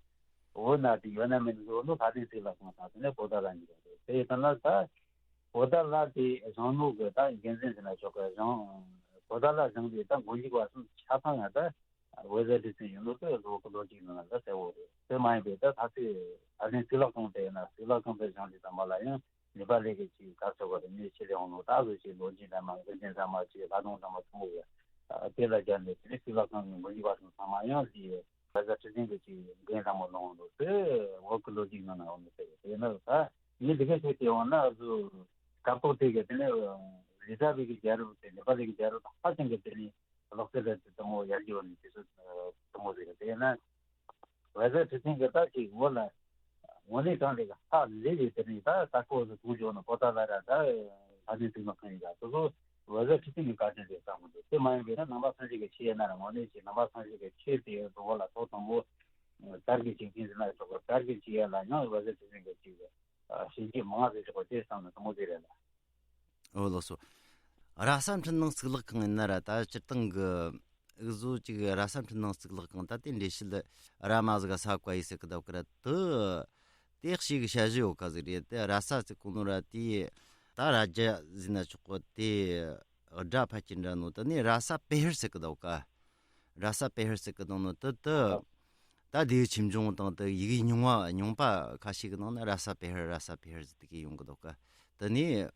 བོད་ན་དེ་ཡོད་ན་མེད་ན་ཟེར་ནོ། ད་དེ་ཚིག་ལ་གོང་ད་དེ་ནས་བོད་ཟླ་ལ་འགྱུར་རེད། དེ་ཡིན་ན་ད་བོད་ཟླ་ལ་དེ་བཞེངས་ནོ་གི་ད་འགན་འཛིན་ཟེར་ན་ཆོག་གི། བཞེངས་བོད་ཟླ་ལ་བཞེངས་དེ་ད་མགོ་མཇུག་བར་གསུམ་ཆ་ཚང་ཡང་ད་བོད་ཟླ་ཁྲི་སེང་ཡིན་ནོ་དེ་བཟོ་གི་ལོ་རྒྱུས་ནང་ལ་གསལ་བོ་རེད། དེ་མ་ཡིན་པའི་ད་ད་ཚིག་ད་དེ་གཙུག་ལག་ཁང་དེ་ཡིན་ན་གཙུག་ལག་ཁང་དེ་བཞེངས་དེ་ཙམ་པ་ལ་ཡང་ནེ་པ་ལི་གི་ཅིག་ག་ཚོད་ག་རེ་མི་ཆེ་ལེ་འོང་ནོ་ད་གཟོད་ཅིག་ལོ་རྒྱུས་འདྲ་མ་འགལ་རྐྱེན་ཚང་མ་ཅིག་ལྷ་སྒྲུང་ཚང་མ་ཚང་མ་ཡོད། དེ་ལ་སྦྱར་ནས་དེ་ནས་གཙུག་ལག་ཁང་གི་མགོ་མཇུག་བར་གསུམ་ཚང་མ་ཡང་དེ་བོད་ཟླ་ཁྲི་སེང་གི་ཅིག་འགན་ཚང་མ་ལོངས་འདུག་དེ་བོད་ཀྱི་ལོ་རྒྱུས་ནང་ན་འོང་ནས་དེ་དེ་ན་ད་ངས་འདི་ག་ཞིག་བལྟས་འོང་ན་གཟོད་སྐབས་ཐོག་དེ་གི་དེ་ནས་ལི་ཙཱ་བི་གི་རྒྱལ་རབས་དེ་ནེ་པ་ལི་གི་རྒྱལ་རབས་དང་ཧ་ཅང་གི་དེ་ནས་ལག་རྩལ་ལ་དེ་དང་པོ་ཡར་རྒྱས་འོང་ནས་དེ་ཚོ་དང་པོ་ཟེར་གི་དེ་ན། བོད་ཟླ་ཁྲི་སེང་གི་ད་ཅིག་བོད་ལ་ དངོས་གནས་དྲང་གནས་ཀྱི་ཧ་ལས་པའི་དེ་ནས་ད་ལྟ་སྐོར་ཟིག་གོང་ཞོག་ན་པོ་ཏཱ་ལ་ར་ད་ལྷ་ལྡན་ཚིག་ལག་ཁང་ཡིན་ད་སོ་སོ་བོད་ཟླ་ཁྲི་སྟེང་གི་བཀའ་དྲིན་རེད་བསམ་གི་འདུག་དེ་མ་ཡིན་པས་ན་ནང་པ་སངས་རྒྱས་ཀྱི་ཆོས་ཡིན་ན་ར་དངོས་གནས་ཀྱི་ནང་པ་སངས་རྒྱས་ཀྱི་ཆོས་དེ་ཡོད་འགྲོ་བ་ལ་ཐོག་དང་པོ་དར་གྱི་བྱེད་མཁན་ཟེར་ན་ཆོག་གི་དར་གྱི་བྱེད་ཡ་ལ་ཡང་བོད་ཟླ་ཁྲི་སྟེང་གི་ཅིག་ཞིབ་འཇུག་མང་ཟིག་ཆོག་གི་དེ་བསམ་ན་དུ་མོ་དེ་རེད་ལ། ཨོ་ལགས་སོ། ར་ས་འཕྲུལ་སྣང་གཙུག་ལག་ཁང་ཡིན་ན་ར་ད་སྤྱིར་བཏང་གི་འུ་ཟོ་ཅིག་ར་ས་འཕྲུལ་སྣང་གཙུག་ལག་ཁང་ད་དེ་འགྲེལ་བཤད་ར་མ་ཟིག་ག་ས་བཀའ་ཡིས་ཟེར་གི་འདུག་གི་ར་དེ་དེ་ཞིག་གི་བྱ་གཞི་ཡོད་ཁ་ཟིག་རེད། དེ་ར་ས་ཟེར་གོ་ནོ་ར་དེ་ད་ར་རྒྱ་ཟེར་ན་ཆོག་གི་དེ་སྒྲ་ཕལ་སྐད་འདྲ་ནོ་དེ་ནས་ར་ས་པེ་ཧར་ཟེར་གི་འདུག་ག་ར་ས་པེ་ཧར་ཟེར་གི་འདུག་ནོ་དེ་དེ་ད་དེའི་ཆེ་ཆུང་དང་དེ་ཡི་གེ་རྙིང་བ་རྙིང་པ་ཁ་ཤས་གི་ནང་ན་ར་ས་པེ་ཧར་ར་ས་པེ་ཧར་ཟེར་དེ་གི་ཡོང་གི་འདུག་ག་དེ་ནས།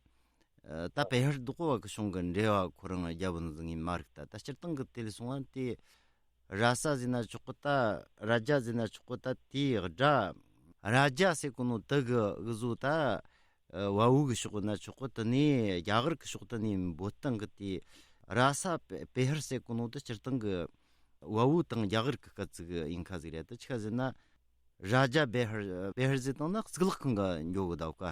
ད་པེ་ཧར་བདག་པོ་བ་གི་གཞུང་གི་འགྲེལ་བ་ཁོ་རང་རྒྱ་བོད་ཟིག་ངས་མ་རིག་ད་ད་སྤྱིར་བཏང་གི་དེ་ལས་སོང་བ་དེ་ར་ས་ཟེར་ན་ཆོག་གི་ད་ར་རྒྱ་ཟེར་ན་ཆོག་གི་ད་དེའི་སྒྲ་ར་རྒྱ་ཟེར་གོ་ནོ་དེ་གི་འུ་ཟོ་ད་བལ་བོ་གི་ཕྱོགས་ན་ཆོག་གི་དེ་ནས་རྒྱ་གར་གི་ཕྱོགས་དེ་ནས་འབོད་སྟངས་གི་དེ་ར་ས་པེ་ཧར་ཟེར་གོ་ནོ་དེ་སྤྱིར་བཏང་གི་བལ་བོ་དང་རྒྱ་གར་གི་སྐད་ཅིག་ཡིན་ཁ་ཟིག་རེད། དེ་ཆི་ཁ་ཟེར་ན། ར་རྒྱ་བེ་ཧར་བེ་ཧར་ཟེར་བཏང་ན་གཙུག་ལག་ཁང་ག་འགྱོ་གི་འདུག་ག་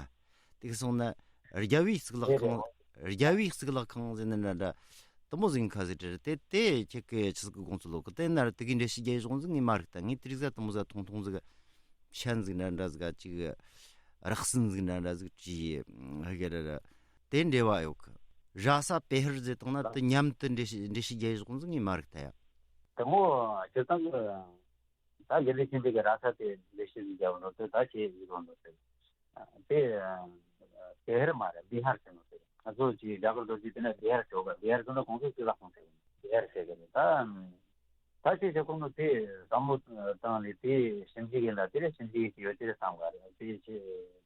དེ་གི་སོང་ན་རྒྱལ་བའི་གཙུག་ལག་ཁང་རྒྱལ་བའི་གཙུག་ལག་ཁང་ཟེར་ན་འདྲ་འདྲ་དུ་མོ་ཟིག་ཁ་ཟིག་རེད། དེ་དེ་ཁྱེད་ཀྱི་ཆི་ཟིག་གི་དགོངས་ཚུལ་ལོག་གི་དེ་ན་ར་དེ་གི་འགྲེལ་བཤད་རྒྱག་གཞུང་ཟིག་ངས་མ་རིག་ད་ངས་དེ་རིགས་ཟ་དུ་མོ་ཟ་ཐུང་ཐུང་ཟིག་ཤན་ཟིག་འདྲ་འདྲ་ཟིག་ག་ཅིག་རགས་ཟིན་ཟིག་འདྲ་འདྲ་ཟིག་ཅི་ཧ་གི་ར་ར་དེ་འབྲེལ་བ་ཡོད་གི་ར་ས་བེ་ཧར་ཟེར་བཏང་ན་དེ་མཉམ་དུ་འགྲེལ་བཤད་འགྲེལ་བཤད་རྒྱག་གཞུང་ཟིག་ངས་མ་རིག་ད་ཡ། དུ་མོ་སྤྱིར་བཏང་གི་ད་དགེ་ལྡན་ཆོས་འཕེལ་གྱི་ར་ས་དེ་ལས་ཤེས་ཀྱི་རྒྱལ་པོ་ནོ་དེ་ད་ཆེ་ཡིག་རོ་ནོ་དེ་དེ་བེ་ཧར་མ་རེད། བི་ཧར་ཟེར་ནོ་དེ་ང་ཚོ་ཅིག་རྒྱ་གར་རྡོ་རྗེ་དེ་ན་བི་ཧར་ཞོག་ག་བི་ཧར་ཟེར་ན་གོང་ས་གཙུག་ལག་ཁང་ཟེར་ནོ་བི་ཧར་ཟེར་གི་རེད། ད་ད་ཆེ་ཆེ་ཁོང་ནོ་དེ་བསམ་བློ་བཏང་ནས་དེ་ཞིབ་འཇུག་ཡིན་ལ་དེ་ལས་ཞིབ་འཇུག་ཡིན་ཡོད་དེ་རེད་བསམ་ག་རེད། དེ་ཆེ་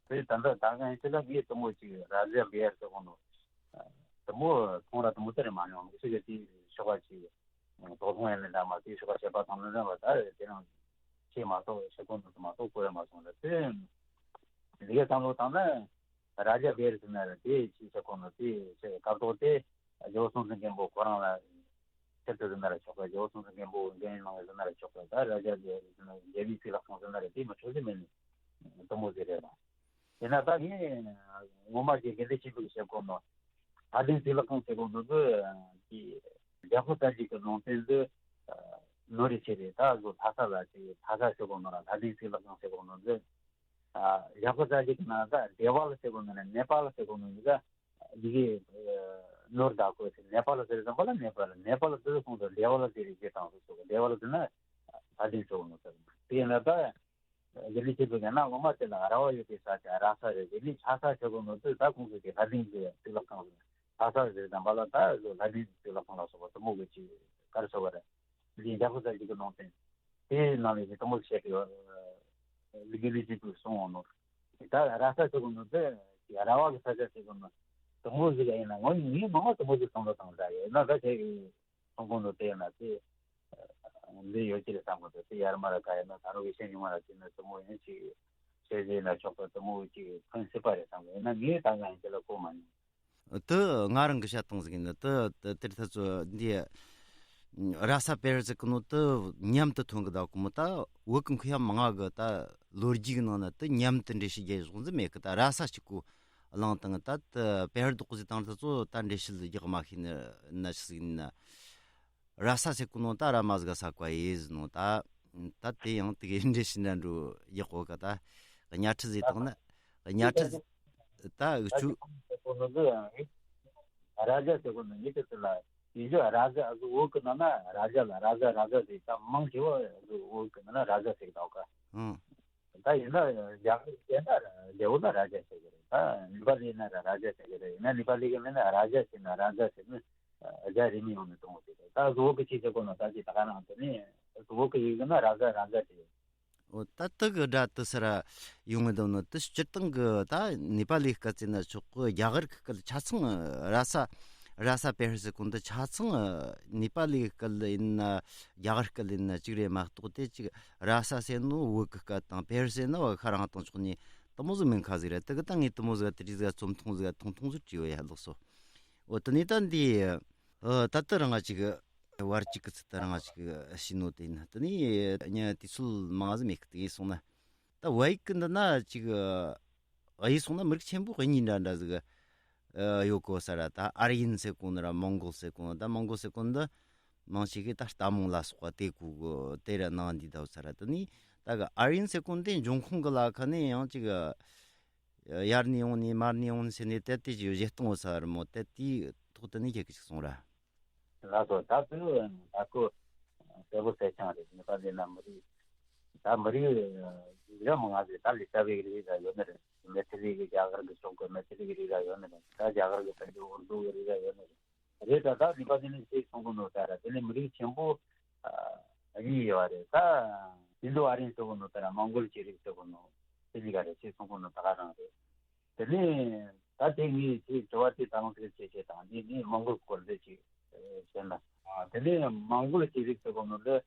དེ་ད་ལྟ་ད་ག་ཡིན་ཆེ་ལ་ངས་དུ་མོ་ཅིག་ར་ཟེར་བི་ཧར་ཟེར་ཁོང་ནོ་དུ་མོ་ཁོང་ར་དུ་མོ་དེ་རེད་མ་མྱོང་མི་ཤེས་གི་དེ་ཞོག་ག་ཅིག་དོགས་སློང་ཡང་ལེན་དྲ་མ་དེའི་ཤོག་ཁ་བཤད་པ་དང་ལེན་ར་བ་ད་དེ་རང་ཆེས་མ་གཏོགས་ཤེས་ཁོ་ནོ་དུ་མ་གཏོགས་གོ་ཡ་མ་སོང་ལ་དེ་འདི་གའི་བསམ་བློ་བཏང་ན་ར་རྒྱ་བེར་ཟེར་ན་ར་དེ་ཆེས་ཤེས་ཁོ་ནོ་དེ་ཆེས་སྐབས་ཐོག་དེ་རྒྱལ་བོ་སྲོང་བཙན་སྒམ་པོ་ཁོ་རང་ལ་ཆེད་དུ་ཟེར་ན་ར་ཆོག་གི་རྒྱལ་བོ་སྲོང་བཙན་སྒམ་པོ་འགན་གནང་ཟེར་ན་ར་ཆོག་གི་ད་ར་རྒྱ་བེར་ཟེར་ན་རྒྱལ་བའི་གཙུག་ལག་ཁང་ཟེར་ན་ར་དེ་མ་ཆོག་ཟེར་མེད་ནི་དུ་མོ་ཟེར་རེད་ལ། དེ་ན་ད་ངས་ངོ་མ་ཞིག་དགེ་ལྡན་ཆོས་འཕེལ་གྱི་བཤད་སྒོ་ནོ། ལྷ་ལྡན་གཙུག་ལག་ཁང་ཟེར་སྒོ་ནོ་གི་རྒྱལ་པོ་གསལ་རྒྱལ་གྱི་ལུང་བསྟན་འདི་ནོ་རེ་ཆེ་རེ་ད་གཟོད་ལྷ་ས་ལ་ཆེ་ལྷ་ས་ཟེར་སྒོ་ནོ་ལ་ལྷ་ལྡན་གཙུག་ལག་ཁང་ཟེར་སྒོ་ནོ་འདི་རྒྱལ་པོ་གསལ་རྒྱལ་གྱི་ནང་ད་དེ་བ་ལ་ཟེར་སྒོ་ནོ་ནི་ནེ་པ་ལ་ཟེར་སྒོ་ནོ་ཡི་ད་ཡི་གེ་ནོར་ད་ཁོ་ནེ་པ་ལ་ཟེར་ཙམ་པ་ལ་ནེ་པ་ལ་ནེ་པ་ལ་ཟེར་སོང་ད་དེ་བ་ལ་ཟེར་རེ་ཟེར་དང་སོ་སོ་དེ་བ་ལ་ཟེར་ན་ལྷ་ལྡན་ཟེར་སྒོ་ནོ་ཟེར་དེ་ཡིན་ན་ད། དགེ་ལྡན་ཆོས་འཕེལ་གྱི་ན་ངོ་མ་དེ་ལ་ར་བ་ཡོད་པའི་ས་ཆ་ར་ས་རེད། དགེ་ལྡན་ཆ་ས་ཆོས་གོ་ནོ་དེ་ད་ཁོང་ཚོ་གི་ལྷ་ལྡན་གྱི་གཙུག་ལག་ཁང་རེད། ལྷ་ས་རེད་དམ་པ་ལ་ད་ལྷ་ལྡན་གྱི་གཙུག་ལག་ཁང་ལ་སོགས་པ་དུ་མོ་གི་ཅི་གར་སོགས་པ་རེད། དེ་འདྲའི་རྒྱ་ཁོ་ས་ཅིག་གི་ནང་བསྟན་དེའི་ནང་ལས་ཀྱི་དུ་མོ་བཤད་ཀྱི་ཡོད། དགེ་ལྡན་ཆོས་འཕེལ་གསུང་འོང་ནོ། ད་ར་ས་ཆོས་གོ་ནོ་དེ་ར་བ་གི་ས་ཆ་ཆོས་གོ་ནོ་དུ་མོ་ཟིག་ཡིན་ན་ངོ་ངའི་ངོ་མ་དུ་མོ་ཟིག་བསམ་བློ་བཏང་ད་ཡོད་ན་ད་ཁྱེད་ཀྱི། ཚོང་ཁང་དུ་བལྟས་ན་དེ་འདི་ཡོད་ཀྱི་རེད་བསམ་གི་འདུག་དེ་ཡར་མར་ག་ཡིན་ན་ད་རུང་གི་ཤེས་ཉུང་མ་ར་ཅིག་ན་དུ་མོ་ཡིན་ཅིག་ཤེས་བྱས་ན་ཆོག་པ་དུ་མོ་ཅིག་ཕན་སྲིད་པ་རེད་བསམ་གི་ཡིན་ན་ངས་ད་ང་ཡིན་ཅི་ལ་གོ་མ་མྱོང་། དུ་ང་རང་གི་བཤད་སྟངས་ཟིག་ཡིན་ན་དུ་དེར་ཐ་ཚོ་འདི་ར་ས་པེར་ཟིག་གི་ནོ་དུ་མཉམ་དུ་ཐོན་གི་ད་གོ་མོ་ད་བོད་གི་མཁས་མང་གི་ད་ལོ་རྒྱུས་གི་ནང་ན་དུ་མཉམ་དུ་འགྲེལ་བཤད་རྒྱག་གཞུང་ཟིག་མེད་གི་ད་ར་ས་གཅིག་གོ། གླིང་དང་ད་དཔེ་ཧར་རྡོག་ཟེར་དང་ད་ཚོ་ད་འགྲེལ་བཤད་རྒྱག་མ་ཤེས་ན་ན་ཆི་ཟིག་ཡིན་ན། ར་ས་ཟེར་གོ་ནོ་ད་ར་མ་ཟིག་ས་བཀའ་ཡིས་ཟེར་ནོ་ད། ད་དེ་ཡང་དེ་གའི་འགྲེལ་བཤད་འདྲ་འགྲོ་ཡག་གོ་ག་ད། གཉའ་ཁྲི་ཟེར་དང་ན། གཉའ་ཁྲི་ཟེར་ད་འུ་ཆུ། ར་རྒྱ་ཟེར་གོ་ནོ་ཡིད་དུ་ལ། ཡིན་རྒྱུ་ར་ཟ་ཨ་ཟུ་བོད་གི་ནང་ན་ར་རྒྱ་ལ་ར་ཟ་ར་ཟ་ཟེར་ད་མང་ཆེ་བ་ཨ་ཟུ་བོད་གི་ནང་ན་ར་ཟ་ཟེར་གདའ་ག་ཨང་། ད་ཡིན་ན་རྒྱ་གར་བྱས་ན་རྒྱ་བོད་ལ་ར་རྒྱ་ཟེར་གི་རེད། ད་ནེ་པ་ལི་ཡིན་ན་ར་ར་རྒྱ་ཟེར་གི་རེད། ཡིན་ན་ནེ་པ་ལི་གི་མིན་ན་ར་རྒྱ་ཟེར་ན་ར་རྒྱ་ཟེར་ན་རྒྱ་རིས་མེད་ཡོང་ནས་གཏོང་བ་ཟེར་གི་རེད། ད་བཟོ་བོ་གི་ཆེད་ཟེར་གོ་ནོ་ད་ཅི་ད་ག་རང་དེ་ནས་བཟོ་བོ་གི་ཡིག་ན་ར་ཟ་ར་ཟ་ཟེར། འོ་ད་དུ་གི་སྒྲ་དུ་སི་ར་ཡོང་གི་འདུག་ནོ་དུ་སྤྱིར་བཏང་གི་ད་ནེ་པ་ལི་སྐད་ཟེར་ན་ཆོག་གི་རྒྱ་གར་གི་སྐད་ཆ་ཚང་ར་ས་ར་ས་པེ་ཧར་ཟེར་གོ་འདི་ཆ་ཚང་ནེ་པ་ལི་སྐད་ཡིན་ན་རྒྱ་གར་སྐད་ཡིན་ན་གཅིག་རེད་མ་གཏོགས་དེ་གཅིག་ར་ས་ཟེར་ནོ་བོད་གི་སྐད་དང་པེ་ཧར་ཟེར་ན་བོད་ཁ་རང་དང་ཕྱོགས་ནས་དུ་མོ་ཟིག་མིན་ཁ་ཟིག་རེད། དུ་གི་ད་ངས་དུ་མོ་ཟིག་དེ་རིགས་ཟིག་རྩོམ་ཐུང་ཟིག་ཐུང་ཐུང་ཟིག་བྲིས་ཡོད་ཡ་ལགས་སོ། འོ་དེ་ནས་ད་འདི་ཨ་ད་ལྟ་རང་ང་ཅིག་བར་གཅིག་གི་ཚུལ་དུ་རང་ང་ཅིག་ཤི་ནོ་དེ་ཡིན། དེ་ནས་ཉ་དུས་ཚོད་མང་ཟིག་མེད་གི་དེ་ཡིན་སོང་ན། ད་བལ་ཡུལ་གི་འདི་ན་ཅིག་ཨ་ཡིན་སོང་ན་མི་རིགས་ཆེན་པོ་གཉིས་འདྲ་འདྲ་ཟིག་ཨ་ཡོད་གོ་ས་ར། ད་ཨར་ཡིན་ཟེར་གོ་ནི་ར་མོང་གོལ་ཟེར་གོ་ནི། ད་མོང་གོལ་ཟེར་གོ་ནི་འདི་མང་ཆེ་གི་ད་རྟ་མོང་ལ་སོགས་པ་དེ་གོ་གི་དེ་ར་ནང་འདི་ད་ས་ར། དེ་ནི་ད་གི་ཨར་ཡིན་ཟེར་གོ་ནི་དེ་འབྱུང་ཁུངས་གི་ལ་ཁ་ནས་ཡང་ཅིག་ཨ་ཡར་ནས་ཡོང་ནས་མར་ནས་ཡོང་ནས་ཟེར་ནས་དེ་དེ་ཅིག་བཞེད་སྟངས་ས་ར་མོ། དེ་དེའི་ཐོག་དེ་ནས་ཁྱེད་ཀྱིས་ཅིག་གསུང་ར། ལགས་སོ། ད་དུ་ད་ཁོ་གསལ་པོ་གསལ་རྐྱང་རེད། ནེ་པ་ལི་ན་མི་རིགས་ད་མི་རིགས་རིགས་ར་མང་ང་ཟེར། ད་ལི་ས་བའི་རིགས་ར་ཡོད་ནི་རེད། མེ་ཐི་ལི་གི་རྒྱ་གར་གི་ཕྱོགས་གི་མེ་ཐི་ལི་གི་རིགས་ར་ཡོད་ནི་རེད། ད་རྒྱ་གར་གི་ཕན་ཚུན་ཨུར་དུ་གི་རིགས་ར་ཡོད་ནི་རེད། རེད། ད་ད་ནེ་པ་ལི་ནི་ཅིག་གསུང་གི་འདུག་ད་ར། དེ་ནི་མི་རིགས་ཆེན་པོ་ཨ་གཉིས་ཡོད་རེད། ད་ཨིན་དོ་ཨ་རིན་ཟེར་གོ་ནོ་ད་ར་མོང་གོལ་གྱི་རིགས་ཟེར་གོ་ནོ་དེ་གཉིས་ཀ་རེད། ཅིག་གསུང་གོ་ནོ་ད་ག་རང་རེད། དེ་ནས་ད་དེ་ངས་ཅིག་དྲི་བ་དེ་ད་ལོ་དེར་བྱེད་བྱེད་དང་། འདི་ནི་མོང་གོལ་སྐོར་དེ་ཅིག་བཤད་ན། དེ་ནས་མོང་གོལ་གྱི་རིགས་ཟེར་གོ་ནོ་ལ་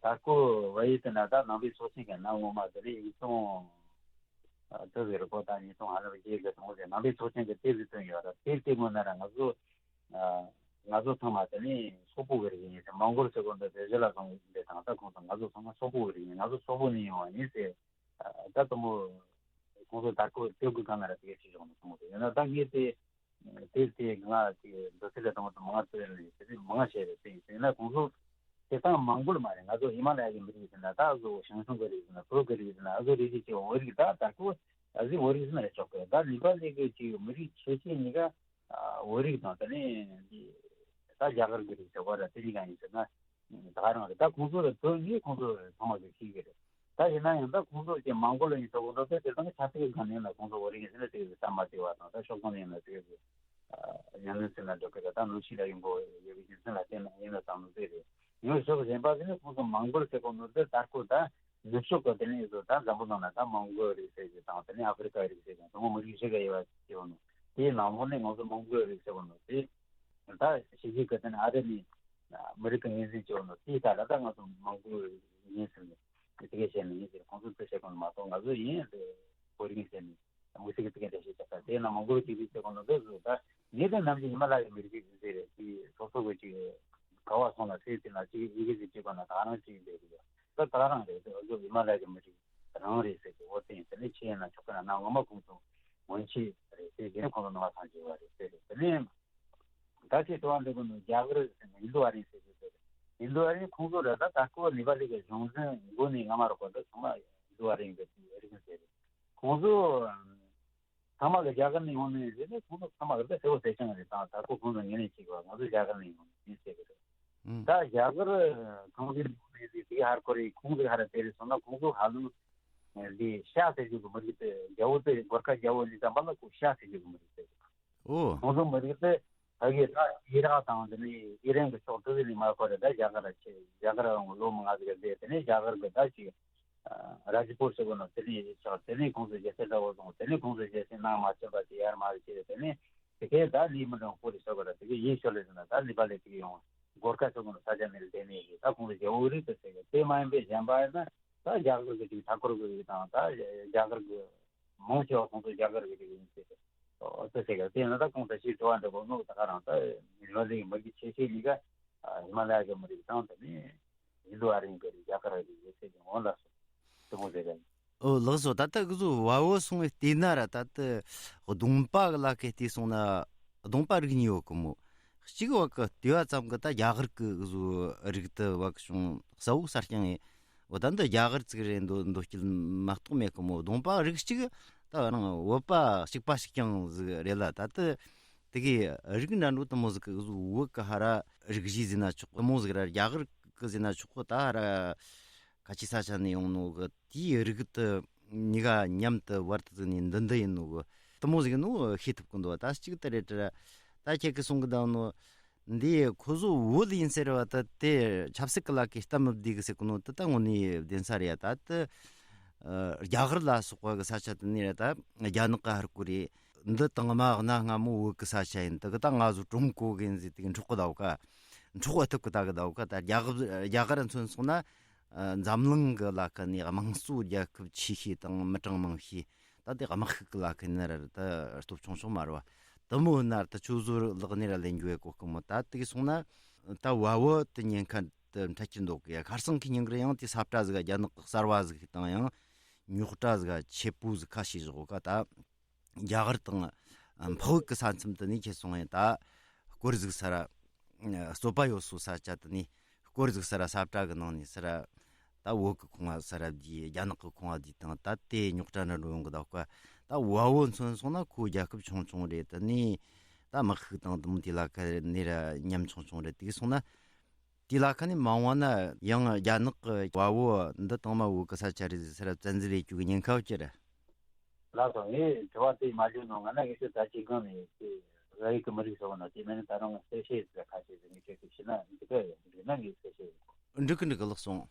ད་ཁོ་བལ་ཡུལ་དེ་ན་ད་ནང་པའི་ཚོགས་ཆེན་གྱི་ནང་ངོ་མ་དེ་ནས་ཉིས་སྟོང་དུ་ཟེར་གོ། ད་ཉིས་སྟོང་ཧ་ལམ་རྗེས་ཀྱི་དང་ཟེར་ནང་པའི་ཚོགས་ཆེན་གྱི་དེབ་ཟིག་བཏོན་ཡོད་ར། དེབ་དེ་ངོ་ན་ར་ང་ཚོ་ང་ཚོ་ཚང་མ་དེ་ནས་སོག་པོ་གི་རིགས་ཡིན་ཟེར། མོང་གོལ་ཟེར་གོ་འདི་བེ་ཇེ་ལ་སོང་འདི་དང་། ད་ཁོང་ཚོ་ང་ཚོ་ཚང་མ་སོག་པོ་གི་རིགས་ཡིན། ང་ཚོ་སོག་པོ་ནས་ཡོང་བ་ཡིན་ཟེར། ད་དུ་མོ་ཁོང་ཚོ་ད་ཁོ་དེབ་གི་སྒང་ན་ར་དེ་ག་ཅིག་བྱུང་ནས་སོང་ཟེར། ཡིན་ན་ད་ངས་དེ་དེབ་དེ་ང་ཅིག་འདི་ཚོ་ལ་དང་པོ་མང་བཙལ་ནས་དེ་དེ་མང་བཤད་རེད་ཟེར། ཡིན་ན་ཁོང་ཚོ་དེ་དང་མོང་གོལ་མ་རེད། ང་ཚོ་ཧི་མ་ལ་ཡ་གི་མི་རིགས་ཟེར་ན། ད་ཨ་ཟོ་ཞང་ཞུང་གི་རིགས་ཟེར་ན། བོད་གི་རིགས་ཟེར་ན། ཨ་ཟོ་རིགས་ཅིག་ཅིག་བོད་རིགས། ད་ད་ཁོ་ཨ་ཟི་བོད་རིགས་ཟེར་ན་རེད་ཆོག་གི། ད་ནེ་པ་ལི་གི་ཅིག་མི་རིགས་ཆེ་ཆེ་གཉིས་ཀ་བོད་རིགས་དང་། དེ་ནས་འདི་ད་རྒྱ་གར་གི་རིགས་ཟེར་བ་ར། དེ་གཉིས་ཀ་ཡིན་ཟེར་ན་ད་ག་རང་རེད། ད་ཁོང་ཚོ་ལ་དོན་ངས་ཁོང་ཚོ་ཚང་མ་གི་ཤེས་གི་རེད། ད་ཡིན་ན་ཡང་ད་ཁོང་ཚོ་གི་མོང་གོལ་ཡིན་ཟེར་གོ་འདུག་སྟེ། དེ་དང་ཆབ་སྲིད་ཀྱི་སྒང་ནས་ལ་ཁོང་ཚོ་བོད་རིགས་ཡིན་ཟེར་ན་དེ་གི་བསམ་མ་བཏུས་པ་དང་། ད་ཕྱོགས་གང་ནས་ཡིན་ན་དེ་གི་ཉམས་ལེན་ཟེར་ན་འགྲོ་གི་རེད། ད་ནུབ་ཕྱོགས་ལ་ཡོང་གོ་ཡོད་པའི་རྒྱུ་མཚན་ལ་བརྟེན་ནས་ཡིན་ན་བསམ་བློ་དེ་རེད། ཡང་ཕྱོགས་གཞན་པ་དེ་ནས་ཁོང་ཚོ་མོང་གོལ་ཟེར་གོ་འདུག་སྟེ། ད་ཁོ་ད་ནུབ་ཕྱོགས་གི་དེ་ནས་བཟོ་ད་འཛམ་བུ་གླིང་ན་ད་མོང་གོལ་རིགས་ཟེར་གྱི་དང་། དེ་ནས་ཨ་ཧྥེ་རི་ཀ་རིགས་ཟེར་གྱི་དང་། མི་རིགས་བཞི་ག་དབྱེ་བ་ཕྱེ་བ་ནོ། དེའི་ནང་ལོགས་ནས་ང་ཚོ་མོང་གོལ་རིགས་ཟེར་བ་ནོ། དེ་ད་ཕྱི་རྒྱལ་གི་དེ་ནས་ཨ་རི་ནས་མི་རིགས་ཀྱི་ངོས་འཛིན་བྱེད་བ་ནོ། དེའི་ཐད་ལ་ད་ང་ཚོ་མོང་གོལ་ཡིན་ཟེར་ནས་དེ་གས་བཤད་ནས་ཡིན་ཟེར། ཁོང་ཚོ་དེ་བཤད་གོ་ནོ་མ་གཏོགས། ང་ཚོ་ཡིན་དེ་བོད་རིགས་ཟེར་ནས་དམིགས་བསལ་གྱི་དེ་གས་འགྲེལ་བཤད་བྱས་ད། དེ་ན་མོང་གོལ་གྱི་རིགས་ཟེར་གོ་ནོ་དེ་ཚོ་ད་ངས་དེ་ནམ་རྒྱུན་ཧི་མ་ལ་ཡའི་མི་རིགས་ཟེར་རེད། དེ་སོ་སོ་གི་ཅིག་ག་བ་སོང་ལ་ཟེར་དེ་ན་ཅིག་ཡི་གེ་ཟིག་བྲིས་པ་ན་ད་རང་ཅིག་ཡིན་པའི་རིགས། ད་ད་རང་རེད། དེ་ཨ་ཟོ་ཧི་མ་ལ་ཡ་གི་མི་རིགས་རང་རེད་ཟེར་གི། འོ་དེ་ཡིན། དེ་ནས་ཆེ་ཡིན་ན་ཆོག་གི་ན་ན་ངོ་མ་ཁོང་ཚོ་སྔོན་ཆད་རེད་ཟེར་གི། ཁོང་ཚོ་ནང་བ་སངས་རྒྱས་པ་རེད་ཟེར་རེད། དེ་ནས་ད་ཆེ་དྲི་བ་འདི་གོ་ནོ་རྒྱ་གར་ཟེར་ན་ཨིན་དོ་ཨ་རིན་ཟེར་གི་ཟེར་རེད། ཨིན་དོ་ཨ་རིན་ཁོང་ཚོ་རེད། ད་ད་ཁོ་ནེ་པ་ལི་གི་གཞུང་འཛིན་འགོ་ནས་སྔ་མ་རོགས་པ་འདི་ཚང་མ་ཨིན་དོ་ཨ་རིན་གི་རིགས་ཟེར་རེད། ཁོང་ཚོ་ཚང་མ་གི་རྒྱ་གར་ནས་ཡོང་ནས་རེད་ནས། ཁོང་ཚོ་ཚང་མ་གི་ད་གསལ་པོ་གསལ་རྐྱང་རེད། དང་ད་ཁོ་ཁོང་ཚོ་ངོས་ལེན་བྱེད་དགོས། ང་ཚོ་རྒྱ་གར་ནས་ཡོང་ནས་ཟེར་གི་རེད། ཨང་། ད་རྒྱ་གར་གང་ཟིག་ནས་ཟིག་དེ་ཧར་ཁོ་རེ་ཁོང་ཚོ་ཧར་དེ་རེད་སོང་ན། ཁོང་ཚོ་ཧ་ལམ་འདི་ཤ་ཟེར་རྒྱུ་གི་མི་རིགས་དེ། རྒྱ་བོ་དེ་གོར་ཁ་རྒྱ་བོ་ནི་ཙམ་པ་ལ་ཁོ་ཤ་ཟེར་རྒྱུ་གི་མི་རིགས་དེ། ཨོ། ཁོང་ཚོ་མི་རིགས་དེ་ཕ་གི་ད་ཨི་རག་དང་དེ་ནས་ཨི་རན་གི་ཕྱོགས་དེ་ཚོ་ནས་མར་ཁོ་རེ་ད་རྒྱ་གར་ཆེ། རྒྱ་གར་ལོ་མང་ང་ཟིག་བསྡད། དེ་ནས་རྒྱ་གར་གི་ད་ཅིག་ར་ཇི་པུར་ཟེར་གོ་ནོ་དེ་ནས་ཆགས། དེ་ནས་ཁོང་ཚོ་རྒྱལ་སའི་འདྲ་བོ་བཟུང་། དེ་ནས་ཁོང་ཚོ་རྒྱལ་སའི་ནང་མ་ཕྱིན་པ་དེ་ཡར་མར་བྱས། དེ་ནས་དེ་གའི་ད་ལི་མི་འགྲོ་ཁོ་རེ་ཟེར་གོ་ར། དེ་གའི་ཡིན་ཤོར་ལེ་ཟེར་ན་ད་ནི་པ་ལེ་དེ་གའི་ཡོང་གོར་ཁ་ཟེར་གོ་ནོ་ས་ཆ་ནས་ལྡེ་ནས་ཡིན། ད་ཁོང་ཚོ་རྒྱལ་བོ་རིགས་དེ་ཟེར་གི། དེ་མ་ཡིན་པའི་གཞན་པ་ཡིན་ན་ད་རྒྱ་གར་གི་ཅིག་མཐའ་འཁོར་གི་རིགས་དང་། ད་རྒྱ་གར་གི་མང་ཆེ་བ་ཁོང་ཚོ་རྒྱ་གར་གི་རིགས་ཡིན་ཟེར་གི། ཨོ་དེ་ཟེར་གི། དེ་ཡིན་ན་ད་ཁོང་ཚོ་ཞིག་དྲི་བ་འདྲི་གོ་ནོ་ད་ག་རང་ད་ནི་པ་ལེ་མི་རིགས་ཆེ་ཆེ་གཉིས་ཀ་ཧི་མ་ལ་ཡ་གི་མི་རིགས་དང་། དེ་ནས་ཨིན་དོ་ཨ་རིའི་གི་རིགས། རྒྱ་གར་རིགས་ཡོད་ཚད་ཀྱི་འོང་ལ་སོ་དེ་མོ་ཟེར་གི། ཨོ་ལགས་སོ། ད་ལྟ་གི་ཚོ་བལ་བོ་སོང་བའི་བལྟས་ན་ར། ད་ལྟ་གདོང་པ་གི་ལ་ཁའི་བལྟས་སོང་ན་གདོང་པ་རིགས་གཉིས་ཡོད་གི་མོ། གཅིག་བ་གི་བལྟས་པ་ཙམ་གི་ད་རྒྱ་གར་གི་གི་ཚོ་རིགས་དེ་བ་གི་བྱུང་གསལ་བོ་གསལ་རྐྱང་ཡིན། འོ་ད་འདི་རྒྱ་གར་ཅིག་རེད་འདོད་འདོད་སྐྱེལ་མ་གཏོགས་མེད་གི་མོ། གདོང་པ་རིགས་གཅིག་ད་རང་བོད་པ་གཅིག་པ་གཅིག་རྐྱང་ཟིག་རེད་ལ། ད་ལྟ་དེ་གི་རིགས་འདྲ་འགྲོ་དེ་མོ་ཟིག་གི་བོད་གི་ཧ་ར་རིགས་བཞི་ཟེར་ན་ཆོག་གི། དེ་མོ་ཟིག་ར་རྒྱ་གར་གི་ཟེར་ན་ཆོག་གི། ད་ཧ་ར་ཁ་ཆེ་ས་ཆ་ནས་ཡོང་ནོ་གི་དེའི་རིགས་དེ་གཉིས་ཀ་མཉམ་དུ་བར་དུ་ཟིག་ནས་འདི་འདི་ཡིན་ནོ་གི་དེ་མོ་ཟིག་ནོ་ཤེས་ཐུབ་གི་འདུག། ད་གཅིག་དེ་རེད་དྲ། ད་ཁྱེད་ཀྱིས་གསུང་གི་འདུག་ནོ། འདི་ཁོ་ཚོ་བོད་ཡིན་ཟེར་བ་ད་དེ་ཆབ་སྲིད་ཀྱི་ལ་ཀའི་སྟབས་མི་བདེ་གི་ཟེར་གི་ནོ་དེ་ད་དངོས་གནས་བདེན་ས་རེད་ཡ། ད་དེ་ཨ་རྒྱ་གར་ལ་སོགས་པ་གི་ས་ཆ་དེ་ནས་ར་ད་རྒྱ་ནག་ག་ཧར་གོ་རེད། འདི་དང་མ་གནའ་སྔ་མོ་བོད་གི་ས་ཆ་ཡིན། དེ་གི་ད་ང་ཚོ་ཀྲུང་གོ་གི་ཡིན་ཟེར་དེ་གི་འཕྲོག་གི་ད་བོ་ཀ། འཕྲོག་ཨ་ཐུབ་གི་ད་གི་ད་བོ་ཀ། ད་རྒྱ་གར་རྒྱ་གར་མཚོན་སོང་ན་ཨ་འཛམ་གླིང་གི་ལ་ཀ་ནས་དམངས་གཙོ་རྒྱལ་ཁབ་ཆེ་ཤོས་དང་མི་གྲངས་མང་ཤོས། ད་དེ་དམག་ཤུགས་ཀྱི་ལ་ཁ་ནས་ར་ད་སྟོབས་ཆུང་ཆུང་མ་རེད་བ། དེ་མོ་ན་ར་ད་ཆུ་ཟོར་ལག་ནས་ར་ལེན་རྒྱུ་ཡོད་གོ་གི་མོ། ད་དེ་སོང་ན་ད་བ་བོ་དེ་ཉེན་ཁ་དེ་འཕྲད་ཀྱི་འདུག་གི། ཁར་སང་གི་ཉིན་གི་ཡང་དེ་ས་བཀྲ་ཟིག་རྒྱ་ནག་གི་གསར་བ་ཟིག་དང་ཡང་ རྙོག་དྲ་ཟིག་ཆེ་པོ་ཟིག་ཁ་ཤས་བཞག་ག་ད། རྒྱ་གར་དང་འཕགས་བོད་ཀྱི་ས་མཚམས་དེ་ནས་ཁྱེར་སོང་ཡིན་ད། སྐོར་ཟིག་ས་ར་རྩོད་པ་ཡོད་སོ་ས་ཆ་དེ་ནས་སྐོར་ཟིག་ས་ར་ས་བཀྲ་གི་ནང་ནས་ས་ར། ད་བོད་ཀྱི་ཁང་བ་ས་ར་བརྗེས། རྒྱ་ནག་གི་ཁང་བ་བརྗེས་དང་ད་དེ་རྙོག་དྲ་འདྲ་འགྲོ་ཡོང་གི་ད་ཀ་ད་བ་བོ་མཚོན་སོང་ན་ཁོ་རྒྱལ་ཁབ་ཆུང་ཆུང་རེད། དེ་ནས་ད་དམག་ཤུགས་དང་དུམ་དེ་ལ་ཁ་ནས་ར་ཉམ་ཆུང་ཆུང་རེད། དེ་སོང་ན། དེ་ལ་ཁ་ནས་མ་འོངས་ན་ཡང་རྒྱ་ནག་གི་བ་བོ་འདི་དང་མ་བོད་གི་ས་ཆ་རེད་ཟེར་ར་བཙན་འཛུལ་ཡེད་རྒྱུ་གི་ཉེན་ཁ་ཡོད་ཀྱི་རེད། ལགས་སོ། ངས་དྲི་བ་དེ་མ་བརྗོད་ནོ་ང་ན་ངས་ཤོད་ད་ཅི་གང་ནས་དེ་ར་ཡིག་གི་མི་རིགས་སོགས་ནང་དེ་མིན་ད་རུང་གསལ་བཤད་ཟེར་ཁ་ཤས་ཟེར་ངས་ཁྱོད་ཀྱི་ཤི་ན་འདི་ག་ཡོད་འདི་ན་ངས་གསལ་བཤད་ཡོད་གོ། འགྲིག་གི་འགྲིག་གི་ལགས་སོང་།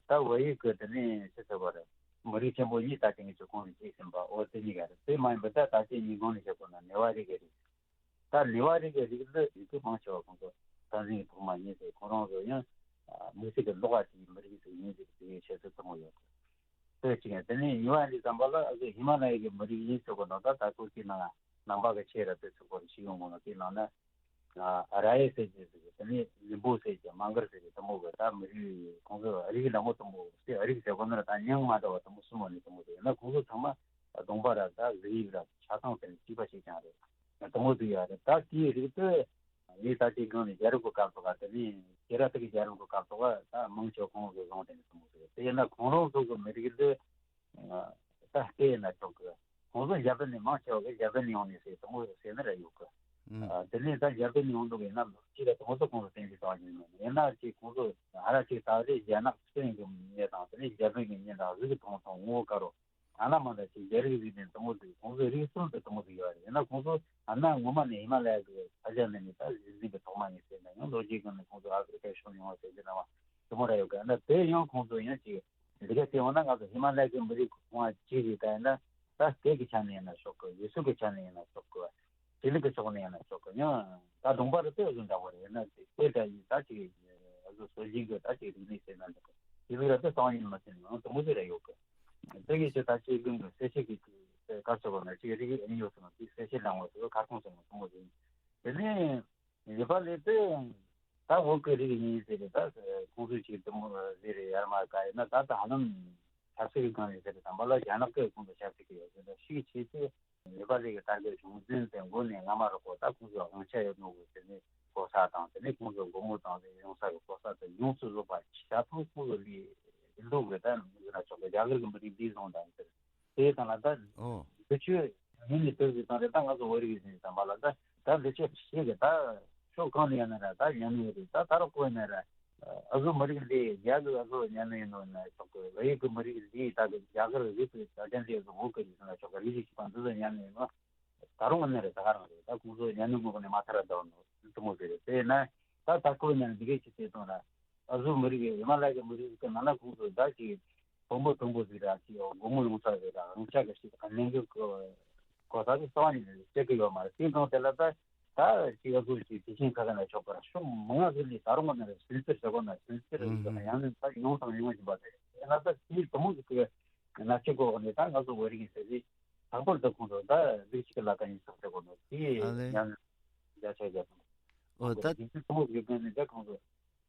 ད་བོད་ཡིག་གི་དེ་ནས་ཅི་ཟེར་བ་རེད། མི་རིགས་ཆེན་པོ་གཉིས་ད་དེ་ངས་ཚོ་ཁོང་རིགས་ཅིག་ཟིན་པ་འོ་དེ་གཉིས་ཀ་རེད། དེ་མ་ཡིན་པ་ད་ད་ཅི་གཉིས་གོང་ནས་བཤད་པ་ན་ནེ་བ་རིགས་ཀྱི་རིགས། ད་ནེ་བ་རིགས་ཀྱི་རིགས་འདི་རིགས་རྒྱུད་མང་ཆེ་བ་ཁོང་ཚོ་སྟངས་འཛིན་གྱི་ཐོག་མ་ཡིན་ཟེར། ཁོང་རང་ཚོ་ཡང་དམིགས་བསལ་གྱི་ལོགས་ཀ་ཅིག་མི་རིགས་ཤིག་ཡིན་ཟེར་དེ་བཤད་ཚུལ་དུ་མོ་ཡོད། དེ་གཅིག་ཡིན། དེ་ནས་ཉི་བ་འདི་ཙམ་པ་ལ་ཨ་ཟེ་ཧི་མ་ལ་ཡ་གི་མི་རིགས་ཡིན་ཟེར་གོ་ནོ་ད་ད་ཁོ་ཅིག་ནང་ནང་པ་གི་ཆེ་ར་དེ་ཚོ་སྐོར་ཞིག་ཡོང་གོ་ནོ་དེ་ནང་ན་ར་ཡེ་ཟེར་གྱི་ཟེར་གྱི་དེ་ནས་ལིམ་པོ་ཟེར་གྱི་མང་གར་ཟེར་གྱི་དུ་མོ་གི་ད་མི་རིགས་ཁོང་ཚོ་རིགས་ལ་མོ་དུ་མོ་ཟེར་རིགས་ཟེར་གོ་ནོ་ར་ད་མིང་མ་འདྲ་བ་དུ་མོ་གསུམ་མོ་ནས་དུ་མོ་ཟེར་ན་ཁོང་ཚོ་ཚང་མ། གདོང་པ་ར་ད་གཟུགས་དབྱིབས་ར་ཆ་ཚང་དེ་ནས་གཅིག་པ་ཞིག་ཀྱང་རེད། དུ་མོ་དུ་ཡ་རེད། ད་དེའི་རིགས་དུ་ངས་ད་དེ་སྒང་ནས་རྒྱལ་རབས་ཀྱི་སྐབས་སུ་ག་དེ་ནས་ཁྱེད་ར་དེ་གི་རྒྱལ་རབས་ཀྱི་སྐབས་སུ་ག་ད་མང་ཆེ་ཁོང་གི་བཟུང་དེ་ནས་དུ་མོ་དུ་ཡ་དེ་ཡིན་ན་ཁོང་རང་ཚོ་གི་མི་རིགས་དུ་ད་སྐད་ཡིན་ན་ཆོག་གི། ཁོང་ཚོ་ཇ་པན་ནས་མང་ཆེ་བ་གི་ཇ་པན་ནས་ཡོང་ནས་ཟེར་དུ་མོ་ཟེར་ནི་ར་ཡོད་གི། ཨ། དེ་ནས་ད་ཇ་པན་ནས་ཡོང་འདུག་ཡིན་ན་ཅི་ར་དུ་མོ་ཚོ་ཁོང་ཚོ་བསྟན་གྱི་བཏང་ཡིན་མིན་ཡིན་ན་ཅི་ཁོང་ཚོ་ཧ་ར་ཅིག་ད་རེས་རྒྱ་ནག་སྤེན་གྱི་མི་དང་དེ་ནས་ཇ་པན་གྱི་མི་དང་གཟུགས་ཀྱི་མཐོང་སོང་ངོ་དཀར་རོ། ཨ་ན་མ་ད་ཅིག་རྒྱ་རིགས་རིགས་ནས་དུ་མོ་དུ་ཁོང་ཚོའི་རིགས་གསུམ་དུ་དུ་མོ་དུ་ཡོད་རེད། ཡིན་ན་ཁོང་ཚོ་ཨ་ན་ངོ་མ་ནས་ཧི་མ་ལ་ཡ་གི་ས་ཆ་ནས་ནི་ད་གཟི་འཛིན་གྱི་ཐོག་མ་ཡིན་ཟེར་ན་ཡང་ལོ་རྒྱུས་སྒང་ནས་ཁོང་ཚོ་ཨ་ཧྥི་རི་ཀའི་ཕྱོགས་ཡོང་བ་ཟེར་གྱི་ན་བ་དུ་མོ་ར་ཡོད་གི། ཨ་ན་དེ་ཡང་ཁོང་ཚོ་ཡང་ཅིག་འདི་ག་དེ་འོ་ན་ང་ཚོ་ཧི་མ་ལ་ཡ་གི་མི་རིགས་ཁོང་ཅི་རེད་ད་ཡིན་ན་ད་སྐད་ཀྱི་ཆ་ནས་ཡིན་ན་ཆོག་གི། ཡུལ་སྲོལ་གྱི་ཆ་ནས་ཡིན་ན་ཆོག་གི། ཆོས་ལུགས་ཀྱི་ཕྱོགས་ནས་ཡིན་ན་ཆོག་གི། ཡང་ད་གདོང་པ་རུ་དེ་བཟོ་འདྲ་བོ་རེད། ཡིན་ན་དེ་ལྟ་ཡིན་ད་ཅིག་བཟོ་སྲོལ་རྒྱུན་གྱི་ད་ཅིག་རིག་གནས་ཟེར་ན་འདུག་གི། དེ་ལུགས་ར་དེ་གསང་ཡིན་མ་ཟེར་ན་ཡང་དུ་མོ་ཟེར་ར་ཡོད་གི། དེ་གི་ཆེད་ད་ཅིག་དགོན་གྱི་གསལ་བཤད་ཀྱི་དཀར་ཆོག་གི་ན་ཅིག་རིག་གནས་ཡོད་སོང་དེ་གསལ་བཤད་ལང་བ་ཟེར་ཁ་སྐོང་སོང་དུ་མོ་ཟེར། དེ་ནས་ལེ་པ་ལེ་དེ་ད་བོད་ཀྱི་རིགས་ཡིན་ཟེར་རེད། ད་ཁོང་ཚོས་ཅིག་དུ་མོ་ཟེར་རེད། ཡར་མར་ག་ཡིན་ན་ད་ད་ཧ་ལམ་ཆབ་སྲིད་ཀྱི་སྒང་ནས་ཟེར་རེད། དང་པོ་ལ་རྒྱ་ནག་གིས་ཁོང་ཚོ་ཆབ་སྲིད་ཀྱི་ཡོད་ཟེར་ད་ཤིག་བྱས་ཚེ། ལེ་པ་ལེ་གི་དར་གོས་བྱུང་འཛིན་དེ་མགོ་ནས་རྔ་མ་རུ་ཁོ་ད་ཁོང་ཚོའི་དབང་ཆ་ཡོད་ནོ་གི་ཟེར་ནས་གོ་ས་དང་དེ་ནས་ཁོང་ཚོའི་སྒོ་མོ་དང་དེ་ཡོང་ས་གི་གོ་ས་དེ་ཡོངས་སུ་རྫོགས་པ་ཆ་ཚང་ཁོང་ཚོ་ལས་འདུག་གི། ད་ཡིན་ན་ཆོག་གི། རྒྱ་གར་གི་མི་རིགས་འདིའི་བཟུང་དང་ཟེར་དེ་དང་ལ་ད་ཨོ། འདི་ཆོས་ཡིན་ནི་དེ་གི་དང་རེད། ད་ང་ཚོ་བོད་རིགས་ཟེར་དང་པ་ལ་ད་ད་འདི་ཆོས་ཤེས་གི། ད་ཕྱོགས་གང་ནས་ཡིན་ན་ར་ད་ཉན་ནི་རེད། ད་ད་རོགས་གོ་ཡིན་ན་ར། ཨ་ཟོ་མི་རིགས་འདི་རྒྱ་གི་ཨ་ཟོ་ཉན་ནི་ཡིན་ནོ་ན་ཆོག་གི། བལ་ཡུལ་གི་མི་རིགས་འདི་ད་གི་རྒྱ་གར་རིགས་ཀྱི་ད་ཅན་འདི་ཨ་ཟོ་བོད་གི་རིགས་ན་ཆོག་གི། རིགས་ཤིག་པ་འདི་ཟོ་ཉན་ནི་ཡིན་ནོ། ད་རུང་ཨ་ནི་རེད། ད་ག་རང་རེད། ད་ཁོང་ཚོ་ཉན་ནི་ངོ་ག་ནས་མ་ཐར་ར་ད་ནོ་དུ་མོ་ཟེར་རེད། དེ་ན་ད་ད་ཁོ་ཉན་འདི་གི་ཅི་བྱེད་དང་ན་ཨ་ཟོ་མི་རིགས་ཧི་མ་ལ་ཡ་གི་མི་རིགས་གི་ནང་ན་ཁོང་ཚོ་ད་ཅི་དུམ་བུ་དུམ་བུ་ཟིག་ར་ཅི་སྒོ་མོ་ཡོང་ས་ཟིག་ར་རང་ཅག་གི་ཞིག་གནས་འགུལ་གོ་ས་གི་རྩ་བ་ནས་བཤད་གི་ཡོད་མ་རེད། དེ་སྒང་དེ་ལ་ད་ད་ཅི་ཡ་ཟོ་ཅི་དེ་བཞིན་ཁ་ཁ་ན་ཆོག་གི་ར། ཕྱོགས་མང་ང་ཟིག་ལས་ད་རུང་ང་ན་རེ་སུན་གཙེར་ཟེར་གོ་ན་སུན་གཙེར་ཟིག་ཡང་ནས་ད་ཡོང་དང་ཡོང་བཞིན་པ་རེད། དེ་ན་ད་དེའི་དུམ་བུ་ཟིག་གི་ན་ཆོག་གོ་ནས་ད་ང་ཚོ་བོད་རིགས་ཟེར་ཟིག་ལྷག་པར་དུ་ཁོང་ཚོ་ད་ལུག་གཅིག་གི་ལ་ཀ་ཡིན་ཟེར་གོ་ནོ་དེ་ཨ་ལེ། ཡང་ན་བརྒྱ་ཆ་བརྒྱ་དང་། ཨོ་ད། དེ་ཚོ་དུམ་བུ་ཟིག་གི་ནས་ད་ཁོང་ཚོ།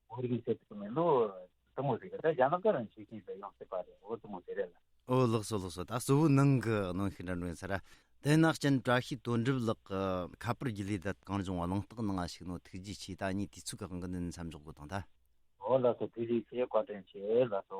བོད་རིགས་ཟེར་ཐུབ་མེད་ལོ། དུ་མོ་ཟེར་གི་ད་རྒྱ་ནག་ག་རང་ཆེ་ཆེན་དུ་ཡོང་སྲིད་པ་རེད། འོ་དུ་མོ་ཟེར་རེད་ལ། ཨོ་ལགས་སོ་ལགས་སོ། ད་གཙོ་བོ་ནང་གི་གནོན་ཤུགས་འདྲ་འགྲོ་ཡིན་ས་ར། དེ་ན་སྤྱན་བཀྲ་ཤིས་དོན་གྲུབ་ལགས་ཀྱི་ཁ་པར་བརྒྱུད་ལས་ད་གངས་ལྗོངས་གླེང་སྟེགས་ནང་ང་ཞུགས་ནོ་ཐུགས་རྗེ་ཆེ། ད་ངས་དུས་ཚོད་ཀྱི་དབང་གིས་འདི་ནས་མཚམས་འཇོག་དགོས་དང་ད། འོ་ལགས་སོ། ཐུགས་རྗེ་ཆེ། བཀའ་དྲིན་ཆེ་ལགས་སོ།